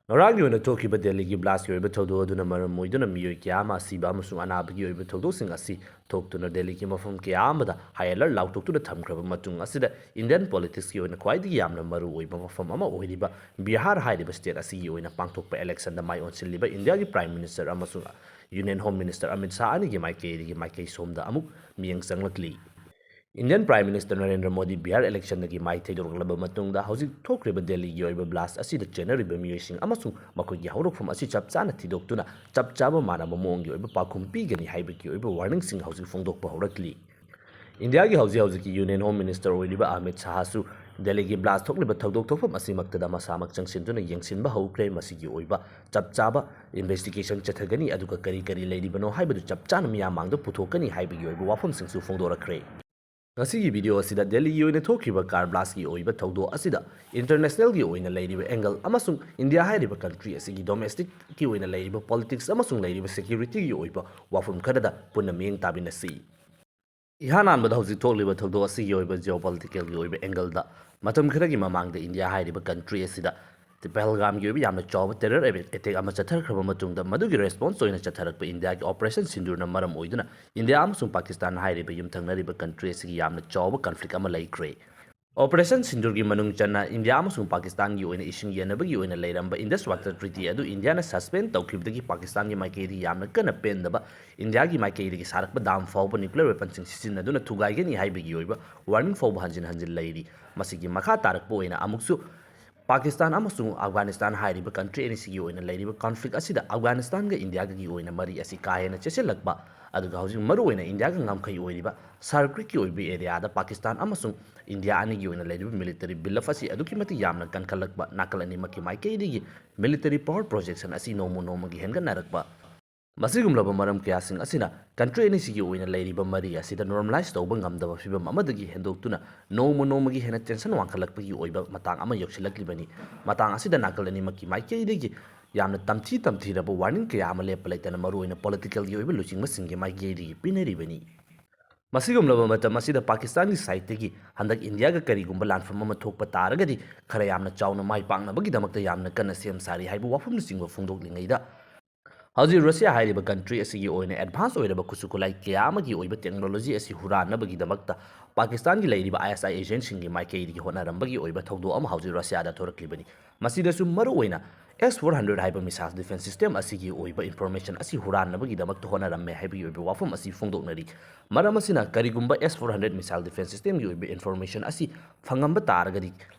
ꯉꯔꯥꯡꯒꯤ ꯑꯣꯏꯅ ꯊꯣꯛꯈꯤꯕ ꯗꯦꯜꯂꯤꯒꯤ ꯕ꯭ꯂꯥꯁꯀꯤ ꯑꯣꯏꯕ ꯊꯧꯗꯣꯛ ꯑꯗꯨꯅ ꯃꯔꯝ ꯑꯣꯏꯗꯨꯅ ꯃꯤꯑꯣꯏ ꯀꯌꯥ ꯑꯃ ꯑꯁꯤꯕ ꯑꯃꯁꯨꯡ ꯑꯅꯥꯕꯒꯤ ꯑꯣꯏꯕ ꯊꯧꯗꯣꯛꯁꯤꯡ ꯑꯁꯤ ꯊꯣꯛꯇꯨꯅ ꯗꯦꯜꯂꯤꯒꯤ ꯃꯐꯝ ꯀꯌꯥ ꯑꯃꯗ ꯍꯥꯏ ꯑꯦꯂꯔꯠ ꯂꯥꯎꯊꯣꯛꯇꯨꯅ ꯊꯝꯈ꯭ꯔꯕ ꯃꯇꯨꯡ ꯑꯁꯤꯗ, ꯏꯟꯗꯤꯌꯟ ꯄꯣꯂꯤꯇꯤꯛꯁꯀꯤ ꯑꯣꯏꯅ ꯈ꯭ꯋꯥꯏꯗꯒꯤ ꯌꯥꯝꯅ ꯃꯔꯨ ꯑꯣꯏꯕ ꯃꯐꯝ ꯑꯃ ꯑꯣꯏꯔꯤꯕ ꯕꯤꯍꯥꯔ ꯍꯥꯏꯔꯤꯕ ꯁ꯭ꯇꯦꯠ ꯑꯁꯤꯒꯤ ꯑꯣꯏꯅ ꯄꯥꯡꯊꯣꯛꯄ ꯏꯂꯦꯛꯁꯟꯗ ꯃꯥꯏ ꯑꯣꯟꯁꯤꯜꯂꯤꯕ ꯏꯟꯗꯤꯌꯥꯒꯤ ꯄ꯭ꯔꯥꯏꯝ ꯃꯤꯅꯤꯁꯇꯔ ꯑꯃꯁꯨꯡ union home minister Amit Shah ꯑꯅꯤꯒꯤ ꯃꯥꯏꯀꯩꯗꯒꯤ ꯃꯥꯏꯀꯩ ꯁꯣꯝꯗ ꯑꯃꯨꯛ ꯃꯤꯠꯌꯦꯡ ꯆꯪꯂꯛꯂꯤ꯫ Indian prime minister Narendra Modi Bihar ꯏꯂꯦꯛꯁꯟꯗꯒꯤ ꯃꯥꯏ ꯊꯩꯗꯣꯔꯛꯂꯕ ꯃꯇꯨꯡꯗ, ꯍꯧꯖꯤꯛ ꯊꯣꯛꯈ꯭ꯔꯤꯕ ꯗꯦꯜꯂꯤꯒꯤ ꯑꯣꯏꯕ ꯕ꯭ꯂꯥꯁ ꯑꯁꯤꯗ ꯆꯦꯟꯅꯔꯤꯕ ꯃꯤꯑꯣꯏꯁꯤꯡ ꯑꯃꯁꯨꯡ ꯃꯈꯣꯏꯒꯤ ꯍꯧꯔꯛꯐꯝ ꯑꯁꯤ ꯆꯞ ꯆꯥꯅ ꯊꯤꯗꯣꯛꯇꯨꯅ ꯆꯞ ꯆꯥꯕ ꯃꯥꯟꯅꯕ ꯃꯑꯣꯡꯒꯤ ꯑꯣꯏꯕ ꯄꯥꯎꯈꯨꯝ ꯄꯤꯒꯅꯤ ꯍꯥꯏꯕꯒꯤ ꯑꯣꯏꯕ ꯋꯥꯔꯅꯤꯡꯁꯤꯡ ꯍꯧꯖꯤꯛ ꯐꯣꯡꯗꯣꯛꯄ ꯍꯧꯔꯛꯂꯤ꯫ ꯏꯟꯗꯤꯌꯥꯒꯤ ꯍꯧꯖꯤꯛ ꯍꯧꯖꯤꯛꯀꯤ ꯌꯨꯅꯤꯌꯟ ꯍꯣꯝ ꯃꯤꯅꯤꯁꯇꯔ ꯑꯣꯏꯔꯤꯕ ꯑꯃꯤꯠ ꯁꯥꯍꯁꯨ ꯗꯦꯜꯂꯤꯒꯤ ꯕ꯭ꯂꯥꯁ ꯊꯣꯛꯂꯤꯕ ꯊꯧꯗꯣꯛ ꯊꯣꯛꯐꯝ ꯑꯁꯤꯃꯛꯇꯗ ꯃꯁꯥꯃꯛ ꯆꯪꯁꯤꯟꯗꯨꯅ ꯌꯦꯡꯁꯤꯟꯕ ꯍꯧꯈ꯭ꯔꯦ꯫ ꯃꯁꯤꯒꯤ ꯑꯣꯏꯕ ꯆꯞ ꯆꯥꯕ ꯏꯟꯚꯦꯁꯇꯤꯒꯦꯁꯟ ꯆꯠꯊꯒꯅꯤ, ꯑꯗꯨꯒ ꯀꯔꯤ ꯀꯔꯤ ꯂꯩꯔꯤꯕꯅꯣ ꯍꯥꯏꯕꯗꯨ ꯆꯞ ꯆꯥꯅ ꯃꯤꯌꯥꯝ ꯃꯥꯡꯗ ꯄꯨꯊꯣꯛꯀꯅꯤ ꯍꯥꯏꯕꯒꯤ ꯑꯣꯏꯕ ꯋꯥꯐꯝꯁꯤꯡꯁꯨ ꯐꯣꯡꯗꯣꯔꯛꯈ꯭ꯔꯦ꯫ ꯉꯁꯤꯒꯤ ꯚꯤꯗꯤꯑꯣ ꯑꯁꯤꯗ ꯗꯦꯜꯂꯤꯒꯤ ꯑꯣꯏꯅ ꯊꯣꯛꯈꯤꯕ ꯀꯥꯔ ꯕ꯭ꯂꯥꯁꯀꯤ ꯑꯣꯏꯕ ꯊꯧꯗꯣꯛ ꯑꯁꯤꯗ ꯏꯟꯇꯔꯅꯦꯁꯅꯦꯜꯒꯤ ꯑꯣꯏꯅ ꯂꯩꯔꯤꯕ ꯑꯦꯡꯒꯜ ꯑꯃꯁꯨꯡ ꯏꯟꯗꯤꯌꯥ ꯍꯥꯏꯔꯤꯕ ꯀꯟꯇ꯭ꯔꯤ ꯑꯁꯤꯒꯤ ꯗꯣꯃꯦꯁꯇꯤꯛꯀꯤ ꯑꯣꯏꯅ ꯂꯩꯔꯤꯕ ꯄꯣꯂꯤꯇꯤꯛꯁ ꯑꯃꯁꯨꯡ ꯂꯩꯔꯤꯕ ꯁꯦꯀ꯭ꯌꯨꯔꯤꯇꯤꯒꯤ ꯑꯣꯏꯕ ꯋꯥꯐꯝ ꯈꯔꯗ ꯄꯨꯟꯅ ꯃꯤꯠꯌꯦꯡ ꯇꯥꯃꯤꯟꯅꯁꯤ꯫ ꯏꯍꯥꯟ ꯍꯥꯟꯕꯗ ꯍꯧꯖꯤꯛ ꯊꯣꯛꯂꯤꯕ ꯊꯧꯗꯣꯛ ꯑꯁꯤꯒꯤ ꯑꯣꯏꯕ ꯖꯤꯑꯣꯄꯣꯂꯤꯇꯤꯀꯦꯜꯒꯤ ꯑꯣꯏꯕ ꯑꯦꯡꯒꯜꯗ, ꯃꯇꯝ ꯈꯔꯒꯤ ꯃꯃꯥꯡꯗ ꯏꯟꯗꯤꯌꯥ ꯍꯥꯏꯔꯤꯕ ꯀꯟꯇ꯭ꯔꯤ ꯑꯁꯤꯗ ꯄꯍꯜꯒꯥꯝꯒꯤ ꯑꯣꯏꯕ ꯌꯥꯝꯅ ꯆꯥꯎꯕ ꯇꯦꯔꯔ ꯑꯦꯇꯦꯛ ꯑꯃ ꯆꯠꯊꯈ꯭ꯔꯕ ꯃꯇꯨꯡꯗ, ꯃꯗꯨꯒꯤ ꯔꯦꯁꯄꯣꯟꯁ ꯑꯣꯏꯅ ꯆꯠꯊꯔꯛꯄ ꯏꯟꯗꯤꯌꯥꯒꯤ ꯑꯣꯄꯔꯦꯁꯟ ꯁꯤꯟꯗꯨꯔꯅ ꯃꯔꯝ ꯑꯣꯏꯗꯨꯅ ꯏꯟꯗꯤꯌꯥ ꯑꯃꯁꯨꯡ ꯄꯥꯀꯤꯁꯇꯥꯟ ꯍꯥꯏꯔꯤꯕ ꯌꯨꯝꯊꯪꯅꯔꯤꯕ ꯀꯟꯇ꯭ꯔꯤ ꯑꯁꯤꯒꯤ ꯌꯥꯝꯅ ꯆꯥꯎꯕ ꯀꯟꯐ꯭ꯂꯤꯛ ꯑꯃ ꯂꯩꯈ꯭ꯔꯦ꯫ ꯑꯣꯄꯔꯦꯁꯟ ꯁꯤꯟꯗꯨꯔꯒꯤ ꯃꯅꯨꯡ ꯆꯟꯅ ꯏꯟꯗꯤꯌꯥ ꯑꯃꯁꯨꯡ ꯄꯥꯀꯤꯁꯇꯥꯟꯒꯤ ꯑꯣꯏꯅ ꯏꯁꯤꯡ ꯌꯦꯟꯅꯕꯒꯤ ꯑꯣꯏꯅ ꯂꯩꯔꯝꯕ ꯏꯟꯗꯁ ꯋꯥꯇꯔ ꯇ꯭ꯔꯤꯇꯤ ꯑꯗꯨ ꯏꯟꯗꯤꯌꯥꯅ ꯁꯁꯄꯦꯟ ꯇꯧꯈꯤꯕꯗꯒꯤ ꯄꯥꯀꯤꯁꯇꯥꯟꯒꯤ ꯃꯥꯏꯀꯩꯗꯒꯤ ꯌꯥꯝꯅ ꯀꯟꯅ ꯄꯦꯟꯗꯕ, ꯏꯟꯗꯤꯌꯥꯒꯤ ꯃꯥꯏꯀꯩꯗꯒꯤ ꯁꯥꯔꯛꯄ ꯗꯥꯝ ꯐꯥꯎꯕ ꯅ꯭ꯌꯨꯀ꯭ꯂꯤꯌꯔ ꯋꯦꯄꯟꯁꯤꯡ ꯁꯤꯖꯤꯟꯅꯗꯨꯅ ꯊꯨꯒꯥꯏꯒꯅꯤ ꯍꯥꯏꯕꯒꯤ ꯑꯣꯏꯕ ꯋꯥꯔꯅꯤꯡ ꯐꯥꯎꯕ ꯍꯟꯖꯤꯟ ꯍꯟꯖꯤꯟ ꯂꯩꯔꯤ꯫ ꯃꯁꯤꯒꯤ ꯃꯈꯥ ꯇꯥꯔꯛꯄ ꯑꯣꯏꯅ ꯑꯃꯨꯛꯁꯨ ꯄꯥꯀꯤꯁꯇꯥꯟ ꯑꯃꯁꯨꯡ ꯑꯐꯒꯥꯅꯤꯁꯇꯥꯟ ꯍꯥꯏꯔꯤꯕ ꯀꯟꯇ꯭ꯔꯤ ꯑꯅꯤꯁꯤꯒꯤ ꯑꯣꯏꯅ ꯂꯩꯔꯤꯕ ꯀꯟꯐ꯭ꯂꯤꯛ ꯑꯁꯤꯗ ꯑꯐꯒꯥꯅꯤꯁꯇꯥꯟꯒ ꯏꯟꯗꯤꯌꯥꯒꯒꯤ ꯑꯣꯏꯅ ꯃꯔꯤ ꯑꯁꯤ ꯀꯥ ꯍꯦꯟꯅ ꯆꯦꯠꯁꯤꯜꯂꯛꯄ, ꯑꯗꯨꯒ ꯍꯧꯖꯤꯛ ꯃꯔꯨꯑꯣꯏꯅ ꯏꯟꯗꯤꯌꯥꯒ ꯉꯝꯈꯩ ꯑꯣꯏꯔꯤꯕ ꯁꯥꯔꯀ꯭ꯔꯤꯛꯀꯤ ꯑꯣꯏꯕ ꯑꯦꯔꯤꯌꯥꯗ ꯄꯥꯀꯤꯁꯇꯥꯟ ꯑꯃꯁꯨꯡ ꯏꯟꯗꯤꯌꯥ ꯑꯅꯤꯒꯤ ꯑꯣꯏꯅ ꯂꯩꯔꯤꯕ ꯃꯤꯂꯤꯇꯔꯤ ꯕꯤꯜ ꯑꯞ ꯑꯁꯤ ꯑꯗꯨꯛꯀꯤ ꯃꯇꯤꯛ ꯌꯥꯝꯅ ꯀꯟꯈꯠꯂꯛꯄ, ꯅꯥꯀꯜ ꯑꯅꯤꯃꯛꯀꯤ ꯃꯥꯏꯀꯩꯗꯒꯤ ꯃꯤꯂꯤꯇꯔꯤ ꯄꯥꯋꯔ ꯄ꯭ꯔꯣꯖꯦꯛꯁꯟ ꯑꯁꯤ ꯅꯣꯡꯃ ꯅꯣꯡꯃꯒꯤ ꯍꯦꯟꯒꯠꯅꯔꯛꯄ, ꯃꯁꯤꯒꯨꯝꯂꯕ ꯃꯔꯝ ꯀꯌꯥꯁꯤꯡ ꯑꯁꯤꯅ country ꯑꯅꯤꯁꯤꯒꯤ ꯑꯣꯏꯅ ꯂꯩꯔꯤꯕ ꯃꯔꯤ ꯑꯁꯤꯗ normalize ꯇꯧꯕ ꯉꯝꯗꯕ ꯐꯤꯕꯝ ꯑꯃꯗꯒꯤ ꯍꯦꯟꯗꯣꯛꯇꯨꯅ ꯅꯣꯡꯃ ꯅꯣꯡꯃꯒꯤ ꯍꯦꯟꯅ tension ꯋꯥꯡꯈꯠꯂꯛꯄꯒꯤ ꯑꯣꯏꯕ ꯃꯇꯥꯡ ꯑꯃ ꯌꯧꯁꯤꯜꯂꯛꯂꯤꯕꯅꯤ꯫ ꯃꯇꯥꯡ ꯑꯁꯤꯗ ꯅꯥꯀꯜ ꯑꯅꯤꯃꯛꯀꯤ ꯃꯥꯏꯀꯩꯗꯒꯤ ꯌꯥꯝꯅ ꯇꯝꯊꯤ ꯇꯝꯊꯤꯔꯕ warning ꯀꯌꯥ ꯑꯃ ꯂꯦꯞꯄ ꯂꯩꯇꯅ ꯃꯔꯨꯑꯣꯏꯅ political ꯒꯤ ꯑꯣꯏꯕ ꯂꯨꯆꯤꯡꯕꯁꯤꯡꯒꯤ ꯃꯥꯏꯀꯩꯗꯒꯤ ꯄꯤꯅꯔꯤꯕꯅꯤ꯫ ꯃꯁꯤꯒꯨꯝꯂꯕ ꯃꯇꯝ ꯑꯁꯤꯗ ꯄꯥꯀꯤꯁꯇꯥꯟꯒꯤ side ꯇꯒꯤ ꯍꯟꯗꯛ ꯏꯟꯗꯤꯌꯥꯒ ꯀꯔꯤꯒꯨꯝꯕ ꯂꯥꯟꯐꯝ ꯑꯃ ꯊꯣꯛꯄ ꯇꯥꯔꯒꯗꯤ ꯈꯔ ꯌꯥꯝꯅ ꯆꯥꯎꯅ ꯃꯥꯏ ꯄꯥꯛꯅꯕꯒꯤꯗꯃꯛꯇ ꯌꯥꯝꯅ ꯀꯟꯅ ꯁꯦꯝ ꯁꯥꯔꯤ ꯍꯥꯏꯕ ꯋꯥꯐꯝꯅꯆꯤꯡꯕ ꯐꯣꯡꯗꯣꯛꯂꯤꯉꯩꯗ, ꯍꯧꯖꯤꯛ ꯔꯁꯤꯌꯥ ꯍꯥꯏꯔꯤꯕ country ꯑꯁꯤꯒꯤ ꯑꯣꯏꯅ advance ꯑꯣꯏꯔꯕ ꯈꯨꯠꯁꯨ ꯈꯨꯠꯂꯥꯏ ꯀꯌꯥ ꯑꯃꯒꯤ ꯑꯣꯏꯕ technology ꯑꯁꯤ ꯍꯨꯔꯥꯟꯅꯕꯒꯤꯗꯃꯛꯇ ꯄꯥꯀꯤꯁꯇꯥꯟꯒꯤ ꯂꯩꯔꯤꯕ I S I agent ꯁꯤꯡꯒꯤ ꯃꯥꯏꯀꯩꯗꯒꯤ ꯍꯣꯠꯅꯔꯝꯕꯒꯤ ꯑꯣꯏꯕ ꯊꯧꯗꯣꯛ ꯑꯃ ꯍꯧꯖꯤꯛ ꯔꯁꯤꯌꯥꯗ ꯊꯣꯔꯛꯂꯤꯕꯅꯤ꯫ ꯃꯁꯤꯗꯁꯨ ꯃꯔꯨꯑꯣꯏꯅ S four hundred ꯍꯥꯏꯕ missile defense system ꯑꯁꯤꯒꯤ ꯑꯣꯏꯕ information ꯑꯁꯤ ꯍꯨꯔꯥꯟꯅꯕꯒꯤꯗꯃꯛꯇ ꯍꯣꯠꯅꯔꯝꯃꯦ ꯍꯥꯏꯕꯒꯤ ꯑꯣꯏꯕ ꯋꯥꯐꯝ ꯑꯁꯤ ꯐꯣꯡꯗꯣꯛꯅꯔꯤ꯫ ꯃꯔꯝ ꯑꯁꯤꯅ ꯀꯔꯤꯒꯨꯝꯕ S four hundred missile defense system ꯒꯤ ꯑꯣꯏꯕ information ꯑꯁꯤ ꯐꯪꯉꯝꯕ ꯇꯥꯔꯒꯗꯤ,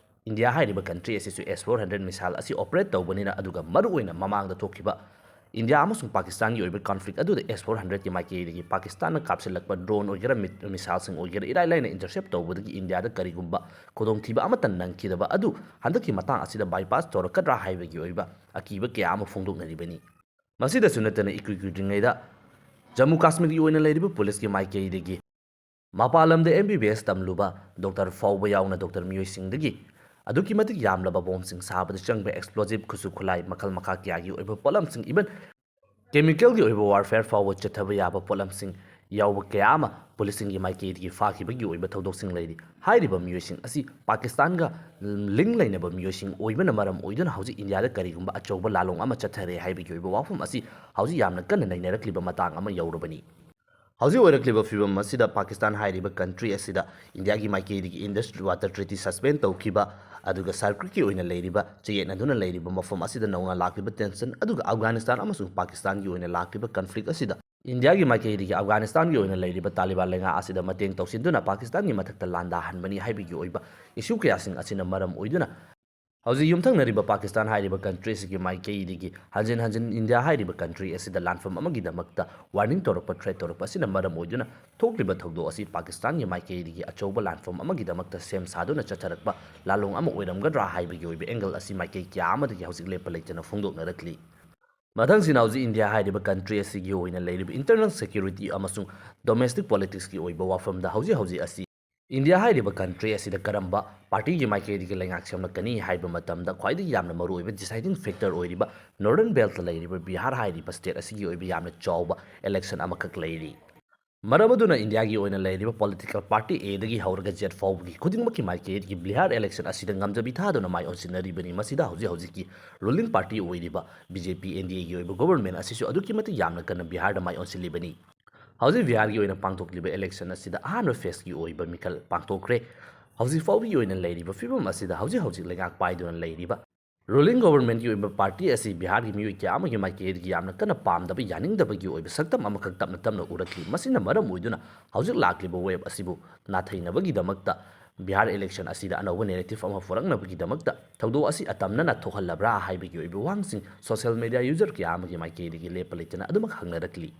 ꯏꯟꯗꯤꯌꯥ ꯍꯥꯏꯔꯤꯕ country ꯑꯁꯤꯁꯨ S four hundred missile ꯑꯁꯤ operate ꯇꯧꯕꯅꯤꯅ, ꯑꯗꯨꯒ ꯃꯔꯨꯑꯣꯏꯅ ꯃꯃꯥꯡꯗ ꯊꯣꯛꯈꯤꯕ ꯏꯟꯗꯤꯌꯥ ꯑꯃꯁꯨꯡ ꯄꯥꯀꯤꯁꯇꯥꯟꯒꯤ ꯑꯣꯏꯕ conflict ꯑꯗꯨꯗ S four hundred ꯀꯤ ꯃꯥꯏꯀꯩꯗꯒꯤ ꯄꯥꯀꯤꯁꯇꯥꯟꯅ ꯀꯥꯞꯁꯤꯜꯂꯛꯄ drone ꯑꯣꯏꯒꯦꯔꯥ, mi-, missile ꯁꯤꯡ ꯑꯣꯏꯒꯦꯔꯥ, ꯏꯔꯥꯏ ꯂꯥꯏꯅ intercept ꯇꯧꯕꯗꯒꯤ ꯏꯟꯗꯤꯌꯥꯗ ꯀꯔꯤꯒꯨꯝꯕ ꯈꯨꯗꯣꯡꯊꯤꯕ ꯑꯃꯠꯇ ꯅꯪꯈꯤꯗꯕ ꯑꯗꯨ ꯍꯟꯗꯛꯀꯤ ꯃꯇꯥꯡ ꯑꯁꯤꯗ bypass ꯇꯧꯔꯛꯀꯗ꯭ꯔꯥ ꯍꯥꯏꯕꯒꯤ ꯑꯣꯏꯕ ꯑꯀꯤꯕ ꯀꯌꯥ ꯑꯃ ꯐꯣꯡꯗꯣꯛꯅꯔꯤꯕꯅꯤ꯫ ꯃꯁꯤꯗꯁꯨ ꯅꯠꯇꯅ, ꯏꯀꯨꯏ ꯀꯨꯏꯗ꯭ꯔꯤꯉꯩꯗ ꯖꯝꯃꯨ ꯀꯥꯁꯃꯤꯔꯒꯤ ꯑꯣꯏꯅ ꯂꯩꯔꯤꯕ ꯄꯨꯂꯤꯁꯀꯤ ꯃꯥꯏꯀꯩꯗꯒꯤ ꯃꯄꯥꯟ ꯂꯝꯗ M B B S ꯇꯝꯂꯨꯕ doctor ꯐꯥꯎꯕ ꯌꯥꯎꯅ doctor ꯃꯤꯑꯣꯏꯁꯤꯡꯗꯒꯤ ꯑꯗꯨꯛꯀꯤ ꯃꯇꯤꯛ ꯌꯥꯝꯂꯕ ꯕꯣꯝꯁꯤꯡ ꯁꯥꯕꯗ ꯆꯪꯕ explosive ꯈꯨꯠꯁꯨ ꯈꯨꯠꯂꯥꯏ ꯃꯈꯜ ꯃꯈꯥ ꯀꯌꯥꯒꯤ ꯑꯣꯏꯕ ꯄꯣꯠꯂꯝꯁꯤꯡ, even chemical ꯒꯤ ꯑꯣꯏꯕ warfare ꯐꯥꯎꯕ ꯆꯠꯊꯕ ꯌꯥꯕ ꯄꯣꯠꯂꯝꯁꯤꯡ ꯌꯥꯎꯕ ꯀꯌꯥ ꯑꯃ ꯄꯨꯂꯤꯁꯁꯤꯡꯒꯤ ꯃꯥꯏꯀꯩꯗꯒꯤ ꯐꯥꯈꯤꯕꯒꯤ ꯑꯣꯏꯕ ꯊꯧꯗꯣꯛꯁꯤꯡ ꯂꯩꯔꯤ꯫ ꯍꯥꯏꯔꯤꯕ ꯃꯤꯑꯣꯏꯁꯤꯡ ꯑꯁꯤ ꯄꯥꯀꯤꯁꯇꯥꯟꯒ link ꯂꯩꯅꯕ ꯃꯤꯑꯣꯏꯁꯤꯡ ꯑꯣꯏꯕꯅ ꯃꯔꯝ ꯑꯣꯏꯗꯨꯅ ꯍꯧꯖꯤꯛ ꯏꯟꯗꯤꯌꯥꯗ ꯀꯔꯤꯒꯨꯝꯕ ꯑꯆꯧꯕ ꯂꯥꯂꯣꯡ ꯑꯃ ꯆꯠꯊꯔꯦ ꯍꯥꯏꯕꯒꯤ ꯑꯣꯏꯕ ꯋꯥꯐꯝ ꯑꯁꯤ ꯍꯧꯖꯤꯛ ꯌꯥꯝꯅ ꯀꯟꯅ ꯅꯩꯅꯔꯛꯂꯤꯕ ꯃꯇꯥꯡ ꯑꯃ ꯌꯧꯔꯕꯅꯤ꯫ ꯍꯧꯖꯤꯛ ꯑꯣꯏꯔꯛꯂꯤꯕ ꯐꯤꯕꯝ ꯑꯁꯤꯗ ꯄꯥꯀꯤꯁꯇꯥꯟ ꯍꯥꯏꯔꯤꯕ country ꯑꯁꯤꯗ ꯏꯟꯗꯤꯌꯥꯒꯤ ꯃꯥꯏꯀꯩꯗꯒꯤ Indus Water Treaty suspend ꯇꯧꯈꯤꯕ, ꯑꯗꯨꯒ circuit ꯀꯤ ꯑꯣꯏꯅ ꯂꯩꯔꯤꯕ, ꯆꯌꯦꯠꯅꯗꯨꯅ ꯂꯩꯔꯤꯕ ꯃꯐꯝ ꯑꯁꯤꯗ ꯅꯧꯅ ꯂꯥꯛꯂꯤꯕ tension, ꯑꯗꯨꯒ ꯑꯐꯒꯥꯅꯤꯁꯇꯥꯟ ꯑꯃꯁꯨꯡ ꯄꯥꯀꯤꯁꯇꯥꯟꯒꯤ ꯑꯣꯏꯅ ꯂꯥꯛꯂꯤꯕ conflict ꯑꯁꯤꯗ ꯏꯟꯗꯤꯌꯥꯒꯤ ꯃꯥꯏꯀꯩꯗꯒꯤ ꯑꯐꯒꯥꯅꯤꯁꯇꯥꯟꯒꯤ ꯑꯣꯏꯅ ꯂꯩꯔꯤꯕ ꯇꯥꯂꯤꯕꯥꯟ ꯂꯩꯉꯥꯛ ꯑꯁꯤꯗ ꯃꯇꯦꯡ ꯇꯧꯁꯤꯟꯗꯨꯅ ꯄꯥꯀꯤꯁꯇꯥꯟꯒꯤ ꯃꯊꯛꯇ ꯂꯥꯟꯗꯥꯍꯟꯕꯅꯤ ꯍꯥꯏꯕꯒꯤ ꯑꯣꯏꯕ issue ꯀꯌꯥꯁꯤꯡ ꯑꯁꯤꯅ ꯃꯔꯝ ꯑꯣꯏꯗꯨꯅ ꯍꯧꯖꯤꯛ ꯌꯨꯝꯊꯪꯅꯔꯤꯕ ꯄꯥꯀꯤꯁꯇꯥꯟ ꯍꯥꯏꯔꯤꯕ country ꯑꯁꯤꯒꯤ ꯃꯥꯏꯀꯩꯗꯒꯤ ꯍꯟꯖꯤꯟ ꯍꯟꯖꯤꯟ ꯏꯟꯗꯤꯌꯥ ꯍꯥꯏꯔꯤꯕ country ꯑꯁꯤꯗ ꯂꯥꯟꯐꯝ ꯑꯃꯒꯤꯗꯃꯛꯇ warning ꯇꯧꯔꯛꯄ, threat ꯇꯧꯔꯛꯄ ꯑꯁꯤꯅ ꯃꯔꯝ ꯑꯣꯏꯗꯨꯅ ꯊꯣꯛꯂꯤꯕ ꯊꯧꯗꯣꯛ ꯑꯁꯤ ꯄꯥꯀꯤꯁꯇꯥꯟꯒꯤ ꯃꯥꯏꯀꯩꯗꯒꯤ ꯑꯆꯧꯕ ꯂꯥꯟꯐꯝ ꯑꯃꯒꯤꯗꯃꯛꯇ ꯁꯦꯝ ꯁꯥꯗꯨꯅ ꯆꯠꯊꯔꯛꯄ ꯂꯥꯂꯣꯡ ꯑꯃ ꯑꯣꯏꯔꯝꯒꯗ꯭ꯔꯥ ꯍꯥꯏꯕꯒꯤ ꯑꯣꯏꯕ angle ꯑꯁꯤ ꯃꯥꯏꯀꯩ ꯀꯌꯥ ꯑꯃꯗꯒꯤ ꯍꯧꯖꯤꯛ ꯂꯦꯞꯄ ꯂꯩꯇꯅ ꯐꯣꯡꯗꯣꯛꯅꯔꯛꯂꯤ꯫ ꯃꯊꯪꯁꯤꯅ ꯍꯧꯖꯤꯛ ꯏꯟꯗꯤꯌꯥ ꯍꯥꯏꯔꯤꯕ country ꯑꯁꯤꯒꯤ ꯑꯣꯏꯅ ꯂꯩꯔꯤꯕ internal security ꯑꯃꯁꯨꯡ domestic politicsꯀꯤ ꯑꯣꯏꯕ ꯋꯥꯐꯝꯗ ꯍꯧꯖꯤꯛ ꯍꯧꯖꯤꯛ ꯑꯁꯤ ꯏꯟꯗꯤꯌꯥ ꯍꯥꯏꯔꯤꯕ country ꯑꯁꯤꯗ ꯀꯔꯝꯕ partyꯒꯤ ꯃꯥꯏꯀꯩꯗꯒꯤ ꯂꯩꯉꯥꯛ ꯁꯦꯝꯂꯛꯀꯅꯤ ꯍꯥꯏꯕ ꯃꯇꯝꯗ ꯈ꯭ꯋꯥꯏꯗꯒꯤ ꯌꯥꯝꯅ ꯃꯔꯨꯑꯣꯏꯕ deciding factor ꯑꯣꯏꯔꯤꯕ northern beltꯇ ꯂꯩꯔꯤꯕ ꯕꯤꯍꯥꯔ ꯍꯥꯏꯔꯤꯕ state ꯑꯁꯤꯒꯤ ꯑꯣꯏꯕ ꯌꯥꯝꯅ ꯆꯥꯎꯕ election ꯑꯃꯈꯛ ꯂꯩꯔꯤ꯫ ꯃꯔꯝ ꯑꯗꯨꯅ ꯏꯟꯗꯤꯌꯥꯒꯤ ꯑꯣꯏꯅ ꯂꯩꯔꯤꯕ political party Aꯗꯒꯤ ꯍꯧꯔꯒ Z ꯐꯥꯎꯕꯒꯤ ꯈꯨꯗꯤꯡꯃꯛꯀꯤ ꯃꯥꯏꯀꯩꯗꯒꯤ ꯕꯤꯍꯥꯔ election ꯑꯁꯤꯗ ꯉꯝꯖꯕꯤ ꯊꯥꯗꯨꯅ ꯃꯥꯏ ꯑꯣꯟꯁꯤꯟꯅꯔꯤꯕꯅꯤ꯫ ꯃꯁꯤꯗ ꯍꯧꯖꯤꯛ ꯍꯧꯖꯤꯛꯀꯤ ruling party ꯑꯣꯏꯔꯤꯕ BJP NDAꯒꯤ ꯑꯣꯏꯕ government ꯑꯁꯤꯁꯨ ꯑꯗꯨꯛꯀꯤ ꯃꯇꯤꯛ ꯌꯥꯝꯅ ꯀꯟꯅ ꯕꯤꯍꯥꯔꯗ ꯃꯥꯏ ꯑꯣꯟꯁꯤꯜꯂꯤꯕꯅꯤ꯫ ꯍꯧꯖꯤꯛ ꯕꯤꯍꯥꯔꯒꯤ ꯑꯣꯏꯅ ꯄꯥꯡꯊꯣꯛꯂꯤꯕ election ꯑꯁꯤꯗ ꯑꯍꯥꯟꯕ phaseꯀꯤ ꯑꯣꯏꯕ ꯃꯤꯈꯜ ꯄꯥꯡꯊꯣꯛꯈ꯭ꯔꯦ꯫ ꯍꯧꯖꯤꯛ ꯐꯥꯎꯕꯒꯤ ꯑꯣꯏꯅ ꯂꯩꯔꯤꯕ ꯐꯤꯕꯝ ꯑꯁꯤꯗ ꯍꯧꯖꯤꯛ ꯍꯧꯖꯤꯛ ꯂꯩꯉꯥꯛ ꯄꯥꯏꯗꯨꯅ ꯂꯩꯔꯤꯕ ruling governmentꯀꯤ ꯑꯣꯏꯕ party ꯑꯁꯤ ꯕꯤꯍꯥꯔꯒꯤ ꯃꯤꯑꯣꯏ ꯀꯌꯥ ꯑꯃꯒꯤ ꯃꯥꯏꯀꯩꯗꯒꯤ ꯌꯥꯝꯅ ꯀꯟꯅ ꯄꯥꯝꯗꯕ, ꯌꯥꯅꯤꯡꯗꯕꯒꯤ ꯑꯣꯏꯕ ꯁꯛꯇꯝ ꯑꯃꯈꯛ ꯇꯞꯅ ꯇꯞꯅ ꯎꯔꯛꯂꯤ꯫ ꯃꯁꯤꯅ ꯃꯔꯝ ꯑꯣꯏꯗꯨꯅ ꯍꯧꯖꯤꯛ ꯂꯥꯛꯂꯤꯕ wave ꯑꯁꯤꯕꯨ ꯅꯥꯊꯩꯅꯕꯒꯤꯗꯃꯛꯇ ꯕꯤꯍꯥꯔ election ꯑꯁꯤꯗ ꯑꯅꯧꯕ narrative ꯑꯃ ꯄꯨꯔꯛꯅꯕꯒꯤꯗꯃꯛꯇ ꯊꯧꯗꯣꯛ ꯑꯁꯤ ꯑꯇꯝꯅꯅ ꯊꯣꯛꯍꯜꯂꯕ꯭ꯔꯥ ꯍꯥꯏꯕꯒꯤ ꯑꯣꯏꯕ ꯋꯥꯍꯪꯁꯤꯡ social media user ꯀꯌꯥ ꯑꯃꯒꯤ ꯃꯥꯏꯀꯩꯗꯒꯤ ꯂꯦꯞꯄ ꯂꯩꯇꯅ ꯑꯗꯨꯃꯛ ꯍꯪꯅꯔꯛꯂꯤ꯫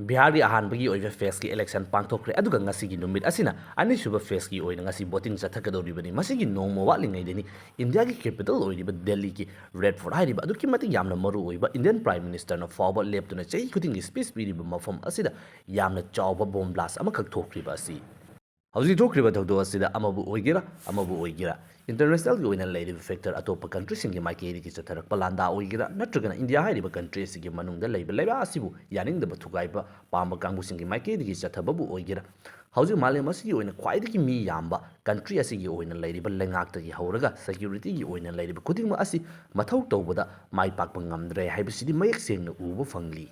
ꯕꯤꯍꯥꯔꯒꯤ ꯑꯍꯥꯟꯕꯒꯤ ꯑꯣꯏꯕ phaseꯀꯤ election ꯄꯥꯡꯊꯣꯛꯈ꯭ꯔꯦ, ꯑꯗꯨꯒ ꯉꯁꯤꯒꯤ ꯅꯨꯃꯤꯠ ꯑꯁꯤꯅ ꯑꯅꯤꯁꯨꯕ phaseꯀꯤ ꯑꯣꯏꯅ ꯉꯁꯤ voting ꯆꯠꯊꯒꯗꯧꯔꯤꯕꯅꯤ꯫ ꯃꯁꯤꯒꯤ ꯅꯣꯡꯃ ꯋꯥꯠꯂꯤꯉꯩꯗꯅꯤ ꯏꯟꯗꯤꯌꯥꯒꯤ capital ꯑꯣꯏꯔꯤꯕ ꯗꯦꯜꯂꯤꯒꯤ Red Fort ꯍꯥꯏꯔꯤꯕ ꯑꯗꯨꯛꯀꯤ ꯃꯇꯤꯛ ꯌꯥꯝꯅ ꯃꯔꯨ ꯑꯣꯏꯕ Indian Prime Ministerꯅ ꯐꯥꯎꯕ ꯂꯦꯞꯇꯨꯅ ꯆꯍꯤ ꯈꯨꯗꯤꯡꯒꯤ speech ꯄꯤꯔꯤꯕ ꯃꯐꯝ ꯑꯁꯤꯗ ꯌꯥꯝꯅ ꯆꯥꯎꯕ bomb blast ꯑꯃꯈꯛ ꯊꯣꯛꯈ꯭ꯔꯤꯕ ꯑꯁꯤ꯫ ꯍꯧꯖꯤꯛ ꯊꯣꯛꯈ꯭ꯔꯤꯕ ꯊꯧꯗꯣꯛ ꯑꯁꯤꯗ ꯑꯃꯕꯨ ꯑꯣꯏꯒꯦꯔꯥ, ꯑꯃꯕꯨ ꯑꯣꯏꯒꯦꯔꯥ, internationalꯒꯤ ꯑꯣꯏꯅ ꯂꯩꯔꯤꯕ factor ꯑꯇꯣꯞꯄ countryꯁꯤꯡꯒꯤ ꯃꯥꯏꯀꯩꯗꯒꯤ ꯆꯠꯊꯔꯛꯄ ꯂꯥꯟꯗꯥ ꯑꯣꯏꯒꯦꯔꯥ, ꯅꯠꯇ꯭ꯔꯒꯅ ꯏꯟꯗꯤꯌꯥ ꯍꯥꯏꯔꯤꯕ country ꯑꯁꯤꯒꯤ ꯃꯅꯨꯡꯗ ꯂꯩꯕ ꯂꯩꯕꯥꯛ ꯑꯁꯤꯕꯨ ꯌꯥꯅꯤꯡꯗꯕ ꯊꯨꯒꯥꯏꯕ ꯄꯥꯝꯕ ꯀꯥꯡꯕꯨꯁꯤꯡꯒꯤ ꯃꯥꯏꯀꯩꯗꯒꯤ ꯆꯠꯊꯕꯕꯨ ꯑꯣꯏꯒꯦꯔꯥ, ꯍꯧꯖꯤꯛ ꯃꯥꯂꯦꯝ ꯑꯁꯤꯒꯤ ꯑꯣꯏꯅ ꯈ꯭ꯋꯥꯏꯗꯒꯤ ꯃꯤ ꯌꯥꯝꯕ country ꯑꯁꯤꯒꯤ ꯑꯣꯏꯅ ꯂꯩꯔꯤꯕ ꯂꯩꯉꯥꯛꯇꯒꯤ ꯍꯧꯔꯒ securityꯒꯤ ꯑꯣꯏꯅ ꯂꯩꯔꯤꯕ ꯈꯨꯗꯤꯡꯃꯛ ꯑꯁꯤ ꯃꯊꯧ ꯇꯧꯕꯗ ꯃꯥꯏ ꯄꯥꯛꯄ ꯉꯝꯗ꯭ꯔꯦ ꯍꯥꯏꯕꯁꯤꯗꯤ ꯃꯌꯦꯛ ꯁꯦꯡꯅ ꯎꯕ ꯐꯪꯂꯤ꯫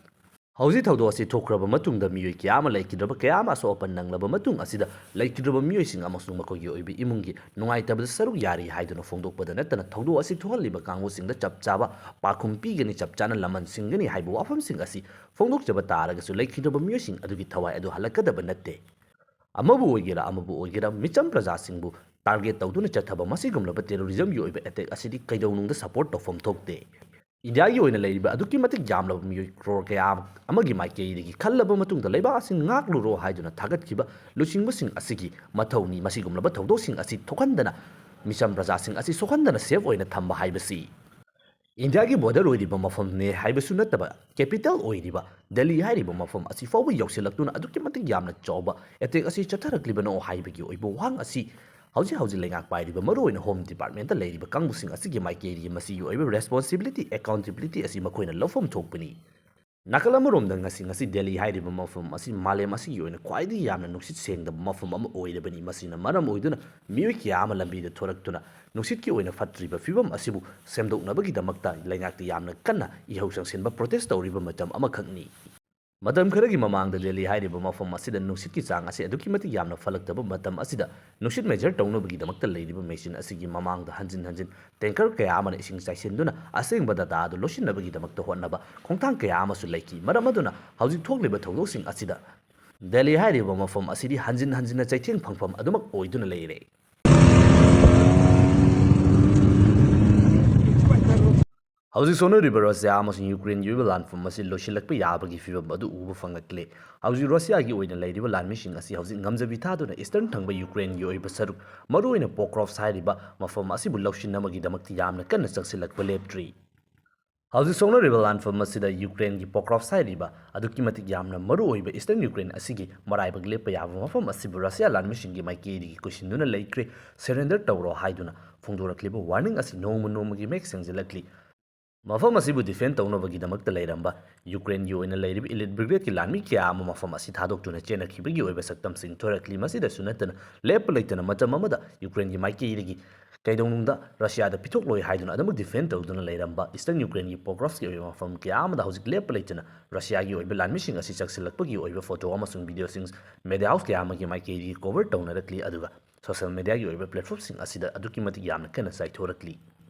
ꯍꯧꯖꯤꯛ ꯊꯧꯗꯣꯛ ꯑꯁꯤ ꯊꯣꯛꯈ꯭ꯔꯕ ꯃꯇꯨꯡꯗ ꯃꯤꯑꯣꯏ ꯀꯌꯥ ꯑꯃ ꯂꯩꯈꯤꯗ꯭ꯔꯕ, ꯀꯌꯥ ꯑꯃ ꯑꯁꯣꯛ ꯑꯄꯟ ꯅꯪꯂꯕ ꯃꯇꯨꯡ ꯑꯁꯤꯗ ꯂꯩꯈꯤꯗ꯭ꯔꯕ ꯃꯤꯑꯣꯏꯁꯤꯡ ꯑꯃꯁꯨꯡ ꯃꯈꯣꯏꯒꯤ ꯑꯣꯏꯕ ꯏꯃꯨꯡꯒꯤ ꯅꯨꯡꯉꯥꯏꯇꯕꯗ ꯁꯔꯨꯛ ꯌꯥꯔꯤ ꯍꯥꯏꯗꯨꯅ ꯐꯣꯡꯗꯣꯛꯄꯗ ꯅꯠꯇꯅ ꯊꯧꯗꯣꯛ ꯑꯁꯤ ꯊꯣꯛꯍꯜꯂꯤꯕ ꯀꯥꯡꯕꯨꯁꯤꯡꯗ ꯆꯞ ꯆꯥꯕ ꯄꯥꯎꯈꯨꯝ ꯄꯤꯒꯅꯤ, ꯆꯞ ꯆꯥꯅ ꯂꯃꯟ ꯁꯤꯡꯒꯅꯤ ꯍꯥꯏꯕ ꯋꯥꯐꯝꯁꯤꯡ ꯑꯁꯤ ꯐꯣꯡꯗꯣꯛꯆꯕ ꯇꯥꯔꯒꯁꯨ ꯂꯩꯈꯤꯗ꯭ꯔꯕ ꯃꯤꯑꯣꯏꯁꯤꯡ ꯑꯗꯨꯒꯤ ꯊꯋꯥꯏ ꯑꯗꯨ ꯍꯜꯂꯛꯀꯗꯕ ꯅꯠꯇꯦ꯫ ꯑꯃꯕꯨ ꯑꯣꯏꯒꯦꯔꯥ, ꯑꯃꯕꯨ ꯑꯣꯏꯒꯦꯔꯥ, ꯃꯤꯆꯝ ꯄ꯭ꯔꯖꯥꯁꯤꯡꯕꯨ target ꯇꯧꯗꯨꯅ ꯆꯠꯊꯕ ꯃꯁꯤꯒꯨꯝꯂꯕ terrorismꯒꯤ ꯑꯣꯏꯕ attack ꯑꯁꯤꯗꯤ ꯀꯩꯗꯧꯅꯨꯡꯗ support ꯇꯧꯐꯝ ꯊꯣꯛꯇꯦ꯫ ꯏꯟꯗꯤꯌꯥꯒꯤ ꯑꯣꯏꯅ ꯂꯩꯔꯤꯕ ꯑꯗꯨꯛꯀꯤ ꯃꯇꯤꯛ ꯌꯥꯝꯂꯕ ꯃꯤꯑꯣꯏ crore ꯀꯌꯥ ꯑꯃꯒꯤ ꯃꯥꯏꯀꯩꯗꯒꯤ ꯈꯜꯂꯕ ꯃꯇꯨꯡꯗ ꯂꯩꯕꯥꯛ ꯑꯁꯤ ꯉꯥꯛꯂꯨꯔꯣ ꯍꯥꯏꯗꯨꯅ ꯊꯥꯒꯠꯈꯤꯕ ꯂꯨꯆꯤꯡꯕꯁꯤꯡ ꯑꯁꯤꯒꯤ ꯃꯊꯧꯅꯤ꯫ ꯃꯁꯤꯒꯨꯝꯂꯕ ꯊꯧꯗꯣꯛꯁꯤꯡ ꯑꯁꯤ ꯊꯣꯛꯍꯟꯗꯅ ꯃꯤꯆꯝ ꯄ꯭ꯔꯖꯥꯁꯤꯡ ꯑꯁꯤ ꯁꯣꯛꯍꯟꯗꯅ safe ꯑꯣꯏꯅ ꯊꯝꯕ ꯍꯥꯏꯕꯁꯤ꯫ ꯏꯟꯗꯤꯌꯥꯒꯤ ꯕꯣꯔꯗꯔ ꯑꯣꯏꯔꯤꯕ ꯃꯐꯝꯅꯦ ꯍꯥꯏꯕꯁꯨ ꯅꯠꯇꯕ, ꯀꯦꯄꯤꯇꯦꯜ ꯑꯣꯏꯔꯤꯕ ꯗꯦꯜꯂꯤ ꯍꯥꯏꯔꯤꯕ ꯃꯐꯝ ꯑꯁꯤ ꯐꯥꯎꯕ ꯌꯧꯁꯤꯜꯂꯛꯇꯨꯅ ꯑꯗꯨꯛꯀꯤ ꯃꯇꯤꯛ ꯌꯥꯝꯅ ꯆꯥꯎꯕ ꯑꯦꯇꯦꯛ ꯑꯁꯤ ꯆꯠꯊꯔꯛꯂꯤꯕꯅꯣ ꯍꯥꯏꯕꯒꯤ ꯑꯣꯏꯕ ꯋꯥꯍꯪ ꯑꯁꯤ ꯍꯧꯖꯤꯛ ꯍꯧꯖꯤꯛ ꯂꯩꯉꯥꯛ ꯄꯥꯏꯔꯤꯕ ꯃꯔꯨꯑꯣꯏꯅ ꯍꯣꯝ ꯗꯤꯄꯥꯔꯠꯃꯦꯟꯇ ꯂꯩꯔꯤꯕ ꯀꯥꯡꯕꯨꯁꯤꯡ ꯑꯁꯤꯒꯤ ꯃꯥꯏꯀꯩꯗꯒꯤ ꯃꯁꯤꯒꯤ ꯑꯣꯏꯕ ꯔꯦꯁꯄꯣꯟꯁꯤꯕꯤꯂꯤꯇꯤ, ꯑꯦꯀꯥꯎꯟꯇꯦꯕꯤꯂꯤꯇꯤ ꯑꯁꯤ ꯃꯈꯣꯏꯅ ꯂꯧꯐꯝ ꯊꯣꯛꯄꯅꯤ꯫ ꯅꯥꯀꯜ ꯑꯃꯔꯣꯝꯗ ꯉꯁꯤ, ꯉꯁꯤ ꯗꯦꯜꯂꯤ ꯍꯥꯏꯔꯤꯕ ꯃꯐꯝ ꯑꯁꯤ ꯃꯥꯂꯦꯝ ꯑꯁꯤꯒꯤ ꯑꯣꯏꯅ ꯈ꯭ꯋꯥꯏꯗꯒꯤ ꯌꯥꯝꯅ ꯅꯨꯡꯁꯤꯠ ꯁꯦꯡꯗꯕ ꯃꯐꯝ ꯑꯃ ꯑꯣꯏꯔꯕꯅꯤ꯫ ꯃꯁꯤꯅ ꯃꯔꯝ ꯑꯣꯏꯗꯨꯅ ꯃꯤꯑꯣꯏ ꯀꯌꯥ ꯑꯃ ꯂꯝꯕꯤꯗ ꯊꯣꯔꯛꯇꯨꯅ ꯅꯨꯡꯁꯤꯠꯀꯤ ꯑꯣꯏꯅ ꯐꯠꯇ꯭ꯔꯤꯕ ꯐꯤꯕꯝ ꯑꯁꯤꯕꯨ ꯁꯦꯝꯗꯣꯛꯅꯕꯒꯤꯗꯃꯛꯇ ꯂꯩꯉꯥꯛꯇ ꯌꯥꯝꯅ ꯀꯟꯅ ꯏꯍꯧ ꯆꯪꯁꯤꯟꯕ, ꯄ꯭ꯔꯣꯇꯦꯁ ꯇꯧꯔꯤꯕ ꯃꯇꯝ ꯑꯃꯈꯛꯅꯤ꯫ ꯃꯇꯝ ꯈꯔꯒꯤ ꯃꯃꯥꯡꯗ ꯗꯦꯜꯂꯤ ꯍꯥꯏꯔꯤꯕ ꯃꯐꯝ ꯑꯁꯤꯗ ꯅꯨꯡꯁꯤꯠꯀꯤ ꯆꯥꯡ ꯑꯁꯤ ꯑꯗꯨꯛꯀꯤ ꯃꯇꯤꯛ ꯌꯥꯝꯅ ꯐꯠꯂꯛꯇꯕ ꯃꯇꯝ ꯑꯁꯤꯗ ꯅꯨꯡꯁꯤꯠ ꯃꯦꯖꯔ ꯇꯧꯅꯕꯒꯤꯗꯃꯛꯇ ꯂꯩꯔꯤꯕ ꯃꯦꯆꯤꯟ ꯑꯁꯤꯒꯤ ꯃꯃꯥꯡꯗ ꯍꯟꯖꯤꯟ ꯍꯟꯖꯤꯟ ꯇꯦꯡꯀꯔ ꯀꯌꯥ ꯑꯃꯅ ꯏꯁꯤꯡ ꯆꯥꯏꯁꯤꯟꯗꯨꯅ ꯑꯁꯦꯡꯕ ꯗꯇꯥ ꯑꯗꯨ ꯂꯧꯁꯤꯟꯅꯕꯒꯤꯗꯃꯛꯇ ꯍꯣꯠꯅꯕ ꯈꯣꯡꯊꯥꯡ ꯀꯌꯥ ꯑꯃꯁꯨ ꯂꯩꯈꯤ꯫ ꯃꯔꯝ ꯑꯗꯨꯅ ꯍꯧꯖꯤꯛ ꯊꯣꯛꯂꯤꯕ ꯊꯧꯗꯣꯛꯁꯤꯡ ꯑꯁꯤꯗ ꯗꯦꯜꯂꯤ ꯍꯥꯏꯔꯤꯕ ꯃꯐꯝ ꯑꯁꯤꯗꯤ ꯍꯟꯖꯤꯟ ꯍꯟꯖꯤꯟꯅ ꯆꯩꯊꯦꯡ ꯐꯪꯐꯝ ꯑꯗꯨꯃꯛ ꯑꯣꯏꯗꯨꯅ ꯂꯩꯔꯦ꯫ ꯍꯧꯖꯤꯛ ꯁꯣꯛꯅꯔꯤꯕ ꯔꯁꯤꯌꯥ ꯑꯃꯁꯨꯡ ꯌꯨꯀ꯭ꯔꯦꯟꯒꯤ ꯑꯣꯏꯕ ꯂꯥꯟꯐꯝ ꯑꯁꯤ ꯂꯣꯏꯁꯤꯜꯂꯛꯄ ꯌꯥꯕꯒꯤ ꯐꯤꯚꯝ ꯑꯗꯨ ꯎꯕ ꯐꯪꯂꯛꯂꯦ꯫ ꯍꯧꯖꯤꯛ ꯔꯁꯤꯌꯥꯒꯤ ꯑꯣꯏꯅ ꯂꯩꯔꯤꯕ ꯂꯥꯟꯃꯤꯁꯤꯡ ꯑꯁꯤ ꯍꯧꯖꯤꯛ ꯉꯝꯖꯕꯤ ꯊꯥꯗꯨꯅ ꯏꯁꯇꯔꯟ ꯊꯪꯕ ꯌꯨꯀ꯭ꯔꯦꯟꯒꯤ ꯑꯣꯏꯕ ꯁꯔꯨꯛ, ꯃꯔꯨꯑꯣꯏꯅ ꯄꯣꯀ꯭ꯔꯣꯞꯁ ꯍꯥꯏꯔꯤꯕ ꯃꯐꯝ ꯑꯁꯤꯕꯨ ꯂꯧꯁꯤꯟꯅꯕꯒꯤꯗꯃꯛꯇ ꯌꯥꯝꯅ ꯀꯟꯅ ꯆꯪꯁꯤꯜꯂꯛꯄ ꯂꯦꯞꯇ꯭ꯔꯤ꯫ ꯍꯧꯖꯤꯛ ꯁꯣꯛꯅꯔꯤꯕ ꯂꯥꯟꯐꯝ ꯑꯁꯤꯗ ꯌꯨꯀ꯭ꯔꯦꯟꯒꯤ ꯄꯣꯀ꯭ꯔꯣꯞꯁ ꯍꯥꯏꯔꯤꯕ ꯑꯗꯨꯛꯀꯤ ꯃꯇꯤꯛ ꯌꯥꯝꯅ ꯃꯔꯨꯑꯣꯏꯕ ꯏꯁꯇꯔꯟ ꯌꯨꯀ꯭ꯔꯦꯟ ꯑꯁꯤꯒꯤ ꯃꯔꯥꯏꯕꯛ ꯂꯦꯞꯄ ꯌꯥꯕ ꯃꯐꯝ ꯑꯁꯤꯕꯨ ꯔꯁꯤꯌꯥ ꯂꯥꯟꯃꯤꯁꯤꯡꯒꯤ ꯃꯥꯏꯀꯩꯗꯒꯤ ꯀꯣꯏꯁꯤꯟꯗꯨꯅ ꯂꯩꯈ꯭ꯔꯦ꯫ ꯁꯔꯦꯟꯗꯔ ꯇꯧꯔꯣ ꯍꯥꯏꯗꯨꯅ ꯐꯣꯡꯗꯣꯔꯛꯂꯤꯕ ꯋꯥꯔꯅꯤꯡ ꯑꯁꯤ ꯅꯣꯡꯃ ꯅꯣꯡꯃꯒꯤ ꯃꯌꯦꯛ ꯁꯦꯡꯖꯤꯜꯂꯛꯂꯤ꯫ ꯃꯐꯝ ꯑꯁꯤꯕꯨ ꯗꯤꯐꯦꯟ ꯇꯧꯅꯕꯒꯤꯗꯃꯛꯇ ꯂꯩꯔꯝꯕ ꯌꯨꯀ꯭ꯔꯦꯟꯒꯤ ꯑꯣꯏꯅ ꯂꯩꯔꯤꯕ ꯏꯂꯤꯠ ꯕ꯭ꯔꯤꯒꯦꯗꯀꯤ ꯂꯥꯟꯃꯤ ꯀꯌꯥ ꯑꯃ ꯃꯐꯝ ꯑꯁꯤ ꯊꯥꯗꯣꯛꯇꯨꯅ ꯆꯦꯟꯅꯈꯤꯕꯒꯤ ꯑꯣꯏꯕ ꯁꯛꯇꯝꯁꯤꯡ ꯊꯣꯔꯛꯂꯤ꯫ ꯃꯁꯤꯗꯁꯨ ꯅꯠꯇꯅ ꯂꯦꯞꯄ ꯂꯩꯇꯅ ꯃꯇꯝ ꯑꯃꯗ ꯌꯨꯀ꯭ꯔꯦꯟꯒꯤ ꯃꯥꯏꯀꯩꯗꯒꯤ ꯀꯩꯗꯧꯅꯨꯡꯗ ꯔꯁꯤꯌꯥꯗ ꯄꯤꯊꯣꯛꯂꯣꯏ ꯍꯥꯏꯗꯨꯅ ꯑꯗꯨꯃꯛ ꯗꯤꯐꯦꯟ ꯇꯧꯗꯨꯅ ꯂꯩꯔꯝꯕ ꯏꯁꯇꯔꯟ ꯌꯨꯀ꯭ꯔꯦꯟꯒꯤ ꯄꯣꯀ꯭ꯔꯣꯞꯁꯀꯤ ꯑꯣꯏꯕ ꯃꯐꯝ ꯀꯌꯥ ꯑꯃꯗ ꯍꯧꯖꯤꯛ ꯂꯦꯞꯄ ꯂꯩꯇꯅ ꯔꯁꯤꯌꯥꯒꯤ ꯑꯣꯏꯕ ꯂꯥꯟꯃꯤꯁꯤꯡ ꯑꯁꯤ ꯆꯪꯁꯤꯜꯂꯛꯄꯒꯤ ꯑꯣꯏꯕ ꯐꯣꯇꯣ ꯑꯃꯁꯨꯡ ꯚꯤꯗꯤꯑꯣꯁꯤꯡ ꯃꯦꯗꯤꯌꯥ ꯍꯥꯎꯁ ꯀꯌꯥ ꯑꯃꯒꯤ ꯃꯥꯏꯀꯩꯗꯒꯤ ꯀꯣꯚꯔ ꯇꯧꯅꯔꯛꯂꯤ, ꯑꯗꯨꯒ ꯁꯣꯁꯤꯌꯦꯜ ꯃꯦꯗꯤꯌꯥꯒꯤ ꯑꯣꯏꯕ ꯄ꯭ꯂꯦꯠꯐꯣꯝꯁꯤꯡ ꯑꯁꯤꯗ ꯑꯗꯨꯛꯀꯤ ꯃꯇꯤꯛ ꯌꯥꯝꯅ ꯀꯟꯅ ꯆꯥꯏꯊꯣꯔꯛꯂꯤ꯫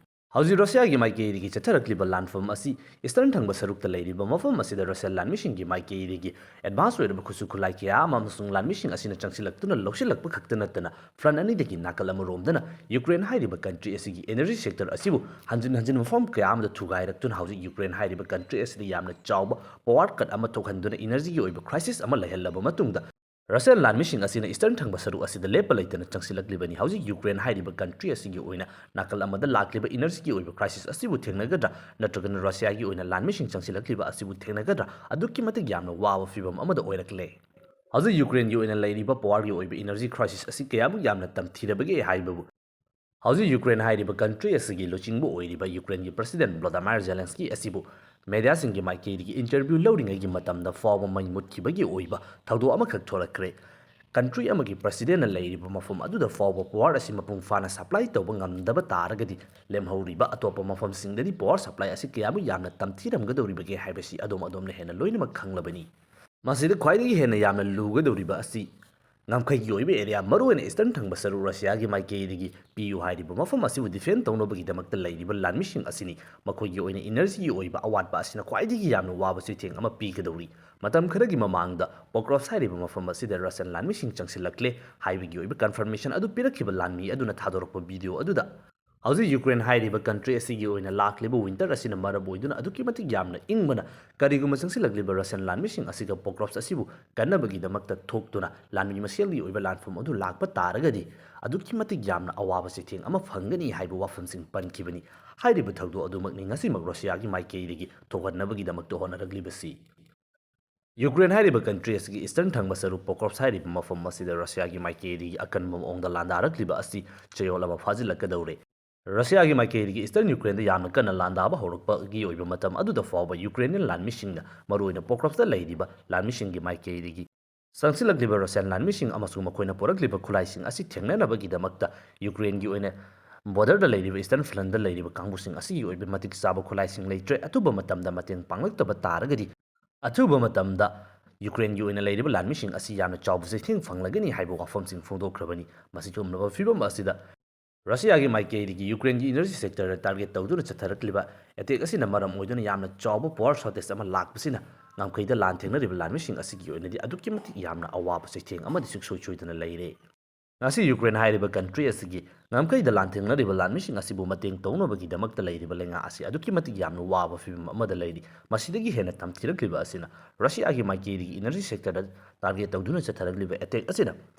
ꯍꯧꯖꯤꯛ ꯔꯁꯤꯌꯥꯒꯤ ꯃꯥꯏꯀꯩꯗꯒꯤ ꯆꯠꯊꯔꯛꯂꯤꯕ ꯂꯥꯟꯐꯝ ꯑꯁꯤ ꯏꯁꯇꯔꯟ ꯊꯪꯕ ꯁꯔꯨꯛꯇ ꯂꯩꯔꯤꯕ ꯃꯐꯝ ꯑꯁꯤꯗ ꯔꯁꯤꯌꯥꯟ ꯂꯥꯟꯃꯤꯁꯤꯡꯒꯤ ꯃꯥꯏꯀꯩꯗꯒꯤ ꯑꯦꯗꯚꯥꯟꯁ ꯑꯣꯏꯔꯕ ꯈꯨꯠꯁꯨ ꯈꯨꯠꯂꯥꯏ ꯀꯌꯥ ꯑꯃ ꯑꯃꯁꯨꯡ ꯂꯥꯟꯃꯤꯁꯤꯡ ꯑꯁꯤꯅ ꯆꯪꯁꯤꯜꯂꯛꯇꯨꯅ ꯂꯧꯁꯤꯜꯂꯛꯄ ꯈꯛꯇ ꯅꯠꯇꯅ ꯐ꯭ꯔꯟ ꯑꯅꯤꯗꯒꯤ ꯅꯥꯀꯜ ꯑꯃꯔꯣꯝꯗꯅ ꯌꯨꯀ꯭ꯔꯦꯟ ꯍꯥꯏꯔꯤꯕ ꯀꯟꯇ꯭ꯔꯤ ꯑꯁꯤꯒꯤ ꯏꯅꯔꯖꯤ ꯁꯦꯛꯇꯔ ꯑꯁꯤꯕꯨ ꯍꯟꯖꯤꯟ ꯍꯟꯖꯤꯟ ꯃꯐꯝ ꯀꯌꯥ ꯑꯃꯗ ꯊꯨꯒꯥꯏꯔꯛꯇꯨꯅ ꯍꯧꯖꯤꯛ ꯌꯨꯀ꯭ꯔꯦꯟ ꯍꯥꯏꯔꯤꯕ ꯀꯟꯇ꯭ꯔꯤ ꯑꯁꯤꯗ ꯌꯥꯝꯅ ꯆꯥꯎꯕ ꯄꯋꯥꯔ ꯀꯠ ꯑꯃ ꯊꯣꯛꯍꯟꯗꯨꯅ ꯏꯅꯔꯖꯤꯒꯤ ꯑꯣꯏꯕ ꯀ꯭ꯔꯥꯏꯁꯤꯁ ꯑꯃ ꯂꯩꯍꯜꯂꯕ ꯃꯇꯨꯡꯗ ꯔꯁꯤꯌꯥꯟ ꯂꯥꯟꯃꯤꯁꯤꯡ ꯑꯁꯤꯅ ꯏꯁꯇꯔꯟ ꯊꯪꯕ ꯁꯔꯨꯛ ꯑꯁꯤꯗ ꯂꯦꯞꯄ ꯂꯩꯇꯅ ꯆꯪꯁꯤꯜꯂꯛꯂꯤꯕꯅꯤ꯫ ꯍꯧꯖꯤꯛ ꯌꯨꯀ꯭ꯔꯦꯟ ꯍꯥꯏꯔꯤꯕ ꯀꯟꯇ꯭ꯔꯤ ꯑꯁꯤꯒꯤ ꯑꯣꯏꯅ ꯅꯥꯀꯜ ꯑꯃꯗ ꯂꯥꯛꯂꯤꯕ ꯏꯅꯔꯖꯤꯒꯤ ꯑꯣꯏꯕ ꯀ꯭ꯔꯥꯏꯁꯤꯁ ꯑꯁꯤꯕꯨ ꯊꯦꯡꯅꯒꯗ꯭ꯔꯥ, ꯅꯠꯇ꯭ꯔꯒꯅ ꯔꯁꯤꯌꯥꯒꯤ ꯑꯣꯏꯅ ꯂꯥꯟꯃꯤꯁꯤꯡ ꯆꯪꯁꯤꯜꯂꯛꯂꯤꯕ ꯑꯁꯤꯕꯨ ꯊꯦꯡꯅꯒꯗ꯭ꯔꯥ, ꯑꯗꯨꯛꯀꯤ ꯃꯇꯤꯛ ꯌꯥꯝꯅ ꯋꯥꯕ ꯐꯤꯕꯝ ꯑꯃꯗ ꯑꯣꯏꯔꯛꯂꯦ꯫ ꯍꯧꯖꯤꯛ ꯌꯨꯀ꯭ꯔꯦꯟꯒꯤ ꯑꯣꯏꯅ ꯂꯩꯔꯤꯕ ꯄꯋꯥꯔꯒꯤ ꯑꯣꯏꯕ ꯏꯅꯔꯖꯤ ꯀ꯭ꯔꯥꯏꯁꯤꯁ ꯑꯁꯤ ꯀꯌꯥꯃꯨꯛ ꯌꯥꯝꯅ ꯇꯝꯊꯤꯔꯕꯒꯦ ꯍꯥꯏꯕꯕꯨ ꯍꯧꯖꯤꯛ ꯌꯨꯀ꯭ꯔꯦꯟ ꯍꯥꯏꯔꯤꯕ ꯀꯟꯇ꯭ꯔꯤ ꯑꯁꯤꯒꯤ ꯂꯨꯆꯤꯡꯕ ꯑꯣꯏꯔꯤꯕ ꯌꯨꯀ꯭ꯔꯦꯟꯒꯤ ꯄ꯭ꯔꯁꯤꯗꯦꯟ ꯚ꯭ꯂꯥꯗꯤꯃꯥꯏꯔ ꯖꯦꯂꯦꯟꯁꯀꯤ ꯑꯁꯤꯕꯨ ꯃꯦꯗꯤꯌꯥꯁꯤꯡꯒꯤ ꯃꯥꯏꯀꯩꯗꯒꯤ ꯏꯟꯇꯔꯚ꯭ꯌꯨ ꯂꯧꯔꯤꯉꯩꯒꯤ ꯃꯇꯝꯗ ꯐꯥꯎꯕ ꯃꯩ ꯃꯨꯠꯈꯤꯕꯒꯤ ꯑꯣꯏꯕ ꯊꯧꯗꯣꯛ ꯑꯃꯈꯛ ꯊꯣꯔꯛꯈ꯭ꯔꯦ꯫ ꯀꯟꯇ꯭ꯔꯤ ꯑꯃꯒꯤ ꯄ꯭ꯔꯁꯤꯗꯦꯟꯅ ꯂꯩꯔꯤꯕ ꯃꯐꯝ ꯑꯗꯨꯗ ꯐꯥꯎꯕ ꯄꯋꯥꯔ ꯑꯁꯤ ꯃꯄꯨꯡ ꯐꯥꯅ ꯁꯄ꯭ꯂꯥꯏ ꯇꯧꯕ ꯉꯝꯗꯕ ꯇꯥꯔꯒꯗꯤ, ꯂꯦꯝꯍꯧꯔꯤꯕ ꯑꯇꯣꯞꯄ ꯃꯐꯝꯁꯤꯡꯗꯗꯤ ꯄꯋꯥꯔ ꯁꯄ꯭ꯂꯥꯏ ꯑꯁꯤ ꯀꯌꯥꯃꯨꯛ ꯌꯥꯝꯅ ꯇꯝꯊꯤꯔꯝꯒꯗꯧꯔꯤꯕꯒꯦ ꯍꯥꯏꯕꯁꯤ ꯑꯗꯣꯝ ꯑꯗꯣꯝꯅ ꯍꯦꯟꯅ ꯂꯣꯏꯅꯃꯛ ꯈꯪꯂꯕꯅꯤ꯫ ꯃꯁꯤꯗ ꯈ꯭ꯋꯥꯏꯗꯒꯤ ꯍꯦꯟꯅ ꯌꯥꯝꯅ ꯂꯨꯒꯗꯧꯔꯤꯕ ꯑꯁꯤ ꯉꯝꯈꯩꯒꯤ ꯑꯣꯏꯕ ꯑꯦꯔꯤꯌꯥ, ꯃꯔꯨꯑꯣꯏꯅ ꯏꯁꯇꯔꯟ ꯊꯪꯕ ꯁꯔꯨꯛ ꯔꯁꯤꯌꯥꯒꯤ ꯃꯥꯏꯀꯩꯗꯒꯤ ꯄꯤꯌꯨ ꯍꯥꯏꯔꯤꯕ ꯃꯐꯝ ꯑꯁꯤꯕꯨ ꯗꯤꯐꯦꯟ ꯇꯧꯅꯕꯒꯤꯗꯃꯛꯇ ꯂꯩꯔꯤꯕ ꯂꯥꯟꯃꯤꯁꯤꯡ ꯑꯁꯤꯅꯤ꯫ ꯃꯈꯣꯏꯒꯤ ꯑꯣꯏꯅ ꯏꯅꯔꯖꯤꯒꯤ ꯑꯣꯏꯕ ꯑꯋꯥꯠꯄ ꯑꯁꯤꯅ ꯈ꯭ꯋꯥꯏꯗꯒꯤ ꯌꯥꯝꯅ ꯋꯥꯕ ꯆꯩꯊꯦꯡ ꯑꯃ ꯄꯤꯒꯗꯧꯔꯤ꯫ ꯃꯇꯝ ꯈꯔꯒꯤ ꯃꯃꯥꯡꯗ ꯄꯣꯀ꯭ꯔꯣꯞꯁ ꯍꯥꯏꯔꯤꯕ ꯃꯐꯝ ꯑꯁꯤꯗ ꯔꯁꯤꯌꯟ ꯂꯥꯟꯃꯤꯁꯤꯡ ꯆꯪꯁꯤꯜꯂꯛꯂꯦ ꯍꯥꯏꯕꯒꯤ ꯑꯣꯏꯕ ꯀꯟꯐꯔꯃꯦꯁꯟ ꯑꯗꯨ ꯄꯤꯔꯛꯈꯤꯕ ꯂꯥꯟꯃꯤ ꯑꯗꯨꯅ ꯊꯥꯗꯣꯔꯛꯄ ꯚꯤꯗꯤꯑꯣ ꯑꯗꯨꯗ ꯍꯧꯖꯤꯛ ꯌꯨꯀ꯭ꯔꯦꯟ ꯍꯥꯏꯔꯤꯕ ꯀꯟꯇ꯭ꯔꯤ ꯑꯁꯤꯒꯤ ꯑꯣꯏꯅ ꯂꯥꯛꯂꯤꯕ ꯋꯤꯟꯇꯔ ꯑꯁꯤꯅ ꯃꯔꯝ ꯑꯣꯏꯗꯨꯅ ꯑꯗꯨꯛꯀꯤ ꯃꯇꯤꯛ ꯌꯥꯝꯅ ꯏꯪꯕꯅ, ꯀꯔꯤꯒꯨꯝꯕ ꯆꯪꯁꯤꯜꯂꯛꯂꯤꯕ ꯔꯁꯤꯌꯟ ꯂꯥꯟꯃꯤꯁꯤꯡ ꯑꯁꯤꯒ ꯄꯣꯀ꯭ꯔꯣꯞꯁ ꯑꯁꯤꯕꯨ ꯀꯟꯅꯕꯒꯤꯗꯃꯛꯇ ꯊꯣꯛꯇꯨꯅ ꯂꯥꯟꯃꯤ ꯃꯁꯦꯜꯒꯤ ꯑꯣꯏꯕ ꯂꯥꯟꯐꯝ ꯑꯗꯨ ꯂꯥꯛꯄ ꯇꯥꯔꯒꯗꯤ, ꯑꯗꯨꯛꯀꯤ ꯃꯇꯤꯛ ꯌꯥꯝꯅ ꯑꯋꯥꯕ ꯆꯩꯊꯦꯡ ꯑꯃ ꯐꯪꯒꯅꯤ ꯍꯥꯏꯕ ꯋꯥꯐꯝꯁꯤꯡ ꯄꯟꯈꯤꯕꯅꯤ꯫ ꯍꯥꯏꯔꯤꯕ ꯊꯧꯗꯣꯛ ꯑꯗꯨꯃꯛꯅꯤ ꯉꯁꯤꯃꯛ ꯔꯁꯤꯌꯥꯒꯤ ꯃꯥꯏꯀꯩꯗꯒꯤ ꯊꯣꯛꯍꯟꯅꯕꯒꯤꯗꯃꯛꯇ ꯍꯣꯠꯅꯔꯛꯂꯤꯕꯁꯤ꯫ ꯌꯨꯀ꯭ꯔꯦꯟ ꯍꯥꯏꯔꯤꯕ ꯀꯟꯇ꯭ꯔꯤ ꯑꯁꯤꯒꯤ ꯏꯁꯇꯔꯟ ꯊꯪꯕ ꯁꯔꯨꯛ ꯄꯣꯀ꯭ꯔꯣꯞꯁ ꯍꯥꯏꯔꯤꯕ ꯃꯐꯝ ꯑꯁꯤꯗ ꯔꯁꯤꯌꯥꯒꯤ ꯃꯥꯏꯀꯩꯗꯒꯤ ꯑꯀꯟꯕ ꯃꯑꯣꯡꯗ ꯂꯥꯟꯗꯥꯔꯛꯂꯤꯕ ꯑꯁꯤ ꯆꯌꯣꯜ ꯑꯃ ꯐꯥꯖꯤꯜꯂꯛꯀꯗꯧꯔꯦ꯫ ꯔꯁꯤꯌꯥꯒꯤ ꯃꯥꯏꯀꯩꯗꯒꯤ ꯏꯁꯇꯔꯟ ꯌꯨꯀ꯭ꯔꯦꯟꯗ ꯌꯥꯝꯅ ꯀꯟꯅ ꯂꯥꯟꯗꯥꯕ ꯍꯧꯔꯛꯄꯒꯤ ꯑꯣꯏꯕ ꯃꯇꯝ ꯑꯗꯨꯗ ꯐꯥꯎꯕ ꯌꯨꯀ꯭ꯔꯦꯅꯤꯌꯟ ꯂꯥꯟꯃꯤꯁꯤꯡꯅ, ꯃꯔꯨꯑꯣꯏꯅ ꯄꯣꯀ꯭ꯔꯣꯞꯁꯇ ꯂꯩꯔꯤꯕ ꯂꯥꯟꯃꯤꯁꯤꯡꯒꯤ ꯃꯥꯏꯀꯩꯗꯒꯤ ꯆꯪꯁꯤꯜꯂꯛꯂꯤꯕ ꯔꯁꯤꯌꯟ ꯂꯥꯟꯃꯤꯁꯤꯡ ꯑꯃꯁꯨꯡ ꯃꯈꯣꯏꯅ ꯄꯨꯔꯛꯂꯤꯕ ꯈꯨꯠꯂꯥꯏꯁꯤꯡ ꯑꯁꯤ ꯊꯦꯡꯅꯅꯕꯒꯤꯗꯃꯛꯇ ꯌꯨꯀ꯭ꯔꯦꯟꯒꯤ ꯑꯣꯏꯅ ꯕꯣꯔꯗꯔꯗ ꯂꯩꯔꯤꯕ ꯏꯁꯇꯔꯟ ꯐ꯭ꯂꯟꯗ ꯂꯩꯔꯤꯕ ꯀꯥꯡꯕꯨꯁꯤꯡ ꯑꯁꯤꯒꯤ ꯑꯣꯏꯕ ꯃꯇꯤꯛ ꯆꯥꯕ ꯈꯨꯠꯂꯥꯏꯁꯤꯡ ꯂꯩꯇ꯭ꯔꯦ꯫ ꯑꯊꯨꯕ ꯃꯇꯝꯗ ꯃꯇꯦꯡ ꯄꯥꯡꯂꯛꯇꯕ ꯇꯥꯔꯒꯗꯤ, ꯑꯊꯨꯕ ꯃꯇꯝꯗ ꯌꯨꯀ꯭ꯔꯦꯟꯒꯤ ꯑꯣꯏꯅ ꯂꯩꯔꯤꯕ ꯂꯥꯟꯃꯤꯁꯤꯡ ꯑꯁꯤ ꯌꯥꯝꯅ ꯆꯥꯎꯕ ꯆꯩꯊꯦꯡ ꯐꯪꯂꯒꯅꯤ ꯍꯥꯏꯕ ꯋꯥꯐꯝꯁꯤꯡ ꯐꯣꯡꯗꯣꯛꯈ꯭ꯔꯕꯅꯤ꯫ ꯃꯁꯤꯒꯨꯝꯂꯕ ꯐꯤꯕꯝ ꯑꯁꯤꯗ ꯔꯁꯤꯌꯥꯒꯤ ꯃꯥꯏꯀꯩꯗꯒꯤ ꯌꯨꯀ꯭ꯔꯦꯟꯒꯤ ꯏꯅꯔꯖꯤ ꯁꯦꯛꯇꯔꯗ ꯇꯥꯔꯒꯦꯠ ꯇꯧꯗꯨꯅ ꯆꯠꯊꯔꯛꯂꯤꯕ ꯑꯦꯇꯦꯛ ꯑꯁꯤꯅ ꯃꯔꯝ ꯑꯣꯏꯗꯨꯅ ꯌꯥꯝꯅ ꯆꯥꯎꯕ ꯄꯋꯥꯔ ꯁꯣꯔꯇꯦꯖ ꯑꯃ ꯂꯥꯛꯄꯁꯤꯅ ꯉꯝꯈꯩꯗ ꯂꯥꯟ ꯊꯦꯡꯅꯔꯤꯕ ꯂꯥꯟꯃꯤꯁꯤꯡ ꯑꯁꯤꯒꯤ ꯑꯣꯏꯅꯗꯤ ꯑꯗꯨꯛꯀꯤ ꯃꯇꯤꯛ ꯌꯥꯝꯅ ꯑꯋꯥꯕ ꯆꯩꯊꯦꯡ ꯑꯃꯗꯤ ꯁꯨꯡꯁꯣꯏ ꯁꯣꯏꯗꯅ ꯂꯩꯔꯦ꯫ ꯉꯁꯤ ꯌꯨꯀ꯭ꯔꯦꯟ ꯍꯥꯏꯔꯤꯕ ꯀꯟꯇ꯭ꯔꯤ ꯑꯁꯤꯒꯤ ꯉꯝꯈꯩꯗ ꯂꯥꯟꯊꯦꯡꯅꯔꯤꯕ ꯂꯥꯟꯃꯤꯁꯤꯡ ꯑꯁꯤꯕꯨ ꯃꯇꯦꯡ ꯇꯧꯅꯕꯒꯤꯗꯃꯛꯇ ꯂꯩꯔꯤꯕ ꯂꯩꯉꯥꯛ ꯑꯁꯤ ꯑꯗꯨꯛꯀꯤ ꯃꯇꯤꯛ ꯌꯥꯝꯅ ꯋꯥꯕ ꯐꯤꯕꯝ ꯑꯃꯗ ꯂꯩꯔꯤ꯫ ꯃꯁꯤꯗꯒꯤ ꯍꯦꯟꯅ ꯇꯝꯊꯤꯔꯛꯂꯤꯕ ꯑꯁꯤꯅ ꯔꯁꯤꯌꯥꯒꯤ ꯃꯥꯏꯀꯩꯗꯒꯤ ꯏꯅꯔꯖꯤ ꯁꯦꯛꯇꯔꯗ ꯇꯥꯔꯒꯦꯠ ꯇꯧꯗꯨꯅ ꯆꯠꯊꯔꯛꯂꯤꯕ ꯑꯦꯇꯦꯛ ꯑꯁꯤꯅ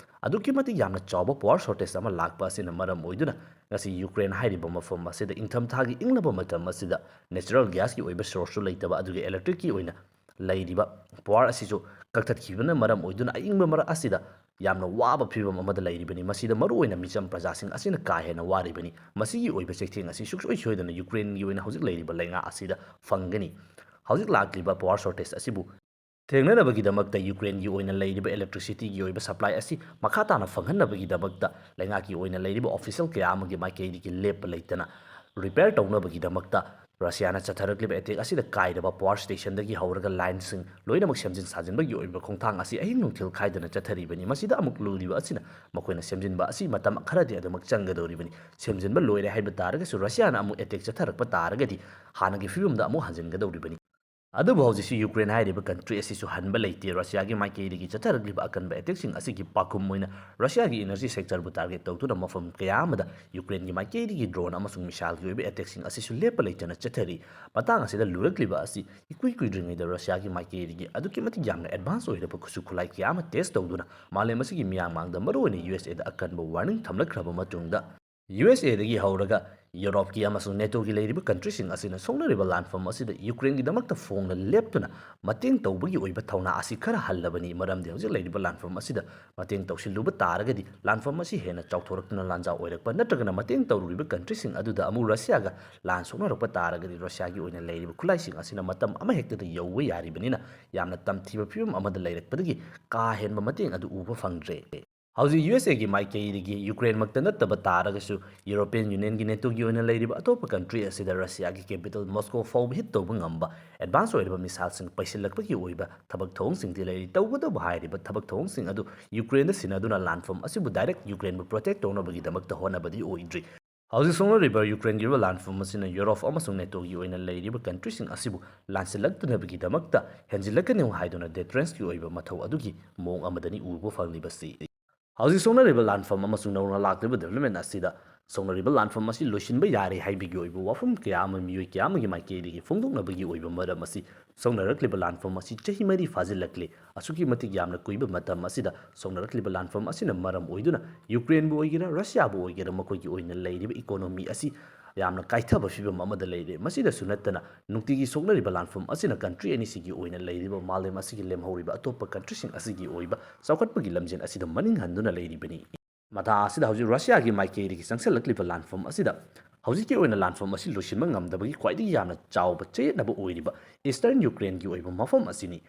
ꯑꯗꯨꯛꯀꯤ ꯃꯇꯤꯛ ꯌꯥꯝꯅ ꯆꯥꯎꯕ ꯄꯋꯥꯔ ꯁꯣꯔꯇꯦꯖ ꯑꯃ ꯂꯥꯛꯄ ꯑꯁꯤꯅ ꯃꯔꯝ ꯑꯣꯏꯗꯨꯅ ꯉꯁꯤ ꯌꯨꯀ꯭ꯔꯦꯟ ꯍꯥꯏꯔꯤꯕ ꯃꯐꯝ ꯑꯁꯤꯗ ꯏꯪꯊꯝꯊꯥꯒꯤ ꯏꯪꯂꯕ ꯃꯇꯝ ꯑꯁꯤꯗ ꯅꯦꯆꯔꯦꯜ ꯒ꯭ꯌꯥꯁꯀꯤ ꯑꯣꯏꯕ ꯁꯣꯔꯁꯁꯨ ꯂꯩꯇꯕ, ꯑꯗꯨꯒ ꯏꯂꯦꯛꯇ꯭ꯔꯤꯛꯀꯤ ꯑꯣꯏꯅ ꯂꯩꯔꯤꯕ ꯄꯋꯥꯔ ꯑꯁꯤꯁꯨ ꯀꯛꯊꯠꯈꯤꯕꯅ ꯃꯔꯝ ꯑꯣꯏꯗꯨꯅ ꯑꯏꯪꯕ ꯃꯔꯛ ꯑꯁꯤꯗ ꯌꯥꯝꯅ ꯋꯥꯕ ꯐꯤꯕꯝ ꯑꯃꯗ ꯂꯩꯔꯤꯕꯅꯤ꯫ ꯃꯁꯤꯗ ꯃꯔꯨꯑꯣꯏꯅ ꯃꯤꯆꯝ ꯄ꯭ꯔꯖꯥꯁꯤꯡ ꯑꯁꯤꯅ ꯀꯥ ꯍꯦꯟꯅ ꯋꯥꯔꯤꯕꯅꯤ꯫ ꯃꯁꯤꯒꯤ ꯑꯣꯏꯕ ꯆꯩꯊꯦꯡ ꯑꯁꯤ ꯁꯨꯡꯁꯣꯏ ꯁꯣꯏꯗꯅ ꯌꯨꯀ꯭ꯔꯦꯟꯒꯤ ꯑꯣꯏꯅ ꯍꯧꯖꯤꯛ ꯂꯩꯔꯤꯕ ꯂꯩꯉꯥꯛ ꯑꯁꯤꯗ ꯐꯪꯒꯅꯤ꯫ ꯍꯧꯖꯤꯛ ꯂꯥꯛꯂꯤꯕ ꯄꯋꯥꯔ ꯁꯣꯔꯇꯦꯖ ꯑꯁꯤꯕꯨ ꯊꯦꯡꯅꯅꯕꯒꯤꯗꯃꯛꯇ ꯌꯨꯀ꯭ꯔꯦꯟꯒꯤ ꯑꯣꯏꯅ ꯂꯩꯔꯤꯕ ꯏꯂꯦꯛꯇ꯭ꯔꯤꯁꯤꯇꯤꯒꯤ ꯑꯣꯏꯕ ꯁꯄ꯭ꯂꯥꯏ ꯑꯁꯤ ꯃꯈꯥ ꯇꯥꯅ ꯐꯪꯍꯟꯅꯕꯒꯤꯗꯃꯛꯇ ꯂꯩꯉꯥꯛꯀꯤ ꯑꯣꯏꯅ ꯂꯩꯔꯤꯕ ꯑꯣꯐꯤꯁꯤꯌꯦꯜ ꯀꯌꯥ ꯑꯃꯒꯤ ꯃꯥꯏꯀꯩꯗꯒꯤ ꯂꯦꯞꯄ ꯂꯩꯇꯅ ꯔꯤꯄꯦꯌꯔ ꯇꯧꯅꯕꯒꯤꯗꯃꯛꯇ ꯔꯁꯤꯌꯥꯅ ꯆꯠꯊꯔꯛꯂꯤꯕ ꯑꯦꯇꯦꯛ ꯑꯁꯤꯗ ꯀꯥꯏꯔꯕ ꯄꯋꯥꯔ ꯁ꯭ꯇꯦꯁꯟꯗꯒꯤ ꯍꯧꯔꯒ ꯂꯥꯏꯟꯁꯤꯡ ꯂꯣꯏꯅꯃꯛ ꯁꯦꯝꯖꯤꯟ ꯁꯥꯖꯤꯟꯕꯒꯤ ꯑꯣꯏꯕ ꯈꯣꯡꯊꯥꯡ ꯑꯁꯤ ꯑꯍꯤꯡ ꯅꯨꯡꯊꯤꯜ ꯈꯥꯏꯗꯅ ꯆꯠꯊꯔꯤꯕꯅꯤ꯫ ꯃꯁꯤꯗ ꯑꯃꯨꯛ ꯂꯨꯔꯤꯕ ꯑꯁꯤꯅ ꯃꯈꯣꯏꯅ ꯁꯦꯝꯖꯤꯟꯕ ꯑꯁꯤ ꯃꯇꯝ ꯈꯔꯗꯤ ꯑꯗꯨꯃꯛ ꯆꯪꯒꯗꯧꯔꯤꯕꯅꯤ꯫ ꯁꯦꯝꯖꯤꯟꯕ ꯂꯣꯏꯔꯦ ꯍꯥꯏꯕ ꯇꯥꯔꯒꯁꯨ ꯔꯁꯤꯌꯥꯅ ꯑꯃꯨꯛ ꯑꯦꯇꯦꯛ ꯆꯠꯊꯔꯛꯄ ꯇꯥꯔꯒꯗꯤ ꯍꯥꯟꯅꯒꯤ ꯐꯤꯕꯝꯗ ꯑꯃꯨꯛ ꯍꯟꯖꯤꯟꯒꯗꯧꯔꯤꯕꯅꯤ꯫ ꯑꯗꯨꯕꯨ ꯍꯧꯖꯤꯛꯁꯤ ꯌꯨꯀ꯭ꯔꯦꯟ ꯍꯥꯏꯔꯤꯕ ꯀꯟꯇ꯭ꯔꯤ ꯑꯁꯤꯁꯨ ꯍꯟꯕ ꯂꯩꯇꯦ꯫ ꯔꯁꯤꯌꯥꯒꯤ ꯃꯥꯏꯀꯩꯗꯒꯤ ꯆꯠꯊꯔꯛꯂꯤꯕ ꯑꯀꯟꯕ ꯑꯦꯇꯦꯛꯁꯤꯡ ꯑꯁꯤꯒꯤ ꯄꯥꯎꯈꯨꯝ ꯑꯣꯏꯅ ꯔꯁꯤꯌꯥꯒꯤ ꯏꯅꯔꯖꯤ ꯁꯦꯛꯇꯔꯕꯨ ꯇꯥꯔꯒꯦꯠ ꯇꯧꯗꯨꯅ ꯃꯐꯝ ꯀꯌꯥ ꯑꯃꯗ ꯌꯨꯀ꯭ꯔꯦꯟꯒꯤ ꯃꯥꯏꯀꯩꯗꯒꯤ ꯗ꯭ꯔꯣꯟ ꯑꯃꯁꯨꯡ ꯃꯤꯁꯥꯏꯜꯒꯤ ꯑꯣꯏꯕ ꯑꯦꯇꯦꯛꯁꯤꯡ ꯑꯁꯤꯁꯨ ꯂꯦꯞꯄ ꯂꯩꯇꯅ ꯆꯠꯊꯔꯤ꯫ ꯃꯇꯥꯡ ꯑꯁꯤꯗ ꯂꯨꯔꯛꯂꯤꯕ ꯑꯁꯤ ꯏꯀꯨꯏ ꯀꯨꯏꯗ꯭ꯔꯤꯉꯩꯗ ꯔꯁꯤꯌꯥꯒꯤ ꯃꯥꯏꯀꯩꯗꯒꯤ ꯑꯗꯨꯛꯀꯤ ꯃꯇꯤꯛ ꯌꯥꯝꯅ ꯑꯦꯗꯚꯥꯟꯁ ꯑꯣꯏꯔꯕ ꯈꯨꯠꯁꯨ ꯈꯨꯠꯂꯥꯏ ꯀꯌꯥ ꯑꯃ ꯇꯦꯁ ꯇꯧꯗꯨꯅ ꯃꯥꯂꯦꯝ ꯑꯁꯤꯒꯤ ꯃꯤꯌꯥꯝ ꯃꯥꯡꯗ ꯃꯔꯨꯑꯣꯏꯅ ꯌꯨ ꯑꯦꯁ ꯑꯦꯗ ꯑꯀꯟꯕ ꯋꯥꯔꯅꯤꯡ ꯊꯝꯂꯛꯈ꯭ꯔꯕ ꯃꯇꯨꯡꯗ ꯌꯨ ꯑꯦꯁ ꯑꯦꯗꯒꯤ ꯍꯧꯔꯒ ꯌꯨꯔꯣꯞꯀꯤ ꯑꯃꯁꯨꯡ ꯅꯦꯇꯣꯒꯤ ꯂꯩꯔꯤꯕ ꯀꯟꯇ꯭ꯔꯤꯁꯤꯡ ꯑꯁꯤꯅ ꯁꯣꯛꯅꯔꯤꯕ ꯂꯥꯟꯐꯝ ꯑꯁꯤꯗ ꯌꯨꯀ꯭ꯔꯦꯟꯒꯤꯗꯃꯛꯇ ꯐꯣꯡꯅ ꯂꯦꯞꯇꯨꯅ ꯃꯇꯦꯡ ꯇꯧꯕꯒꯤ ꯑꯣꯏꯕ ꯊꯧꯅꯥ ꯑꯁꯤ ꯈꯔ ꯍꯜꯂꯕꯅꯤ꯫ ꯃꯔꯝꯗꯤ ꯍꯧꯖꯤꯛ ꯂꯩꯔꯤꯕ ꯂꯥꯟꯐꯝ ꯑꯁꯤꯗ ꯃꯇꯦꯡ ꯇꯧꯁꯤꯜꯂꯨꯕ ꯇꯥꯔꯒꯗꯤ ꯂꯥꯟꯐꯝ ꯑꯁꯤ ꯍꯦꯟꯅ ꯆꯥꯎꯊꯣꯔꯛꯇꯨꯅ ꯂꯥꯟꯖꯥꯎ ꯑꯣꯏꯔꯛꯄ ꯅꯠꯇ꯭ꯔꯒꯅ ꯃꯇꯦꯡ ꯇꯧꯔꯨꯔꯤꯕ ꯀꯟꯇ꯭ꯔꯤꯁꯤꯡ ꯑꯗꯨꯗ ꯑꯃꯨꯛ ꯔꯁꯤꯌꯥꯒ ꯂꯥꯟ ꯁꯣꯛꯅꯔꯛꯄ ꯇꯥꯔꯒꯗꯤ ꯔꯁꯤꯌꯥꯒꯤ ꯑꯣꯏꯅ ꯂꯩꯔꯤꯕ ꯈꯨꯠꯂꯥꯏꯁꯤꯡ ꯑꯁꯤꯅ ꯃꯇꯝ ꯑꯃꯍꯦꯛꯇꯗ ꯌꯧꯕ ꯌꯥꯔꯤꯕꯅꯤꯅ ꯌꯥꯝꯅ ꯇꯝꯊꯤꯕ ꯐꯤꯕꯝ ꯑꯃꯗ ꯂꯩꯔꯛꯄꯗꯒꯤ ꯀꯥ ꯍꯦꯟꯕ ꯃꯇꯦꯡ ꯑꯗꯨ ꯎꯕ ꯐꯪꯗ꯭ꯔꯦ꯫ ꯍꯧꯖꯤꯛ ꯌꯨ ꯑꯦꯁ ꯑꯦꯒꯤ ꯃꯥꯏꯀꯩꯗꯒꯤ ꯌꯨꯀ꯭ꯔꯦꯟꯃꯛꯇ ꯅꯠꯇꯕ ꯇꯥꯔꯒꯁꯨ ꯌꯨꯔꯣꯄꯤꯌꯟ ꯌꯨꯅꯤꯌꯟꯒꯤ ꯅꯦꯇꯣꯒꯤ ꯑꯣꯏꯅ ꯂꯩꯔꯤꯕ ꯑꯇꯣꯞꯄ ꯀꯟꯇ꯭ꯔꯤ ꯑꯁꯤꯗ ꯔꯁꯤꯌꯥꯒꯤ ꯀꯦꯄꯤꯇꯜ ꯃꯣꯁꯀꯣ ꯐꯥꯎꯕ ꯍꯤꯠ ꯇꯧꯕ ꯉꯝꯕ ꯑꯦꯗꯚꯥꯟꯁ ꯑꯣꯏꯔꯕ ꯃꯤꯁꯥꯏꯜꯁꯤꯡ ꯄꯩꯁꯤꯜꯂꯛꯄꯒꯤ ꯑꯣꯏꯕ ꯊꯕꯛ ꯊꯧꯑꯣꯡꯁꯤꯡꯗꯤ ꯂꯩꯔꯤ꯫ ꯇꯧꯕꯇꯕꯨ ꯍꯥꯏꯔꯤꯕ ꯊꯕꯛ ꯊꯧꯑꯣꯡꯁꯤꯡ ꯑꯗꯨ ꯌꯨꯀ꯭ꯔꯦꯟꯗ ꯁꯤꯟꯅꯗꯨꯅ ꯂꯥꯟꯐꯝ ꯑꯁꯤꯕꯨ ꯗꯥꯏꯔꯦꯛ ꯌꯨꯀ꯭ꯔꯦꯟꯕꯨ ꯄ꯭ꯔꯣꯇꯦꯛ ꯇꯧꯅꯕꯒꯤꯗꯃꯛꯇ ꯍꯣꯠꯅꯕꯗꯤ ꯑꯣꯏꯗ꯭ꯔꯤ꯫ ꯍꯧꯖꯤꯛ ꯁꯣꯛꯅꯔꯤꯕ ꯌꯨꯀ꯭ꯔꯦꯟꯒꯤ ꯑꯣꯏꯕ ꯂꯥꯟꯐꯝ ꯑꯁꯤꯅ ꯌꯨꯔꯣꯞ ꯑꯃꯁꯨꯡ ꯅꯦꯇꯣꯒꯤ ꯑꯣꯏꯅ ꯂꯩꯔꯤꯕ ꯀꯟꯇ꯭ꯔꯤꯁꯤꯡ ꯑꯁꯤꯕꯨ ꯂꯥꯟꯁꯤꯜꯂꯛꯇꯅꯕꯒꯤꯗꯃꯛꯇ ꯍꯦꯟꯖꯤꯜꯂꯛꯀꯅꯨ ꯍꯥꯏꯗꯨꯅ ꯗꯤꯇꯔꯦꯟꯁꯀꯤ ꯑꯣꯏꯕ ꯃꯊꯧ ꯑꯗꯨꯒꯤ ꯃꯑꯣꯡ ꯑꯃꯗꯅꯤ ꯎꯕ ꯐꯪꯂꯤꯕꯁꯤ꯫ ꯍꯧꯖꯤꯛ ꯁꯣꯛꯅꯔꯤꯕ ꯂꯥꯟꯐꯝ ꯑꯃꯁꯨꯡ ꯅꯧꯅ ꯂꯥꯛꯂꯤꯕ development ꯑꯁꯤꯗ ꯁꯣꯛꯅꯔꯤꯕ ꯂꯥꯟꯐꯝ ꯑꯁꯤ ꯂꯣꯏꯁꯤꯟꯕ ꯌꯥꯔꯦ ꯍꯥꯏꯕꯒꯤ ꯑꯣꯏꯕ ꯋꯥꯐꯝ ꯀꯌꯥ ꯑꯃ ꯃꯤꯑꯣꯏ ꯀꯌꯥ ꯑꯃꯒꯤ ꯃꯥꯏꯀꯩꯗꯒꯤ ꯐꯣꯡꯗꯣꯛꯅꯕꯒꯤ ꯑꯣꯏꯕ ꯃꯔꯝ ꯑꯁꯤ ꯁꯣꯛꯅꯔꯛꯂꯤꯕ ꯂꯥꯟꯐꯝ ꯑꯁꯤ ꯆꯍꯤ ꯃꯔꯤ ꯐꯥꯖꯤꯜꯂꯛꯂꯦ꯫ ꯑꯁꯨꯛꯀꯤ ꯃꯇꯤꯛ ꯌꯥꯝꯅ ꯀꯨꯏꯕ ꯃꯇꯝ ꯑꯁꯤꯗ ꯁꯣꯛꯅꯔꯛꯂꯤꯕ ꯂꯥꯟꯐꯝ ꯑꯁꯤꯅ ꯃꯔꯝ ꯑꯣꯏꯗꯨꯅ ꯌꯨꯀ꯭ꯔꯦꯟꯕꯨ ꯑꯣꯏꯒꯦꯔꯥ, ꯔꯁꯤꯌꯥꯕꯨ ꯑꯣꯏꯒꯦꯔꯥ, ꯃꯈꯣꯏꯒꯤ ꯑꯣꯏꯅ ꯂꯩꯔꯤꯕ economy ꯑꯁꯤ ꯌꯥꯝꯅ ꯀꯥꯏꯊꯕ ꯐꯤꯕꯝ ꯑꯃꯗ ꯂꯩꯔꯦ꯫ ꯃꯁꯤꯗꯁꯨ ꯅꯠꯇꯅ ꯅꯨꯡꯇꯤꯒꯤ ꯁꯣꯛꯅꯔꯤꯕ ꯂꯥꯟꯐꯝ ꯑꯁꯤꯅ country ꯑꯅꯤꯁꯤꯒꯤ ꯑꯣꯏꯅ ꯂꯩꯔꯤꯕ ꯃꯥꯂꯦꯝ ꯑꯁꯤꯒꯤ ꯂꯦꯝꯍꯧꯔꯤꯕ ꯑꯇꯣꯞꯄ countryꯁꯤꯡ ꯑꯁꯤꯒꯤ ꯑꯣꯏꯕ ꯆꯥꯎꯈꯠꯄꯒꯤ ꯂꯝꯖꯦꯜ ꯑꯁꯤꯗ ꯃꯅꯤꯡ ꯍꯟꯗꯨꯅ ꯂꯩꯔꯤꯕꯅꯤ꯫ ꯃꯇꯥ ꯑꯁꯤꯗ ꯍꯧꯖꯤꯛ ꯔꯁꯤꯌꯥꯒꯤ ꯃꯥꯏꯀꯩꯗꯒꯤ ꯆꯪꯁꯤꯜꯂꯛꯂꯤꯕ ꯂꯥꯟꯐꯝ ꯑꯁꯤꯗ ꯍꯧꯖꯤꯛꯀꯤ ꯑꯣꯏꯅ ꯂꯥꯟꯐꯝ ꯑꯁꯤ ꯂꯣꯏꯁꯤꯟꯕ ꯉꯝꯗꯕꯒꯤ ꯈ꯭ꯋꯥꯏꯗꯒꯤ ꯌꯥꯝꯅ ꯆꯥꯎꯕ ꯆꯌꯦꯠꯅꯕ ꯑꯣꯏꯔꯤꯕ Eastern Ukraineꯒꯤ ꯑꯣꯏꯕ ꯃꯐꯝ ꯑꯁꯤꯅꯤ꯫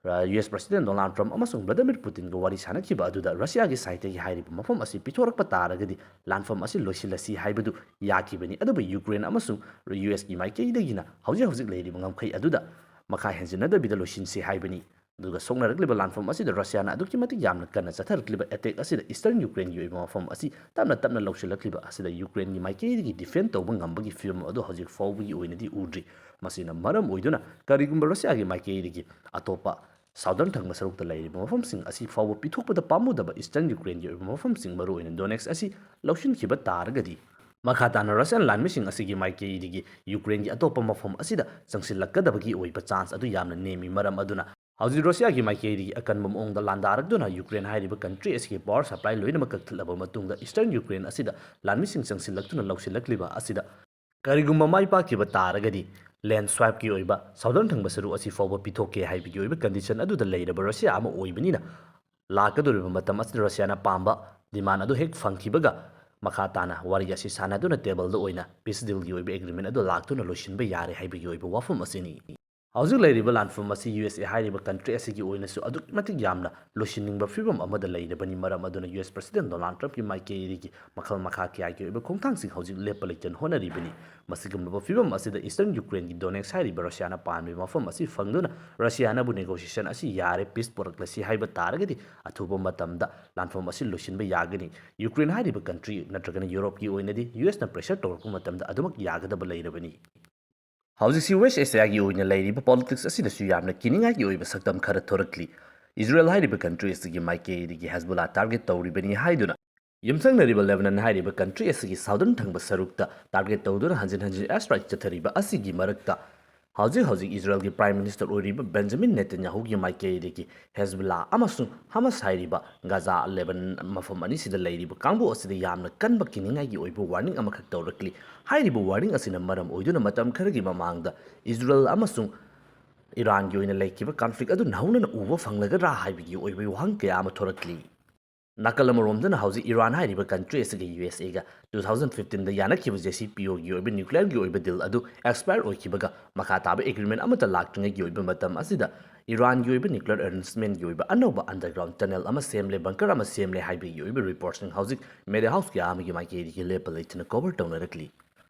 ꯔ-, US President Donald Trump ꯑꯃꯁꯨꯡ Vladimir Putinꯒ ꯋꯥꯔꯤ ꯁꯥꯟꯅꯈꯤꯕ ꯑꯗꯨꯗ ꯔꯁꯤꯌꯥꯒꯤ sideꯇꯒꯤ ꯍꯥꯏꯔꯤꯕ ꯃꯐꯝ ꯑꯁꯤ ꯄꯤꯊꯣꯔꯛꯄ ꯇꯥꯔꯒꯗꯤ ꯂꯥꯟꯐꯝ ꯑꯁꯤ ꯂꯣꯏꯁꯤꯜꯂꯁꯤ ꯍꯥꯏꯕꯗꯨ ꯌꯥꯈꯤꯕꯅꯤ꯫ ꯑꯗꯨꯕꯨ ꯌꯨꯀ꯭ꯔꯦꯟ ꯑꯃꯁꯨꯡ USꯀꯤ ꯃꯥꯏꯀꯩꯗꯒꯤꯅ ꯍꯧꯖꯤꯛ ꯍꯧꯖꯤꯛ ꯂꯩꯔꯤꯕ ꯉꯝꯈꯩ ꯑꯗꯨꯗ ꯃꯈꯥ ꯍꯦꯟꯖꯤꯟꯅꯗꯕꯤꯗ ꯂꯣꯏꯁꯤꯟꯁꯤ ꯍꯥꯏꯕꯅꯤ꯫ ꯑꯗꯨꯒ ꯁꯣꯛꯅꯔꯛꯂꯤꯕ ꯂꯥꯟꯐꯝ ꯑꯁꯤꯗ ꯔꯁꯤꯌꯥꯅ ꯑꯗꯨꯛꯀꯤ ꯃꯇꯤꯛ ꯌꯥꯝꯅ ꯀꯟꯅ ꯆꯠꯊꯔꯛꯂꯤꯕ attack ꯑꯁꯤꯗ Eastern Ukraineꯒꯤ ꯑꯣꯏꯕ ꯃꯐꯝ ꯑꯁꯤ ꯇꯞꯅ ꯇꯞꯅ ꯂꯧꯁꯤꯜꯂꯛꯂꯤꯕ ꯑꯁꯤꯗ ꯌꯨꯀ꯭ꯔꯦꯟꯒꯤ ꯃꯥꯏꯀꯩꯗꯒꯤ defend ꯇꯧꯕ ꯉꯝꯕꯒꯤ ꯐꯤꯕꯝ ꯑꯗꯨ ꯍꯧꯖꯤꯛ ꯐꯥꯎꯕꯒꯤ ꯑꯣꯏꯅꯗꯤ ꯎꯗ꯭ꯔꯤ꯫ ꯃꯁꯤꯅ ꯃꯔꯝ ꯑꯣꯏꯗꯨꯅ ꯀꯔꯤꯒꯨꯝꯕ ꯔꯁꯤꯌꯥꯒꯤ ꯃꯥꯏꯀꯩꯗꯒꯤ ꯑꯇꯣꯞꯄ southern ꯊꯪꯕ ꯁꯔꯨꯛꯇ ꯂꯩꯔꯤꯕ ꯃꯐꯝꯁꯤꯡ ꯑꯁꯤ ꯐꯥꯎꯕ ꯄꯤꯊꯣꯛꯄꯗ ꯄꯥꯝꯃꯨꯗꯕ Eastern Ukraineꯒꯤ ꯑꯣꯏꯕ ꯃꯐꯝꯁꯤꯡ, ꯃꯔꯨꯑꯣꯏꯅ Donetsk ꯑꯁꯤ ꯂꯧꯁꯤꯟꯈꯤꯕ ꯇꯥꯔꯒꯗꯤ, ꯃꯈꯥ ꯇꯥꯅ ꯔꯁꯤꯌꯥꯟ ꯂꯥꯟꯃꯤꯁꯤꯡ ꯑꯁꯤꯒꯤ ꯃꯥꯏꯀꯩꯗꯒꯤ ꯌꯨꯀ꯭ꯔꯦꯟꯒꯤ ꯑꯇꯣꯞꯄ ꯃꯐꯝ ꯑꯁꯤꯗ ꯆꯪꯁꯤꯜꯂꯛꯀꯗꯕꯒꯤ ꯑꯣꯏꯕ chance ꯑꯗꯨ ꯌꯥꯝꯅ ꯅꯦꯝꯃꯤ꯫ ꯃꯔꯝ ꯑꯗꯨꯅ ꯍꯧꯖꯤꯛ ꯔꯁꯤꯌꯥꯒꯤ ꯃꯥꯏꯀꯩꯗꯒꯤ ꯑꯀꯟꯕ ꯃꯑꯣꯡꯗ ꯂꯥꯟꯗꯥꯔꯛꯇꯨꯅ ꯌꯨꯀ꯭ꯔꯦꯟ ꯍꯥꯏꯔꯤꯕ country ꯑꯁꯤꯒꯤ power supply ꯂꯣꯏꯅꯃꯛ ꯀꯛꯊꯠꯂꯕ ꯃꯇꯨꯡꯗ Eastern Ukraine ꯑꯁꯤꯗ ꯂꯥꯟꯃꯤꯁꯤꯡ ꯆꯪꯁꯤꯜꯂꯛꯇꯨꯅ ꯂꯧꯁꯤꯜꯂꯛꯂꯤꯕ ꯑꯁꯤꯗ ꯀꯔꯤꯒꯨꯝꯕ ꯃꯥꯏ ꯄꯥꯛꯈꯤꯕ ꯇꯥꯔꯒꯗꯤ land swapꯀꯤ ꯑꯣꯏꯕ southern ꯊꯪꯕ ꯁꯔꯨꯛ ꯑꯁꯤ ꯐꯥꯎꯕ ꯄꯤꯊꯣꯛꯀꯦ ꯍꯥꯏꯕꯒꯤ ꯑꯣꯏꯕ condition ꯑꯗꯨꯗ ꯂꯩꯔꯕ ꯔꯁꯤꯌꯥ ꯑꯃ ꯑꯣꯏꯕꯅꯤꯅ, ꯂꯥꯛꯀꯗꯧꯔꯤꯕ ꯃꯇꯝ ꯑꯁꯤꯗ ꯔꯁꯤꯌꯥꯅ ꯄꯥꯝꯕ demand ꯑꯗꯨ ꯍꯦꯛ ꯐꯪꯈꯤꯕꯒ ꯃꯈꯥ ꯇꯥꯅ ꯋꯥꯔꯤ ꯑꯁꯤ ꯁꯥꯟꯅꯗꯨꯅ tableꯗ ꯑꯣꯏꯅ peace dealꯒꯤ ꯑꯣꯏꯕ agreement ꯑꯗꯨ ꯂꯥꯛꯇꯨꯅ ꯂꯣꯏꯁꯤꯟꯕ ꯌꯥꯔꯦ ꯍꯥꯏꯕꯒꯤ ꯑꯣꯏꯕ ꯋꯥꯐꯝ ꯑꯁꯤꯅꯤ꯫ ꯍꯧꯖꯤꯛ ꯂꯩꯔꯤꯕ ꯂꯥꯟꯐꯝ ꯑꯁꯤ USA ꯍꯥꯏꯔꯤꯕ country ꯑꯁꯤꯒꯤ ꯑꯣꯏꯅꯁꯨ ꯑꯗꯨꯛꯀꯤ ꯃꯇꯤꯛ ꯌꯥꯝꯅ ꯂꯣꯏꯁꯤꯟꯅꯤꯡꯕ ꯐꯤꯕꯝ ꯑꯃꯗ ꯂꯩꯔꯕꯅꯤ꯫ ꯃꯔꯝ ꯑꯗꯨꯅ US President Donald Trumpꯀꯤ ꯃꯥꯏꯀꯩꯗꯒꯤ ꯃꯈꯜ ꯃꯈꯥ ꯀꯌꯥꯒꯤ ꯑꯣꯏꯕ ꯈꯣꯡꯊꯥꯡꯁꯤꯡ ꯍꯧꯖꯤꯛ ꯂꯦꯞꯄ ꯂꯩꯇꯅ ꯍꯣꯠꯅꯔꯤꯕꯅꯤ꯫ ꯃꯁꯤꯒꯨꯝꯂꯕ ꯐꯤꯕꯝ ꯑꯁꯤꯗ Eastern Ukraineꯒꯤ Donetsk ꯍꯥꯏꯔꯤꯕ ꯔꯁꯤꯌꯥꯅ ꯄꯥꯝꯂꯤꯕ ꯃꯐꯝ ꯑꯁꯤ ꯐꯪꯗꯨꯅ ꯔꯁꯤꯌꯥꯅꯕꯨ negotiation ꯑꯁꯤ ꯌꯥꯔꯦ, peace ꯄꯨꯔꯛꯂꯁꯤ ꯍꯥꯏꯕ ꯇꯥꯔꯒꯗꯤ ꯑꯊꯨꯕ ꯃꯇꯝꯗ ꯂꯥꯟꯐꯝ ꯑꯁꯤ ꯂꯣꯏꯁꯤꯟꯕ ꯌꯥꯒꯅꯤ꯫ ꯌꯨꯀ꯭ꯔꯦꯟ ꯍꯥꯏꯔꯤꯕ country ꯅꯠꯇ꯭ꯔꯒꯅ ꯌꯨꯔꯣꯞꯀꯤ ꯑꯣꯏꯅꯗꯤ USꯅ pressure ꯇꯧꯔꯛꯄ ꯃꯇꯝꯗ ꯑꯗꯨꯃꯛ ꯌꯥꯒꯗꯕ ꯂꯩꯔꯕꯅꯤ꯫ ꯍꯧꯖꯤꯛꯁꯤ West Asiaꯒꯤ ꯑꯣꯏꯅ ꯂꯩꯔꯤꯕ politics ꯑꯁꯤꯗꯁꯨ ꯌꯥꯝꯅ ꯀꯤꯅꯤꯡꯉꯥꯏꯒꯤ ꯑꯣꯏꯕ ꯁꯛꯇꯝ ꯈꯔ ꯊꯣꯔꯛꯂꯤ꯫ ꯏꯖꯔꯦꯜ ꯍꯥꯏꯔꯤꯕ ꯀꯟꯇ꯭ꯔꯤ ꯑꯁꯤꯒꯤ ꯃꯥꯏꯀꯩꯗꯒꯤ ꯍꯦꯖꯕꯨꯂꯥ ꯇꯥꯔꯒꯦꯠ ꯇꯧꯔꯤꯕꯅꯤ ꯍꯥꯏꯗꯨꯅ ꯌꯨꯝꯊꯪꯅꯔꯤꯕ ꯂꯦꯕꯅꯟ ꯍꯥꯏꯔꯤꯕ ꯀꯟꯇ꯭ꯔꯤ ꯑꯁꯤꯒꯤ ꯁꯥꯎꯗꯔꯟ ꯊꯪꯕ ꯁꯔꯨꯛꯇ ꯇꯥꯔꯒꯦꯠ ꯇꯧꯗꯨꯅ ꯍꯟꯖꯤꯟ ꯍꯟꯖꯤꯟ ꯑꯦꯌꯔ ꯁ꯭ꯇ꯭ꯔꯥꯏꯛ ꯆꯠꯊꯔꯤꯕ ꯑꯁꯤꯒꯤ ꯃꯔꯛꯇ ꯍꯧꯖꯤꯛ ꯍꯧꯖꯤꯛ ꯏꯖꯔꯦꯜꯒꯤ ꯄ꯭ꯔꯥꯏꯝ ꯃꯤꯅꯤꯁꯇꯔ ꯑꯣꯏꯔꯤꯕ ꯕꯦꯟꯖꯥꯃꯤꯟ ꯅꯦꯇꯟꯌꯥꯍꯨꯒꯤ ꯃꯥꯏꯀꯩꯗꯒꯤ ꯍꯦꯖꯕꯨꯂꯥ ꯑꯃꯁꯨꯡ ꯍꯃꯥꯁ ꯍꯥꯏꯔꯤꯕ ꯒꯥꯖꯥ ꯂꯦꯕꯅꯟ ꯃꯐꯝ ꯑꯅꯤꯁꯤꯗ ꯂꯩꯔꯤꯕ ꯀꯥꯡꯕꯨ ꯑꯁꯤꯗ ꯌꯥꯝꯅ ꯀꯟꯕ ꯀꯤꯅꯤꯡꯉꯥꯏꯒꯤ ꯑꯣꯏꯕ ꯋꯥꯔꯅꯤꯡ ꯑꯃꯈꯛ ꯇꯧꯔꯛꯂꯤ꯫ ꯍꯥꯏꯔꯤꯕ ꯋꯥꯔꯅꯤꯡ ꯑꯁꯤꯅ ꯃꯔꯝ ꯑꯣꯏꯗꯨꯅ ꯃꯇꯝ ꯈꯔꯒꯤ ꯃꯃꯥꯡꯗ ꯏꯖꯔꯦꯜ ꯑꯃꯁꯨꯡ ꯏꯔꯥꯟꯒꯤ ꯑꯣꯏꯅ ꯂꯩꯈꯤꯕ ꯀꯟꯐ꯭ꯂꯤꯛ ꯑꯗꯨ ꯅꯧꯅꯅ ꯎꯕ ꯐꯪꯂꯒꯗ꯭ꯔꯥ ꯍꯥꯏꯕꯒꯤ ꯑꯣꯏꯕ ꯋꯥꯍꯪ ꯀꯌꯥ ꯑꯃ ꯊꯣꯔꯛꯂꯤ꯫ ꯅꯥꯀꯜ ꯑꯃꯔꯣꯝꯗꯅ ꯍꯧꯖꯤꯛ ꯏꯔꯥꯟ ꯍꯥꯏꯔꯤꯕ ꯀꯟꯇ꯭ꯔꯤ ꯑꯁꯤꯒ ꯌꯨ ꯑꯦꯁ ꯑꯦꯒ ꯇꯨ ꯊꯥꯎꯖꯟ ꯐꯤꯐꯇꯤꯟꯗ ꯌꯥꯅꯈꯤꯕ ꯖꯦ ꯁꯤ ꯄꯤ ꯑꯣꯒꯤ ꯑꯣꯏꯕ ꯅ꯭ꯌꯨꯀ꯭ꯂꯤꯌꯔꯒꯤ ꯑꯣꯏꯕ ꯗꯤꯜ ꯑꯗꯨ ꯑꯦꯛꯁꯄꯥꯌꯔ ꯑꯣꯏꯈꯤꯕꯒ ꯃꯈꯥ ꯇꯥꯕ ꯑꯦꯒ꯭ꯔꯤꯃꯦꯟ ꯑꯃꯠꯇ ꯂꯥꯛꯇ꯭ꯔꯤꯉꯩꯒꯤ ꯑꯣꯏꯕ ꯃꯇꯝ ꯑꯁꯤꯗ ꯏꯔꯥꯟꯒꯤ ꯑꯣꯏꯕ ꯅ꯭ꯌꯨꯀ꯭ꯂꯤꯌꯔ ꯑꯦꯔꯦꯟꯖꯃꯦꯟꯒꯤ ꯑꯣꯏꯕ ꯑꯅꯧꯕ ꯑꯟꯗꯔꯒ꯭ꯔꯥꯎꯟ ꯇꯅꯦꯜ ꯑꯃ ꯁꯦꯝꯂꯦ, ꯕꯪꯀꯔ ꯑꯃ ꯁꯦꯝꯂꯦ ꯍꯥꯏꯕꯒꯤ ꯑꯣꯏꯕ ꯔꯤꯄꯣꯔꯠꯁꯤꯡ ꯍꯧꯖꯤꯛ ꯃꯦꯗꯤꯌꯥ ꯍꯥꯎꯁ ꯀꯌꯥ ꯑꯃꯒꯤ ꯃꯥꯏꯀꯩꯗꯒꯤ ꯂꯦꯞꯄ ꯂꯩꯇꯅ ꯀꯣꯚꯔ ꯇꯧꯅꯔꯛꯂꯤ꯫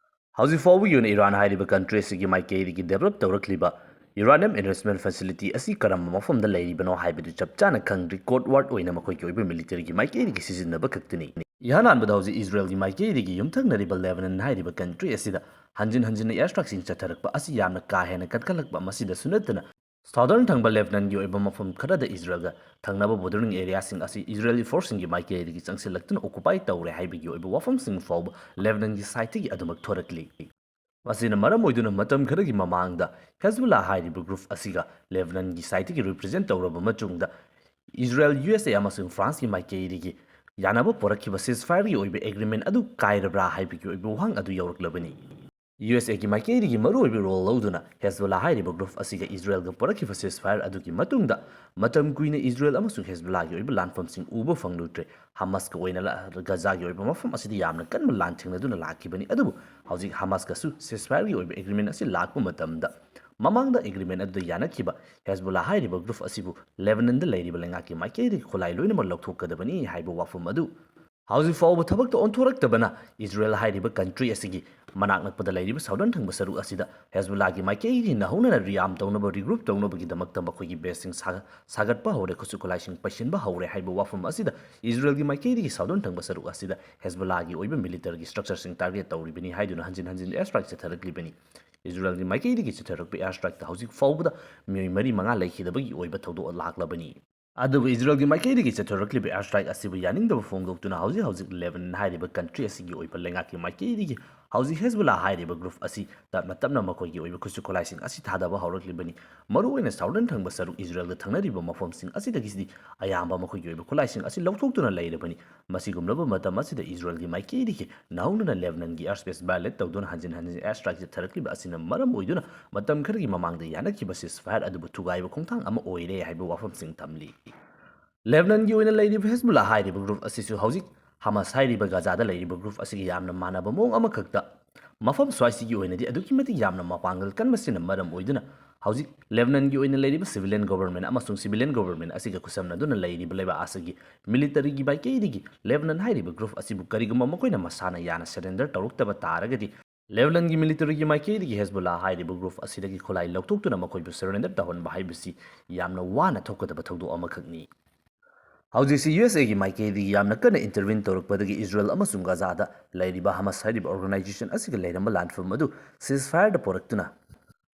ꯍꯧꯖꯤꯛ ꯐꯥꯎꯕꯒꯤ ꯑꯣꯏꯅ ꯏꯔꯥꯟ ꯍꯥꯏꯔꯤꯕ ꯀꯟꯇ꯭ꯔꯤ ꯑꯁꯤꯒꯤ ꯃꯥꯏꯀꯩꯗꯒꯤ ꯗꯦꯕꯂꯞ ꯇꯧꯔꯛꯂꯤꯕ ꯌꯨꯔꯥꯅꯤꯌꯝ ꯑꯦꯟꯔꯤꯆꯃꯦꯟ ꯐꯦꯁꯤꯂꯤꯇꯤ ꯑꯁꯤ ꯀꯔꯝꯕ ꯃꯐꯝꯗ ꯂꯩꯔꯤꯕꯅꯣ ꯍꯥꯏꯕꯗꯨ ꯆꯞ ꯆꯥꯅ ꯈꯪꯗ꯭ꯔꯤ꯫ ꯀꯣꯗ ꯋꯥꯔꯗ ꯑꯣꯏꯅ ꯃꯈꯣꯏꯒꯤ ꯑꯣꯏꯕ ꯃꯤꯂꯤꯇꯔꯤꯒꯤ ꯃꯥꯏꯀꯩꯗꯒꯤ ꯁꯤꯖꯤꯟꯅꯕ ꯈꯛꯇꯅꯤ꯫ ꯏꯍꯥꯟ ꯍꯥꯟꯕꯗ ꯍꯧꯖꯤꯛ ꯏꯖꯔꯦꯜꯒꯤ ꯃꯥꯏꯀꯩꯗꯒꯤ ꯌꯨꯝꯊꯪꯅꯔꯤꯕ ꯂꯦꯕꯅꯟ ꯍꯥꯏꯔꯤꯕ ꯀꯟꯇ꯭ꯔꯤ ꯑꯁꯤꯗ ꯍꯟꯖꯤꯟ ꯍꯟꯖꯤꯟꯅ ꯑꯦꯌꯔ ꯁ꯭ꯇ꯭ꯔꯥꯏꯛꯁꯤꯡ ꯆꯠꯊꯔꯛꯄ ꯑꯁꯤ ꯌꯥꯝꯅ ꯀꯥ ꯍꯦꯟꯅ ꯀꯟꯈꯠꯂꯛꯄ ꯑꯃꯁꯤꯗꯁꯨ ꯅꯠꯇꯅ ꯁꯥꯎꯗꯔꯟ ꯊꯪꯕ ꯂꯦꯕꯅꯟꯒꯤ ꯑꯣꯏꯕ ꯃꯐꯝ ꯈꯔꯗ ꯏꯖꯔꯦꯜꯒ ꯊꯪꯅꯕ ꯕꯣꯔꯗꯔꯤꯡ ꯑꯦꯔꯤꯌꯥꯁꯤꯡ ꯑꯁꯤ ꯏꯖꯔꯦꯂꯤ ꯐꯣꯔꯁꯁꯤꯡꯒꯤ ꯃꯥꯏꯀꯩꯗꯒꯤ ꯆꯪꯁꯤꯜꯂꯛꯇꯨꯅ ꯑꯣꯀꯨꯄꯥꯏ ꯇꯧꯔꯦ ꯍꯥꯏꯕꯒꯤ ꯑꯣꯏꯕ ꯋꯥꯐꯝꯁꯤꯡ ꯐꯥꯎꯕ ꯂꯦꯕꯅꯟꯒꯤ ꯁꯥꯏꯠꯇꯒꯤ ꯑꯗꯨꯃꯛ ꯊꯣꯔꯛꯂꯤ꯫ ꯃꯁꯤꯅ ꯃꯔꯝ ꯑꯣꯏꯗꯨꯅ ꯃꯇꯝ ꯈꯔꯒꯤ ꯃꯃꯥꯡꯗ ꯍꯦꯖꯕꯨꯂꯥ ꯍꯥꯏꯔꯤꯕ ꯒ꯭ꯔꯨꯞ ꯑꯁꯤꯒ ꯂꯦꯕꯅꯟꯒꯤ ꯁꯥꯏꯠꯇꯒꯤ ꯔꯤꯄ꯭ꯔꯖꯦꯟ ꯇꯧꯔꯕ ꯃꯇꯨꯡꯗ ꯏꯖꯔꯦꯜ, ꯌꯨ ꯑꯦꯁ ꯑꯦ ꯑꯃꯁꯨꯡ ꯐ꯭ꯔꯥꯟꯁꯀꯤ ꯃꯥꯏꯀꯩꯗꯒꯤ ꯌꯥꯅꯕ ꯄꯨꯔꯛꯈꯤꯕ ꯁꯤꯖꯐꯥꯌꯔꯒꯤ ꯑꯣꯏꯕ ꯑꯦꯒ꯭ꯔꯤꯃꯦꯟ ꯑꯗꯨ ꯀꯥꯏꯔꯕ꯭ꯔꯥ ꯍꯥꯏꯕꯒꯤ ꯑꯣꯏꯕ ꯋꯥꯍꯪ ꯑꯗꯨ ꯌꯧꯔꯛꯂꯕꯅꯤ꯫ ꯌꯨ ꯑꯦꯁ ꯑꯦꯒꯤ ꯃꯥꯏꯀꯩꯗꯒꯤ ꯃꯔꯨꯑꯣꯏꯕ ꯔꯣꯜ ꯂꯧꯗꯨꯅ ꯍꯦꯖꯕꯨꯂꯥ ꯍꯥꯏꯔꯤꯕ ꯒ꯭ꯔꯨꯞ ꯑꯁꯤꯒ ꯏꯖꯔꯦꯜꯒ ꯄꯨꯔꯛꯈꯤꯕ ꯁꯤꯖꯐꯥꯌꯔ ꯑꯗꯨꯒꯤ ꯃꯇꯨꯡꯗ ꯃꯇꯝ ꯀꯨꯏꯅ ꯏꯖꯔꯦꯜ ꯑꯃꯁꯨꯡ ꯍꯦꯖꯕꯨꯂꯥꯒꯤ ꯑꯣꯏꯕ ꯂꯥꯟꯐꯝꯁꯤꯡ ꯎꯕ ꯐꯪꯂꯨꯗ꯭ꯔꯦ꯫ ꯍꯃꯥꯁꯀ ꯑꯣꯏꯅ ꯂ-, ꯒꯖꯥꯒꯤ ꯑꯣꯏꯕ ꯃꯐꯝ ꯑꯁꯤꯗ ꯌꯥꯝꯅ ꯀꯟꯕ ꯂꯥꯟ ꯊꯦꯡꯅꯗꯨꯅ ꯂꯥꯛꯈꯤꯕꯅꯤ꯫ ꯑꯗꯨꯕꯨ ꯍꯧꯖꯤꯛ ꯍꯃꯥꯁꯀꯁꯨ ꯁꯤꯖꯐꯥꯌꯔꯒꯤ ꯑꯣꯏꯕ ꯑꯦꯒ꯭ꯔꯤꯃꯦꯟ ꯑꯁꯤ ꯂꯥꯛꯄ ꯃꯇꯝꯗ ꯃꯃꯥꯡꯗ ꯑꯦꯒ꯭ꯔꯤꯃꯦꯟ ꯑꯗꯨꯗ ꯌꯥꯅꯈꯤꯕ ꯍꯦꯖꯕꯨꯂꯥ ꯍꯥꯏꯔꯤꯕ ꯒ꯭ꯔꯨꯞ ꯑꯁꯤꯕꯨ ꯂꯦꯕꯅꯟꯗ ꯂꯩꯔꯤꯕ ꯂꯩꯉꯥꯛꯀꯤ ꯃꯥꯏꯀꯩꯗꯒꯤ ꯈꯨꯠꯂꯥꯏ ꯂꯣꯏꯅꯃꯛ ꯂꯧꯊꯣꯛꯀꯗꯕꯅꯤ ꯍꯥꯏꯕ ꯋꯥꯐꯝ ꯑꯗꯨ ꯍꯧꯖꯤꯛ ꯐꯥꯎꯕ ꯊꯕꯛꯇ ꯑꯣꯟꯊꯣꯔꯛꯇꯕꯅ ꯏꯖꯔꯦꯜ ꯍꯥꯏꯔꯤꯕ ꯀꯟꯇ꯭ꯔꯤ ꯑꯁꯤꯒꯤ ꯃꯅꯥꯛ ꯅꯛꯄꯗ ꯂꯩꯔꯤꯕ ꯁꯥꯎꯗꯔꯟ ꯊꯪꯕ ꯁꯔꯨꯛ ꯑꯁꯤꯗ ꯍꯦꯖꯕꯨꯂꯥꯒꯤ ꯃꯥꯏꯀꯩꯒꯤ ꯅꯧꯍꯧꯅꯅ ꯔꯤꯑꯥꯔꯝ ꯇꯧꯅꯕ, ꯔꯤꯒ꯭ꯔꯨꯞ ꯇꯧꯅꯕꯒꯤꯗꯃꯛꯇ ꯃꯈꯣꯏꯒꯤ ꯕꯦꯁꯁꯤꯡ ꯁꯥꯒ-, ꯁꯥꯒꯠꯄ ꯍꯧꯔꯦ, ꯈꯨꯠꯁꯨ ꯈꯨꯠꯂꯥꯏꯁꯤꯡ ꯄꯩꯁꯤꯟꯕ ꯍꯧꯔꯦ ꯍꯥꯏꯕ ꯋꯥꯐꯝ ꯑꯁꯤꯗ ꯏꯖꯔꯦꯜꯒꯤ ꯃꯥꯏꯀꯩꯗꯒꯤ ꯁꯥꯎꯗꯔꯟ ꯊꯪꯕ ꯁꯔꯨꯛ ꯑꯁꯤꯗ ꯍꯦꯖꯕꯨꯂꯥꯒꯤ ꯑꯣꯏꯕ ꯃꯤꯂꯤꯇꯔꯒꯤ ꯁ꯭ꯇ꯭ꯔꯛꯆꯔꯁꯤꯡ ꯇꯥꯔꯒꯦꯠ ꯇꯧꯔꯤꯕꯅꯤ ꯍꯥꯏꯗꯨꯅ ꯍꯟꯖꯤꯟ ꯍꯟꯖꯤꯟ ꯑꯦꯌꯔ ꯁ꯭ꯇ꯭ꯔꯥꯏꯛ ꯆꯠꯊꯔꯛꯂꯤꯕꯅꯤ꯫ ꯏꯖꯔꯦꯜꯒꯤ ꯃꯥꯏꯀꯩꯗꯒꯤ ꯆꯠꯊꯔꯛꯄ ꯑꯦꯌꯔ ꯁ꯭ꯇ꯭ꯔꯥꯏꯛꯇ ꯍꯧꯖꯤꯛ ꯐꯥꯎꯕꯗ ꯃꯤꯑꯣꯏ ꯃꯔꯤ ꯃꯉꯥ ꯂꯩꯈꯤꯗꯕꯒꯤ ꯑꯣꯏꯕ ꯊꯧꯗꯣꯛ ꯂꯥꯛꯂꯕꯅꯤ꯫ ꯑꯗꯨꯕꯨ ꯏꯖꯔꯦꯜꯒꯤ ꯃꯥꯏꯀꯩꯗꯒꯤ ꯆꯠꯊꯔꯛꯂꯤꯕ air strike ꯑꯁꯤꯕꯨ ꯌꯥꯅꯤꯡꯗꯕ ꯐꯣꯡꯗꯣꯛꯇꯨꯅ ꯍꯧꯖꯤꯛ ꯍꯧꯖꯤꯛ ꯂꯦꯕꯅꯟ ꯍꯥꯏꯔꯤꯕ country ꯑꯁꯤꯒꯤ ꯑꯣꯏꯕ ꯂꯩꯉꯥꯛꯀꯤ ꯃꯥꯏꯀꯩꯗꯒꯤ ꯍꯧꯖꯤꯛ ꯍꯦꯖꯕꯨꯂꯥ ꯍꯥꯏꯔꯤꯕ group ꯑꯁꯤ ꯇꯞꯅ ꯇꯞꯅ ꯃꯈꯣꯏꯒꯤ ꯑꯣꯏꯕ ꯈꯨꯠꯁꯨ ꯈꯨꯠꯂꯥꯏꯁꯤꯡ ꯑꯁꯤ ꯊꯥꯗꯕ ꯍꯧꯔꯛꯂꯤꯕꯅꯤ꯫ ꯃꯔꯨꯑꯣꯏꯅ southern ꯊꯪꯕ ꯁꯔꯨꯛ ꯏꯖꯔꯦꯜꯒ ꯊꯪꯅꯔꯤꯕ ꯃꯐꯝꯁꯤꯡ ꯑꯁꯤꯗꯒꯤꯗꯤ ꯑꯌꯥꯝꯕ ꯃꯈꯣꯏꯒꯤ ꯑꯣꯏꯕ ꯈꯨꯠꯂꯥꯏꯁꯤꯡ ꯑꯁꯤ ꯂꯧꯊꯣꯛꯇꯨꯅ ꯂꯩꯔꯕꯅꯤ꯫ ꯃꯁꯤꯒꯨꯝꯂꯕ ꯃꯇꯝ ꯑꯁꯤꯗ ꯏꯖꯔꯦꯜꯒꯤ ꯃꯥꯏꯀꯩꯗꯒꯤ ꯅꯧꯅꯅ ꯂꯦꯕꯅꯟꯒꯤ air space violate ꯇꯧꯗꯨꯅ ꯍꯟꯖꯤꯟ ꯍꯟꯖꯤꯟ air strike ꯆꯠꯊꯔꯛꯂꯤꯕ ꯑꯁꯤꯅ ꯃꯔꯝ ꯑꯣꯏꯗꯨꯅ ꯃꯇꯝ ꯈꯔꯒꯤ ꯃꯃꯥꯡꯗ ꯌꯥꯅꯈꯤꯕ ceasefire ꯑꯗꯨꯕꯨ ꯊꯨꯒꯥꯏꯕ ꯈꯣꯡꯊꯥꯡ ꯑꯃ ꯑꯣꯏꯔꯦ ꯍꯥꯏꯕ ꯋꯥꯐꯝꯁꯤꯡ ꯊꯝꯂꯤ꯫ ꯂꯦꯕꯅꯟꯒꯤ ꯑꯣꯏꯅ ꯂꯩꯔꯤꯕ ꯍꯦꯖꯕꯨꯂꯥ ꯍꯥꯏꯔꯤꯕ group ꯑꯁꯤꯁꯨ ꯍꯧꯖꯤꯛ ꯍꯃꯥꯁ ꯍꯥꯏꯔꯤꯕ ꯒꯥꯖꯥꯗ ꯂꯩꯔꯤꯕ group ꯑꯁꯤꯒ ꯌꯥꯝꯅ ꯃꯥꯟꯅꯕ ꯃꯑꯣꯡ ꯑꯃꯈꯛꯇ ꯃꯐꯝ ꯁ꯭ꯋꯥꯏꯁꯤꯒꯤ ꯑꯣꯏꯅꯗꯤ ꯑꯗꯨꯛꯀꯤ ꯃꯇꯤꯛ ꯌꯥꯝꯅ ꯃꯄꯥꯡꯒꯜ ꯀꯟꯕꯁꯤꯅ ꯃꯔꯝ ꯑꯣꯏꯗꯨꯅ ꯍꯧꯖꯤꯛ ꯂꯦꯕꯅꯟꯒꯤ ꯑꯣꯏꯅ ꯂꯩꯔꯤꯕ civilian government ꯑꯃꯁꯨꯡ civilian government ꯑꯁꯤꯒ ꯈꯨꯠꯁꯝꯅꯗꯨꯅ ꯂꯩꯔꯤꯕ ꯂꯩꯕꯥꯛ ꯑꯁꯤꯒꯤ militaryꯒꯤ ꯃꯥꯏꯀꯩꯗꯒꯤ ꯂꯦꯕꯅꯟ ꯍꯥꯏꯔꯤꯕ group ꯑꯁꯤꯕꯨ ꯀꯔꯤꯒꯨꯝꯕ ꯃꯈꯣꯏꯅ ꯃꯁꯥꯅ ꯌꯥꯅ surrender ꯇꯧꯔꯛꯇꯕ ꯇꯥꯔꯒꯗꯤ ꯂꯦꯕꯅꯟꯒꯤ militaryꯒꯤ ꯃꯥꯏꯀꯩꯗꯒꯤ ꯍꯦꯖꯕꯨꯂꯥ ꯍꯥꯏꯔꯤꯕ group ꯑꯁꯤꯗꯒꯤ ꯈꯨꯠꯂꯥꯏ ꯂꯧꯊꯣꯛꯇꯨꯅ ꯃꯈꯣꯏꯕꯨ surrender ꯇꯧꯍꯟꯕ ꯍꯥꯏꯕꯁꯤ ꯌꯥꯝꯅ ꯋꯥꯅ ꯊꯣꯛꯀꯗꯕ ꯊꯧꯗꯣꯛ ꯑꯃꯈꯛꯅꯤ꯫ ꯍꯧꯖꯤꯛꯁꯤ USAꯒꯤ ꯃꯥꯏꯀꯩꯗꯒꯤ ꯌꯥꯝꯅ ꯀꯟꯅ intervene ꯇꯧꯔꯛꯄꯗꯒꯤ ꯏꯖꯔꯦꯜ ꯑꯃꯁꯨꯡ ꯒꯥꯖꯥꯗ ꯂꯩꯔꯤꯕ ꯍꯃꯥꯁ ꯍꯥꯏꯔꯤꯕ organization ꯑꯁꯤꯒ ꯂꯩꯔꯝꯕ ꯂꯥꯟꯐꯝ ꯑꯗꯨ ceasefireꯗ ꯄꯨꯔꯛꯇꯨꯅ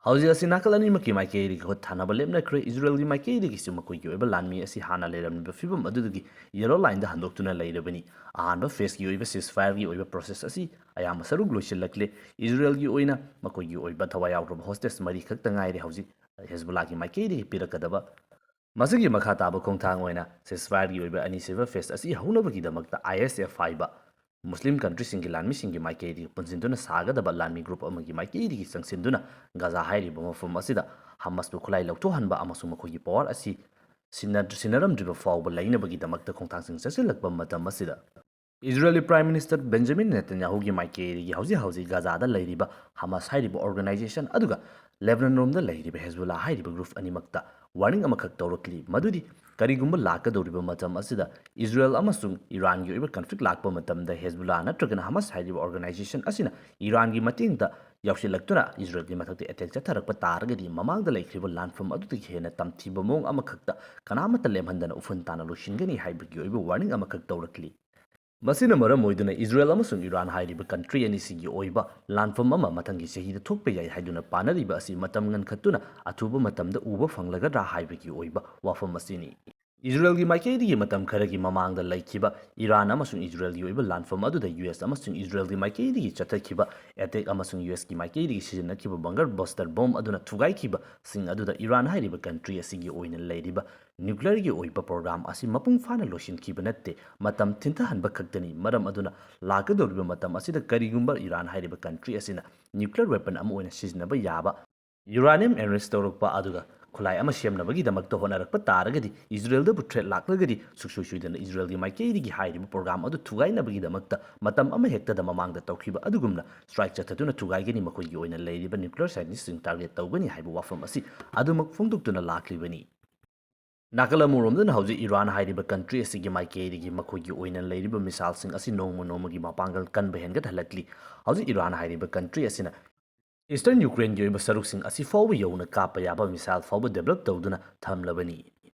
ꯍꯧꯖꯤꯛ ꯑꯁꯤ ꯅꯥꯀꯜ ꯑꯅꯤꯃꯛꯀꯤ ꯃꯥꯏꯀꯩꯗꯒꯤ ꯈꯨꯠ ꯊꯥꯅꯕ ꯂꯦꯞꯅꯈ꯭ꯔꯦ꯫ ꯏꯖꯔꯦꯜꯒꯤ ꯃꯥꯏꯀꯩꯗꯒꯤꯁꯨ ꯃꯈꯣꯏꯒꯤ ꯑꯣꯏꯕ ꯂꯥꯟꯃꯤ ꯑꯁꯤ ꯍꯥꯟꯅ ꯂꯩꯔꯝꯂꯤꯕ ꯐꯤꯕꯝ ꯑꯗꯨꯗꯒꯤ yellow lineꯗ ꯍꯟꯗꯣꯛꯇꯨꯅ ꯂꯩꯔꯕꯅꯤ꯫ ꯑꯍꯥꯟꯕ phaseꯀꯤ ꯑꯣꯏꯕ ceasefireꯒꯤ ꯑꯣꯏꯕ process ꯑꯁꯤ ꯑꯌꯥꯝꯕ ꯁꯔꯨꯛ ꯂꯣꯏꯁꯤꯜꯂꯛꯂꯦ꯫ ꯏꯖꯔꯦꯜꯒꯤ ꯑꯣꯏꯅ ꯃꯈꯣꯏꯒꯤ ꯑꯣꯏꯕ ꯊꯋꯥꯏ ꯌꯥꯎꯈ꯭ꯔꯕ hostage ꯃꯔꯤ ꯈꯛꯇ ꯉꯥꯏꯔꯦ ꯍꯧꯖꯤꯛ ꯍꯦꯖꯕꯨꯂꯥꯒꯤ ꯃꯥꯏꯀꯩꯗꯒꯤ ꯄꯤꯔꯛꯀꯗꯕ꯫ ꯃꯁꯤꯒꯤ ꯃꯈꯥ ꯇꯥꯕ ꯈꯣꯡꯊꯥꯡ ꯑꯣꯏꯅ ceasefireꯒꯤ ꯑꯣꯏꯕ ꯑꯅꯤꯁꯨꯕ phase ꯑꯁꯤ ꯍꯧꯅꯕꯒꯤꯗꯃꯛꯇ ISF ꯍꯥꯏꯕ ꯃꯨꯁꯂꯤꯝ countryꯁꯤꯡꯒꯤ ꯂꯥꯟꯃꯤꯁꯤꯡꯒꯤ ꯃꯥꯏꯀꯩꯗꯒꯤ ꯄꯨꯟꯁꯤꯟꯗꯨꯅ ꯁꯥꯒꯗꯕ ꯂꯥꯟꯃꯤ group ꯑꯃꯒꯤ ꯃꯥꯏꯀꯩꯗꯒꯤ ꯆꯪꯁꯤꯟꯗꯨꯅ ꯒꯥꯖꯥ ꯍꯥꯏꯔꯤꯕ ꯃꯐꯝ ꯑꯁꯤꯗ ꯍꯃꯥꯁꯄꯨ ꯈꯨꯠꯂꯥꯏ ꯂꯧꯊꯣꯛꯍꯟꯕ ꯑꯃꯁꯨꯡ ꯃꯈꯣꯏꯒꯤ power ꯑꯁꯤ ꯁꯤꯟꯅ-, ꯁꯤꯟꯅꯔꯝꯗ꯭ꯔꯤꯕ ꯐꯥꯎꯕ ꯂꯩꯅꯕꯒꯤꯗꯃꯛꯇ ꯈꯣꯡꯊꯥꯡꯁꯤꯡ ꯆꯠꯁꯤꯜꯂꯛꯄ ꯃꯇꯝ ꯑꯁꯤꯗ ꯏꯖꯔꯦꯜꯒꯤ Prime Minister ꯕꯦꯟꯖꯥꯃꯤꯟ ꯅꯦꯇꯟꯌꯥꯍꯨꯒꯤ ꯃꯥꯏꯀꯩꯗꯒꯤ ꯍꯧꯖꯤꯛ ꯍꯧꯖꯤꯛ ꯒꯥꯖꯥꯗ ꯂꯩꯔꯤꯕ ꯍꯃꯥꯁ ꯍꯥꯏꯔꯤꯕ organization ꯑꯗꯨꯒ ꯂꯦꯕꯅꯟꯔꯣꯝꯗ ꯂꯩꯔꯤꯕ ꯍꯦꯖꯕꯨꯂꯥ ꯍꯥꯏꯔꯤꯕ group ꯑꯅꯤꯃꯛꯇ warning ꯑꯃꯈꯛ ꯇꯧꯔꯛꯂꯤ, ꯃꯗꯨꯗꯤ ꯀꯔꯤꯒꯨꯝꯕ ꯂꯥꯛꯀꯗꯧꯔꯤꯕ ꯃꯇꯝ ꯑꯁꯤꯗ ꯏꯖꯔꯦꯜ ꯑꯃꯁꯨꯡ ꯏꯔꯥꯟꯒꯤ ꯑꯣꯏꯕ conflict ꯂꯥꯛꯄ ꯃꯇꯝꯗ ꯍꯦꯖꯕꯨꯂꯥ ꯅꯠꯇ꯭ꯔꯒꯅ ꯍꯃꯥꯁ ꯍꯥꯏꯔꯤꯕ organization ꯑꯁꯤꯅ ꯏꯔꯥꯟꯒꯤ ꯃꯇꯦꯡꯗ ꯌꯥꯎꯁꯤꯜꯂꯛꯇꯨꯅ ꯏꯖꯔꯦꯜꯒꯤ ꯃꯊꯛꯇ attack ꯆꯠꯊꯔꯛꯄ ꯇꯥꯔꯒꯗꯤ ꯃꯃꯥꯡꯗ ꯂꯩꯈ꯭ꯔꯤꯕ ꯂꯥꯟꯐꯝ ꯑꯗꯨꯗꯒꯤ ꯍꯦꯟꯅ ꯇꯝꯊꯤꯕ ꯃꯑꯣꯡ ꯑꯃꯈꯛꯇ ꯀꯅꯥꯃꯠꯇ ꯂꯦꯝꯍꯟꯗꯅ ꯎꯐꯨꯟ ꯇꯥꯅ ꯂꯣꯏꯁꯤꯟꯒꯅꯤ ꯍꯥꯏꯕꯒꯤ ꯑꯣꯏꯕ warning ꯑꯃꯈꯛ ꯇꯧꯔꯛꯂꯤ꯫ ꯃꯁꯤꯅ ꯃꯔꯝ ꯑꯣꯏꯗꯨꯅ ꯏꯖꯔꯦꯜ ꯑꯃꯁꯨꯡ ꯏꯔꯥꯟ ꯍꯥꯏꯔꯤꯕ country ꯑꯅꯤꯁꯤꯒꯤ ꯑꯣꯏꯕ ꯂꯥꯟꯐꯝ ꯑꯃ ꯃꯊꯪꯒꯤ ꯆꯍꯤꯗ ꯊꯣꯛꯄ ꯌꯥꯏ ꯍꯥꯏꯗꯨꯅ ꯄꯥꯅꯔꯤꯕ ꯑꯁꯤ ꯃꯇꯝ ꯉꯟꯈꯠꯇꯨꯅ ꯑꯊꯨꯕ ꯃꯇꯝꯗ ꯎꯕ ꯐꯪꯂꯒꯗ꯭ꯔꯥ ꯍꯥꯏꯕꯒꯤ ꯑꯣꯏꯕ ꯋꯥꯐꯝ ꯑꯁꯤꯅꯤ꯫ ꯏꯖꯔꯦꯜꯒꯤ ꯃꯥꯏꯀꯩꯗꯒꯤ ꯃꯇꯝ ꯈꯔꯒꯤ ꯃꯃꯥꯡꯗ ꯂꯩꯈꯤꯕ ꯏꯔꯥꯟ ꯑꯃꯁꯨꯡ ꯏꯖꯔꯦꯜꯒꯤ ꯑꯣꯏꯕ ꯂꯥꯟꯐꯝ ꯑꯗꯨꯗ ꯌꯨ ꯑꯦꯁ ꯑꯃꯁꯨꯡ ꯏꯖꯔꯦꯜꯒꯤ ꯃꯥꯏꯀꯩꯗꯒꯤ ꯆꯠꯊꯈꯤꯕ ꯑꯦꯇꯦꯛ ꯑꯃꯁꯨꯡ ꯌꯨ ꯑꯦꯁꯀꯤ ꯃꯥꯏꯀꯩꯗꯒꯤ ꯁꯤꯖꯤꯟꯅꯈꯤꯕ ꯕꯪꯒꯔ ꯕꯁꯇꯔ ꯕꯣꯝ ꯑꯗꯨꯅ ꯊꯨꯒꯥꯏꯈꯤꯕꯁꯤꯡ ꯑꯗꯨꯗ ꯏꯔꯥꯟ ꯍꯥꯏꯔꯤꯕ ꯀꯟꯇ꯭ꯔꯤ ꯑꯁꯤꯒꯤ ꯑꯣꯏꯅ ꯂꯩꯔꯤꯕ ꯅ꯭ꯌꯨꯀ꯭ꯂꯤꯌꯔꯒꯤ ꯑꯣꯏꯕ ꯄ꯭ꯔꯣꯒ꯭ꯔꯥꯝ ꯑꯁꯤ ꯃꯄꯨꯡ ꯐꯥꯅ ꯂꯣꯏꯁꯤꯟꯈꯤꯕ ꯅꯠꯇꯦ, ꯃꯇꯝ ꯊꯤꯟꯊꯍꯟꯕ ꯈꯛꯇꯅꯤ꯫ ꯃꯔꯝ ꯑꯗꯨꯅ ꯂꯥꯛꯀꯗꯧꯔꯤꯕ ꯃꯇꯝ ꯑꯁꯤꯗ ꯀꯔꯤꯒꯨꯝꯕ ꯏꯔꯥꯟ ꯍꯥꯏꯔꯤꯕ ꯀꯟꯇ꯭ꯔꯤ ꯑꯁꯤꯅ ꯅ꯭ꯌꯨꯀ꯭ꯂꯤꯌꯔ ꯋꯦꯄꯟ ꯑꯃ ꯑꯣꯏꯅ ꯁꯤꯖꯤꯟꯅꯕ ꯌꯥꯕ ꯌꯨꯔꯥꯅꯤꯌꯝ ꯑꯦꯟꯔꯤꯆ ꯇꯧꯔꯛꯄ ꯑꯗꯨꯒ ꯈꯨꯠꯂꯥꯏ ꯑꯃ ꯁꯦꯝꯅꯕꯒꯤꯗꯃꯛꯇ ꯍꯣꯠꯅꯔꯛꯄ ꯇꯥꯔꯒꯗꯤ, ꯏꯖꯔꯦꯜꯗꯕꯨ ꯊ꯭ꯔꯦꯠ ꯂꯥꯛꯂꯒꯗꯤ, ꯁꯨꯡꯁꯣꯏ ꯁꯣꯏꯗꯅ ꯏꯖꯔꯦꯜꯒꯤ ꯃꯥꯏꯀꯩꯗꯒꯤ ꯍꯥꯏꯔꯤꯕ ꯄ꯭ꯔꯣꯒ꯭ꯔꯥꯝ ꯑꯗꯨ ꯊꯨꯒꯥꯏꯅꯕꯒꯤꯗꯃꯛꯇ ꯃꯇꯝ ꯑꯃ ꯍꯦꯛꯇꯗ ꯃꯃꯥꯡꯗ ꯇꯧꯈꯤꯕ ꯑꯗꯨꯒꯨꯝꯅ ꯁ꯭ꯇ꯭ꯔꯥꯏꯛ ꯆꯠꯊꯗꯨꯅ ꯊꯨꯒꯥꯏꯒꯅꯤ꯫ ꯃꯈꯣꯏꯒꯤ ꯑꯣꯏꯅ ꯂꯩꯔꯤꯕ ꯅ꯭ꯌꯨꯀ꯭ꯂꯤꯌꯔ ꯁꯥꯏꯟꯇꯤꯁꯁꯤꯡ ꯇꯥꯔꯒꯦꯠ ꯇꯧꯒꯅꯤ ꯍꯥꯏꯕ ꯋꯥꯐꯝ ꯑꯁꯤ ꯑꯗꯨꯃꯛ ꯐꯣꯡꯗꯣꯛꯇꯨꯅ ꯂꯥꯛꯂꯤꯕꯅꯤ꯫ ꯅꯥꯀꯜ ꯑꯃꯔꯣꯝꯗꯅ ꯍꯧꯖꯤꯛ ꯏꯔꯥꯟ ꯍꯥꯏꯔꯤꯕ ꯀꯟꯇ꯭ꯔꯤ ꯑꯁꯤꯒꯤ ꯃꯥꯏꯀꯩꯗꯒꯤ ꯃꯈꯣꯏꯒꯤ ꯑꯣꯏꯅ ꯂꯩꯔꯤꯕ ꯃꯤꯁꯥꯏꯜꯁꯤꯡ ꯑꯁꯤ ꯅꯣꯡꯃ ꯅꯣꯡꯃꯒꯤ ꯃꯄꯥꯡꯒꯜ ꯀꯟꯕ ꯍꯦꯟꯒꯠꯍꯜꯂꯛꯂꯤ꯫ ꯍꯧꯖꯤꯛ ꯏꯔꯥꯟ ꯍꯥꯏꯔꯤꯕ ꯀꯟꯇ꯭ꯔꯤ ꯑꯁꯤꯅ ꯏꯁꯇꯔꯟ ꯌꯨꯀ꯭ꯔꯦꯟꯒꯤ ꯑꯣꯏꯕ ꯁꯔꯨꯛꯁꯤꯡ ꯑꯁꯤ ꯐꯥꯎꯕ ꯌꯧꯅ ꯀꯥꯞꯄ ꯌꯥꯕ ꯃꯤꯁꯥꯏꯜ ꯐꯥꯎꯕ ꯗꯦꯕꯂꯞ ꯇꯧꯗꯨꯅ ꯊꯝꯂꯕꯅꯤ꯫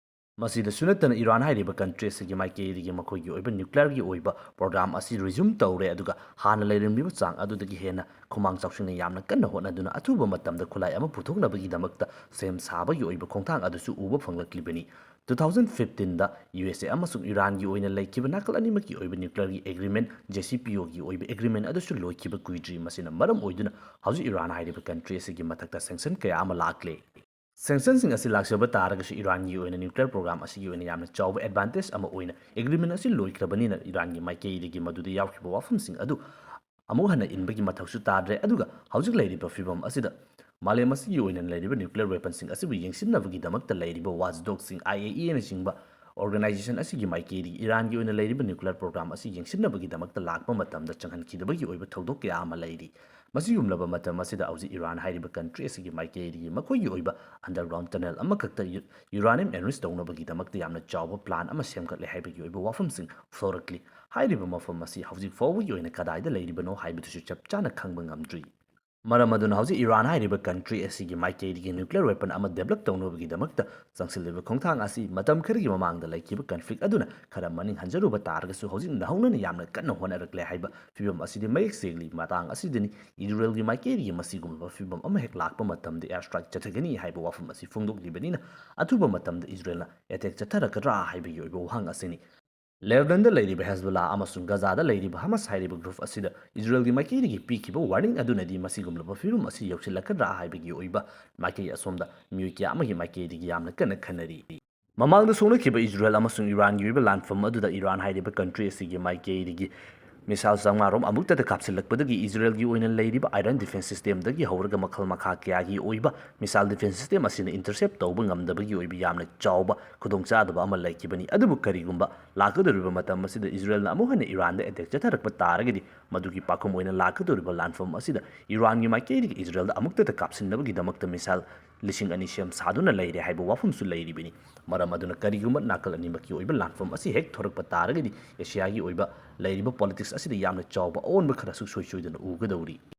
ꯃꯁꯤꯗꯁꯨ ꯅꯠꯇꯅ ꯏꯔꯥꯟ ꯍꯥꯏꯔꯤꯕ ꯀꯟꯇ꯭ꯔꯤ ꯑꯁꯤꯒꯤ ꯃꯥꯏꯀꯩꯗꯒꯤ ꯃꯈꯣꯏꯒꯤ ꯑꯣꯏꯕ ꯅ꯭ꯌꯨꯀ꯭ꯂꯤꯌꯔꯒꯤ ꯑꯣꯏꯕ ꯄ꯭ꯔꯣꯒ꯭ꯔꯥꯝ ꯑꯁꯤ ꯔꯤꯖ꯭ꯌꯨꯝ ꯇꯧꯔꯦ, ꯑꯗꯨꯒ ꯍꯥꯟꯅ ꯂꯩꯔꯝꯂꯤꯕ ꯆꯥꯡ ꯑꯗꯨꯗꯒꯤ ꯍꯦꯟꯅ ꯈꯨꯃꯥꯡ ꯆꯥꯎꯁꯤꯟꯅ ꯌꯥꯝꯅ ꯀꯟꯅ ꯍꯣꯠꯅꯗꯨꯅ ꯑꯊꯨꯕ ꯃꯇꯝꯗ ꯈꯨꯠꯂꯥꯏ ꯑꯃ ꯄꯨꯊꯣꯛꯅꯕꯒꯤꯗꯃꯛꯇ ꯁꯦꯝ ꯁꯥꯕꯒꯤ ꯑꯣꯏꯕ ꯈꯣꯡꯊꯥꯡ ꯑꯗꯨꯁꯨ ꯎꯕ ꯐꯪꯂꯛꯂꯤꯕꯅꯤ꯫ ꯇꯨ ꯊꯥꯎꯖꯟ ꯐꯤꯐꯇꯤꯟꯗ ꯌꯨ ꯑꯦꯁ ꯑꯦ ꯑꯃꯁꯨꯡ ꯏꯔꯥꯟꯒꯤ ꯑꯣꯏꯅ ꯂꯩꯈꯤꯕ ꯅꯥꯀꯜ ꯑꯅꯤꯃꯛꯀꯤ ꯑꯣꯏꯕ ꯅ꯭ꯌꯨꯀ꯭ꯂꯤꯌꯔꯒꯤ ꯑꯦꯒ꯭ꯔꯤꯃꯦꯟ, ꯖꯦ ꯁꯤ ꯄꯤ ꯑꯣꯒꯤ ꯑꯣꯏꯕ ꯑꯦꯒ꯭ꯔꯤꯃꯦꯟ ꯑꯗꯨꯁꯨ ꯂꯣꯏꯈꯤꯕ ꯀꯨꯏꯗ꯭ꯔꯤ꯫ ꯃꯁꯤꯅ ꯃꯔꯝ ꯑꯣꯏꯗꯨꯅ ꯍꯧꯖꯤꯛ ꯏꯔꯥꯟ ꯍꯥꯏꯔꯤꯕ ꯀꯟꯇ꯭ꯔꯤ ꯑꯁꯤꯒꯤ ꯃꯊꯛꯇ ꯁꯦꯡꯁꯟ ꯀꯌꯥ ꯑꯃ ꯂꯥꯛꯂꯦ꯫ ꯁꯦꯡꯁꯟꯁꯤꯡ ꯑꯁꯤ ꯂꯥꯛꯆꯕ ꯇꯥꯔꯒꯁꯨ ꯏꯔꯥꯟꯒꯤ ꯑꯣꯏꯅ ꯅ꯭ꯌꯨꯀ꯭ꯂꯤꯌꯔ ꯄ꯭ꯔꯣꯒ꯭ꯔꯥꯝ ꯑꯁꯤꯒꯤ ꯑꯣꯏꯅ ꯌꯥꯝꯅ ꯆꯥꯎꯕ ꯑꯦꯗꯚꯥꯟꯇꯦꯖ ꯑꯃ ꯑꯣꯏꯅ ꯑꯦꯒ꯭ꯔꯤꯃꯦꯟ ꯑꯁꯤ ꯂꯣꯏꯈ꯭ꯔꯕꯅꯤꯅ ꯏꯔꯥꯟꯒꯤ ꯃꯥꯏꯀꯩꯗꯒꯤ ꯃꯗꯨꯗ ꯌꯥꯎꯈꯤꯕ ꯋꯥꯐꯝꯁꯤꯡ ꯑꯗꯨ ꯑꯃꯨꯛ ꯍꯟꯅ ꯏꯟꯕꯒꯤ ꯃꯊꯧꯁꯨ ꯇꯥꯗ꯭ꯔꯦ꯫ ꯑꯗꯨꯒ ꯍꯧꯖꯤꯛ ꯂꯩꯔꯤꯕ ꯐꯤꯕꯝ ꯑꯁꯤꯗ ꯃꯥꯂꯦꯝ ꯑꯁꯤꯒꯤ ꯑꯣꯏꯅ ꯂꯩꯔꯤꯕ ꯅ꯭ꯌꯨꯀ꯭ꯂꯤꯌꯔ ꯋꯦꯄꯟꯁꯤꯡ ꯑꯁꯤꯕꯨ ꯌꯦꯡꯁꯤꯟꯅꯕꯒꯤꯗꯃꯛꯇ ꯂꯩꯔꯤꯕ ꯋꯥꯆꯗꯣꯒꯁꯤꯡ, ꯑꯥꯏ ꯑꯦ ꯏ ꯑꯦꯅꯆꯤꯡꯕ ꯑꯣꯔꯒꯅꯥꯏꯖꯦꯁꯟ ꯑꯁꯤꯒꯤ ꯃꯥꯏꯀꯩꯗꯒꯤ ꯏꯔꯥꯟꯒꯤ ꯑꯣꯏꯅ ꯂꯩꯔꯤꯕ ꯅ꯭ꯌꯨꯀ꯭ꯂꯤꯌꯔ ꯄ꯭ꯔꯣꯒ꯭ꯔꯥꯝ ꯑꯁꯤ ꯌꯦꯡꯁꯤꯟꯅꯕꯒꯤꯗꯃꯛꯇ ꯂꯥꯛꯄ ꯃꯇꯝꯗ ꯆꯪꯍꯟꯈꯤꯗꯕꯒꯤ ꯑꯣꯏꯕ ꯊꯧꯗꯣꯛ ꯀꯌꯥ ꯑꯃ ꯂꯩꯔꯤ꯫ ꯃꯁꯤꯒꯨꯝꯂꯕ ꯃꯇꯝ ꯑꯁꯤꯗ ꯍꯧꯖꯤꯛ ꯏꯔꯥꯟ ꯍꯥꯏꯔꯤꯕ ꯀꯟꯇ꯭ꯔꯤ ꯑꯁꯤꯒꯤ ꯃꯥꯏꯀꯩꯗꯒꯤ ꯃꯈꯣꯏꯒꯤ ꯑꯣꯏꯕ ꯑꯟꯗꯔꯒ꯭ꯔꯥꯎꯟ ꯇꯅꯦꯜ ꯑꯃꯈꯛꯇ ꯌꯨ-, ꯌꯨꯔꯥꯅꯤꯌꯝ ꯑꯦꯟꯔꯤꯆ ꯇꯧꯅꯕꯒꯤꯗꯃꯛꯇ ꯌꯥꯝꯅ ꯆꯥꯎꯕ ꯄ꯭ꯂꯥꯟ ꯑꯃ ꯁꯦꯝꯒꯠꯂꯦ ꯍꯥꯏꯕꯒꯤ ꯑꯣꯏꯕ ꯋꯥꯐꯝꯁꯤꯡ ꯐꯣꯔꯛꯂꯤ꯫ ꯍꯥꯏꯔꯤꯕ ꯃꯐꯝ ꯑꯁꯤ ꯍꯧꯖꯤꯛ ꯐꯥꯎꯕꯒꯤ ꯑꯣꯏꯅ ꯀꯗꯥꯏꯗ ꯂꯩꯔꯤꯕꯅꯣ ꯍꯥꯏꯕꯗꯨꯁꯨ ꯆꯞ ꯆꯥꯅ ꯈꯪꯕ ꯉꯝꯗ꯭ꯔꯤ꯫ ꯃꯔꯝ ꯑꯗꯨꯅ ꯍꯧꯖꯤꯛ ꯏꯔꯥꯟ ꯍꯥꯏꯔꯤꯕ country ꯑꯁꯤꯒꯤ ꯃꯥꯏꯀꯩꯗꯒꯤ nuclear weapon ꯑꯃ develop ꯇꯧꯅꯕꯒꯤꯗꯃꯛꯇ ꯆꯪꯁꯤꯜꯂꯤꯕ ꯈꯣꯡꯊꯥꯡ ꯑꯁꯤ ꯃꯇꯝ ꯈꯔꯒꯤ ꯃꯃꯥꯡꯗ ꯂꯩꯈꯤꯕ conflict ꯑꯗꯨꯅ ꯈꯔ ꯃꯅꯤꯡ ꯍꯟꯖꯔꯨꯕ ꯇꯥꯔꯒꯁꯨ, ꯍꯧꯖꯤꯛ ꯅꯧꯍꯧꯅꯅ ꯌꯥꯝꯅ ꯀꯟꯅ ꯍꯣꯠꯅꯔꯛꯂꯦ ꯍꯥꯏꯕ ꯐꯤꯕꯝ ꯑꯁꯤꯗꯤ ꯃꯌꯦꯛ ꯁꯦꯡꯂꯤ꯫ ꯃꯇꯥꯡ ꯑꯁꯤꯗꯅꯤ ꯏꯖꯔꯦꯜꯒꯤ ꯃꯥꯏꯀꯩꯗꯒꯤ ꯃꯁꯤꯒꯨꯝꯂꯕ ꯐꯤꯕꯝ ꯑꯃ ꯍꯦꯛ ꯂꯥꯛꯄ ꯃꯇꯝꯗ air strike ꯆꯠꯊꯒꯅꯤ ꯍꯥꯏꯕ ꯋꯥꯐꯝ ꯑꯁꯤ ꯐꯣꯡꯗꯣꯛꯂꯤꯕꯅꯤꯅ, ꯑꯊꯨꯕ ꯃꯇꯝꯗ ꯏꯖꯔꯦꯜꯅ attack ꯆꯠꯊꯔꯛꯀꯗ꯭ꯔꯥ ꯍꯥꯏꯕꯒꯤ ꯑꯣꯏꯕ ꯋꯥꯍꯪ ꯑꯁꯤꯅꯤ꯫ ꯂꯦꯕꯅꯟꯗ ꯂꯩꯔꯤꯕ ꯍꯦꯖꯕꯣꯂꯥ ꯑꯃꯁꯨꯡ ꯒꯖꯥꯗ ꯂꯩꯔꯤꯕ ꯍꯃꯥꯁ ꯍꯥꯏꯔꯤꯕ group ꯑꯁꯤꯗ ꯏꯖꯔꯦꯜꯒꯤ ꯃꯥꯏꯀꯩꯗꯒꯤ ꯄꯤꯈꯤꯕ warning ꯑꯗꯨꯅꯗꯤ ꯃꯁꯤꯒꯨꯝꯂꯕ ꯐꯤꯕꯝ ꯑꯁꯤ ꯌꯧꯁꯤꯜꯂꯛꯀꯗ꯭ꯔꯥ ꯍꯥꯏꯕꯒꯤ ꯑꯣꯏꯕ ꯃꯥꯏꯀꯩ ꯑꯁꯣꯝꯗ ꯃꯤꯑꯣꯏ ꯀꯌꯥ ꯑꯃꯒꯤ ꯃꯥꯏꯀꯩꯗꯒꯤ ꯌꯥꯝꯅ ꯀꯟꯅ ꯈꯟꯅꯔꯤ꯫ ꯃꯃꯥꯡꯗ ꯁꯣꯛꯅꯈꯤꯕ ꯏꯖꯔꯦꯜ ꯑꯃꯁꯨꯡ ꯏꯔꯥꯟꯒꯤ ꯑꯣꯏꯕ ꯂꯥꯟꯐꯝ ꯑꯗꯨꯗ ꯏꯔꯥꯟ ꯍꯥꯏꯔꯤꯕ country ꯑꯁꯤꯒꯤ ꯃꯥꯏꯀꯩꯗꯒꯤ missile ꯆꯥꯝꯃꯉꯥ ꯔꯣꯝ ꯑꯃꯨꯛꯇꯗ ꯀꯥꯞꯁꯤꯜꯂꯛꯄꯗꯒꯤ ꯏꯖꯔꯦꯜꯒꯤ ꯑꯣꯏꯅ ꯂꯩꯔꯤꯕ iron defense system ꯗꯒꯤ ꯍꯧꯔꯒ ꯃꯈꯜ ꯃꯈꯥ ꯀꯌꯥꯒꯤ ꯑꯣꯏꯕ missile defense system ꯑꯁꯤꯅ intercept ꯇꯧꯕ ꯉꯝꯗꯕꯒꯤ ꯑꯣꯏꯕ ꯌꯥꯝꯅ ꯆꯥꯎꯕ ꯈꯨꯗꯣꯡꯆꯥꯗꯕ ꯑꯃ ꯂꯩꯈꯤꯕꯅꯤ꯫ ꯑꯗꯨꯕꯨ ꯀꯔꯤꯒꯨꯝꯕ ꯂꯥꯛꯀꯗꯧꯔꯤꯕ ꯃꯇꯝ ꯑꯁꯤꯗ ꯏꯖꯔꯦꯜꯅ ꯑꯃꯨꯛ ꯍꯟꯅ ꯏꯔꯥꯟꯗ attack ꯆꯠꯊꯔꯛꯄ ꯇꯥꯔꯒꯗꯤ, ꯃꯗꯨꯒꯤ ꯄꯥꯎꯈꯨꯝ ꯑꯣꯏꯅ ꯂꯥꯛꯀꯗꯧꯔꯤꯕ ꯂꯥꯟꯐꯝ ꯑꯁꯤꯗ ꯏꯔꯥꯟꯒꯤ ꯃꯥꯏꯀꯩꯗꯒꯤ ꯏꯖꯔꯦꯜꯗ ꯑꯃꯨꯛꯇꯗ ꯀꯥꯞꯁꯤꯟꯅꯕꯒꯤꯗꯃꯛꯇ missile ꯂꯤꯁꯤꯡ ꯑꯅꯤ ꯁꯦꯝ ꯁꯥꯗꯨꯅ ꯂꯩꯔꯦ ꯍꯥꯏꯕ ꯋꯥꯐꯝꯁꯨ ꯂꯩꯔꯤꯕꯅꯤ꯫ ꯃꯔꯝ ꯑꯗꯨꯅ ꯀꯔꯤꯒꯨꯝꯕ ꯅꯥꯀꯜ ꯑꯅꯤꯃꯛꯀꯤ ꯑꯣꯏꯕ ꯂꯥꯟꯐꯝ ꯑꯁꯤ ꯍꯦꯛ ꯊꯣꯔꯛꯄ ꯇꯥꯔꯒꯗꯤ, ꯑꯦꯁꯤꯌꯥꯒꯤ ꯑꯣꯏꯕ ꯂꯩꯔꯤꯕ politics ꯑꯁꯤꯗ ꯌꯥꯝꯅ ꯆꯥꯎꯕ ꯑꯑꯣꯟꯕ ꯈꯔꯁꯨ ꯁꯣꯏ ꯁꯣꯏꯗꯅ ꯎꯒꯗꯧꯔꯤ꯫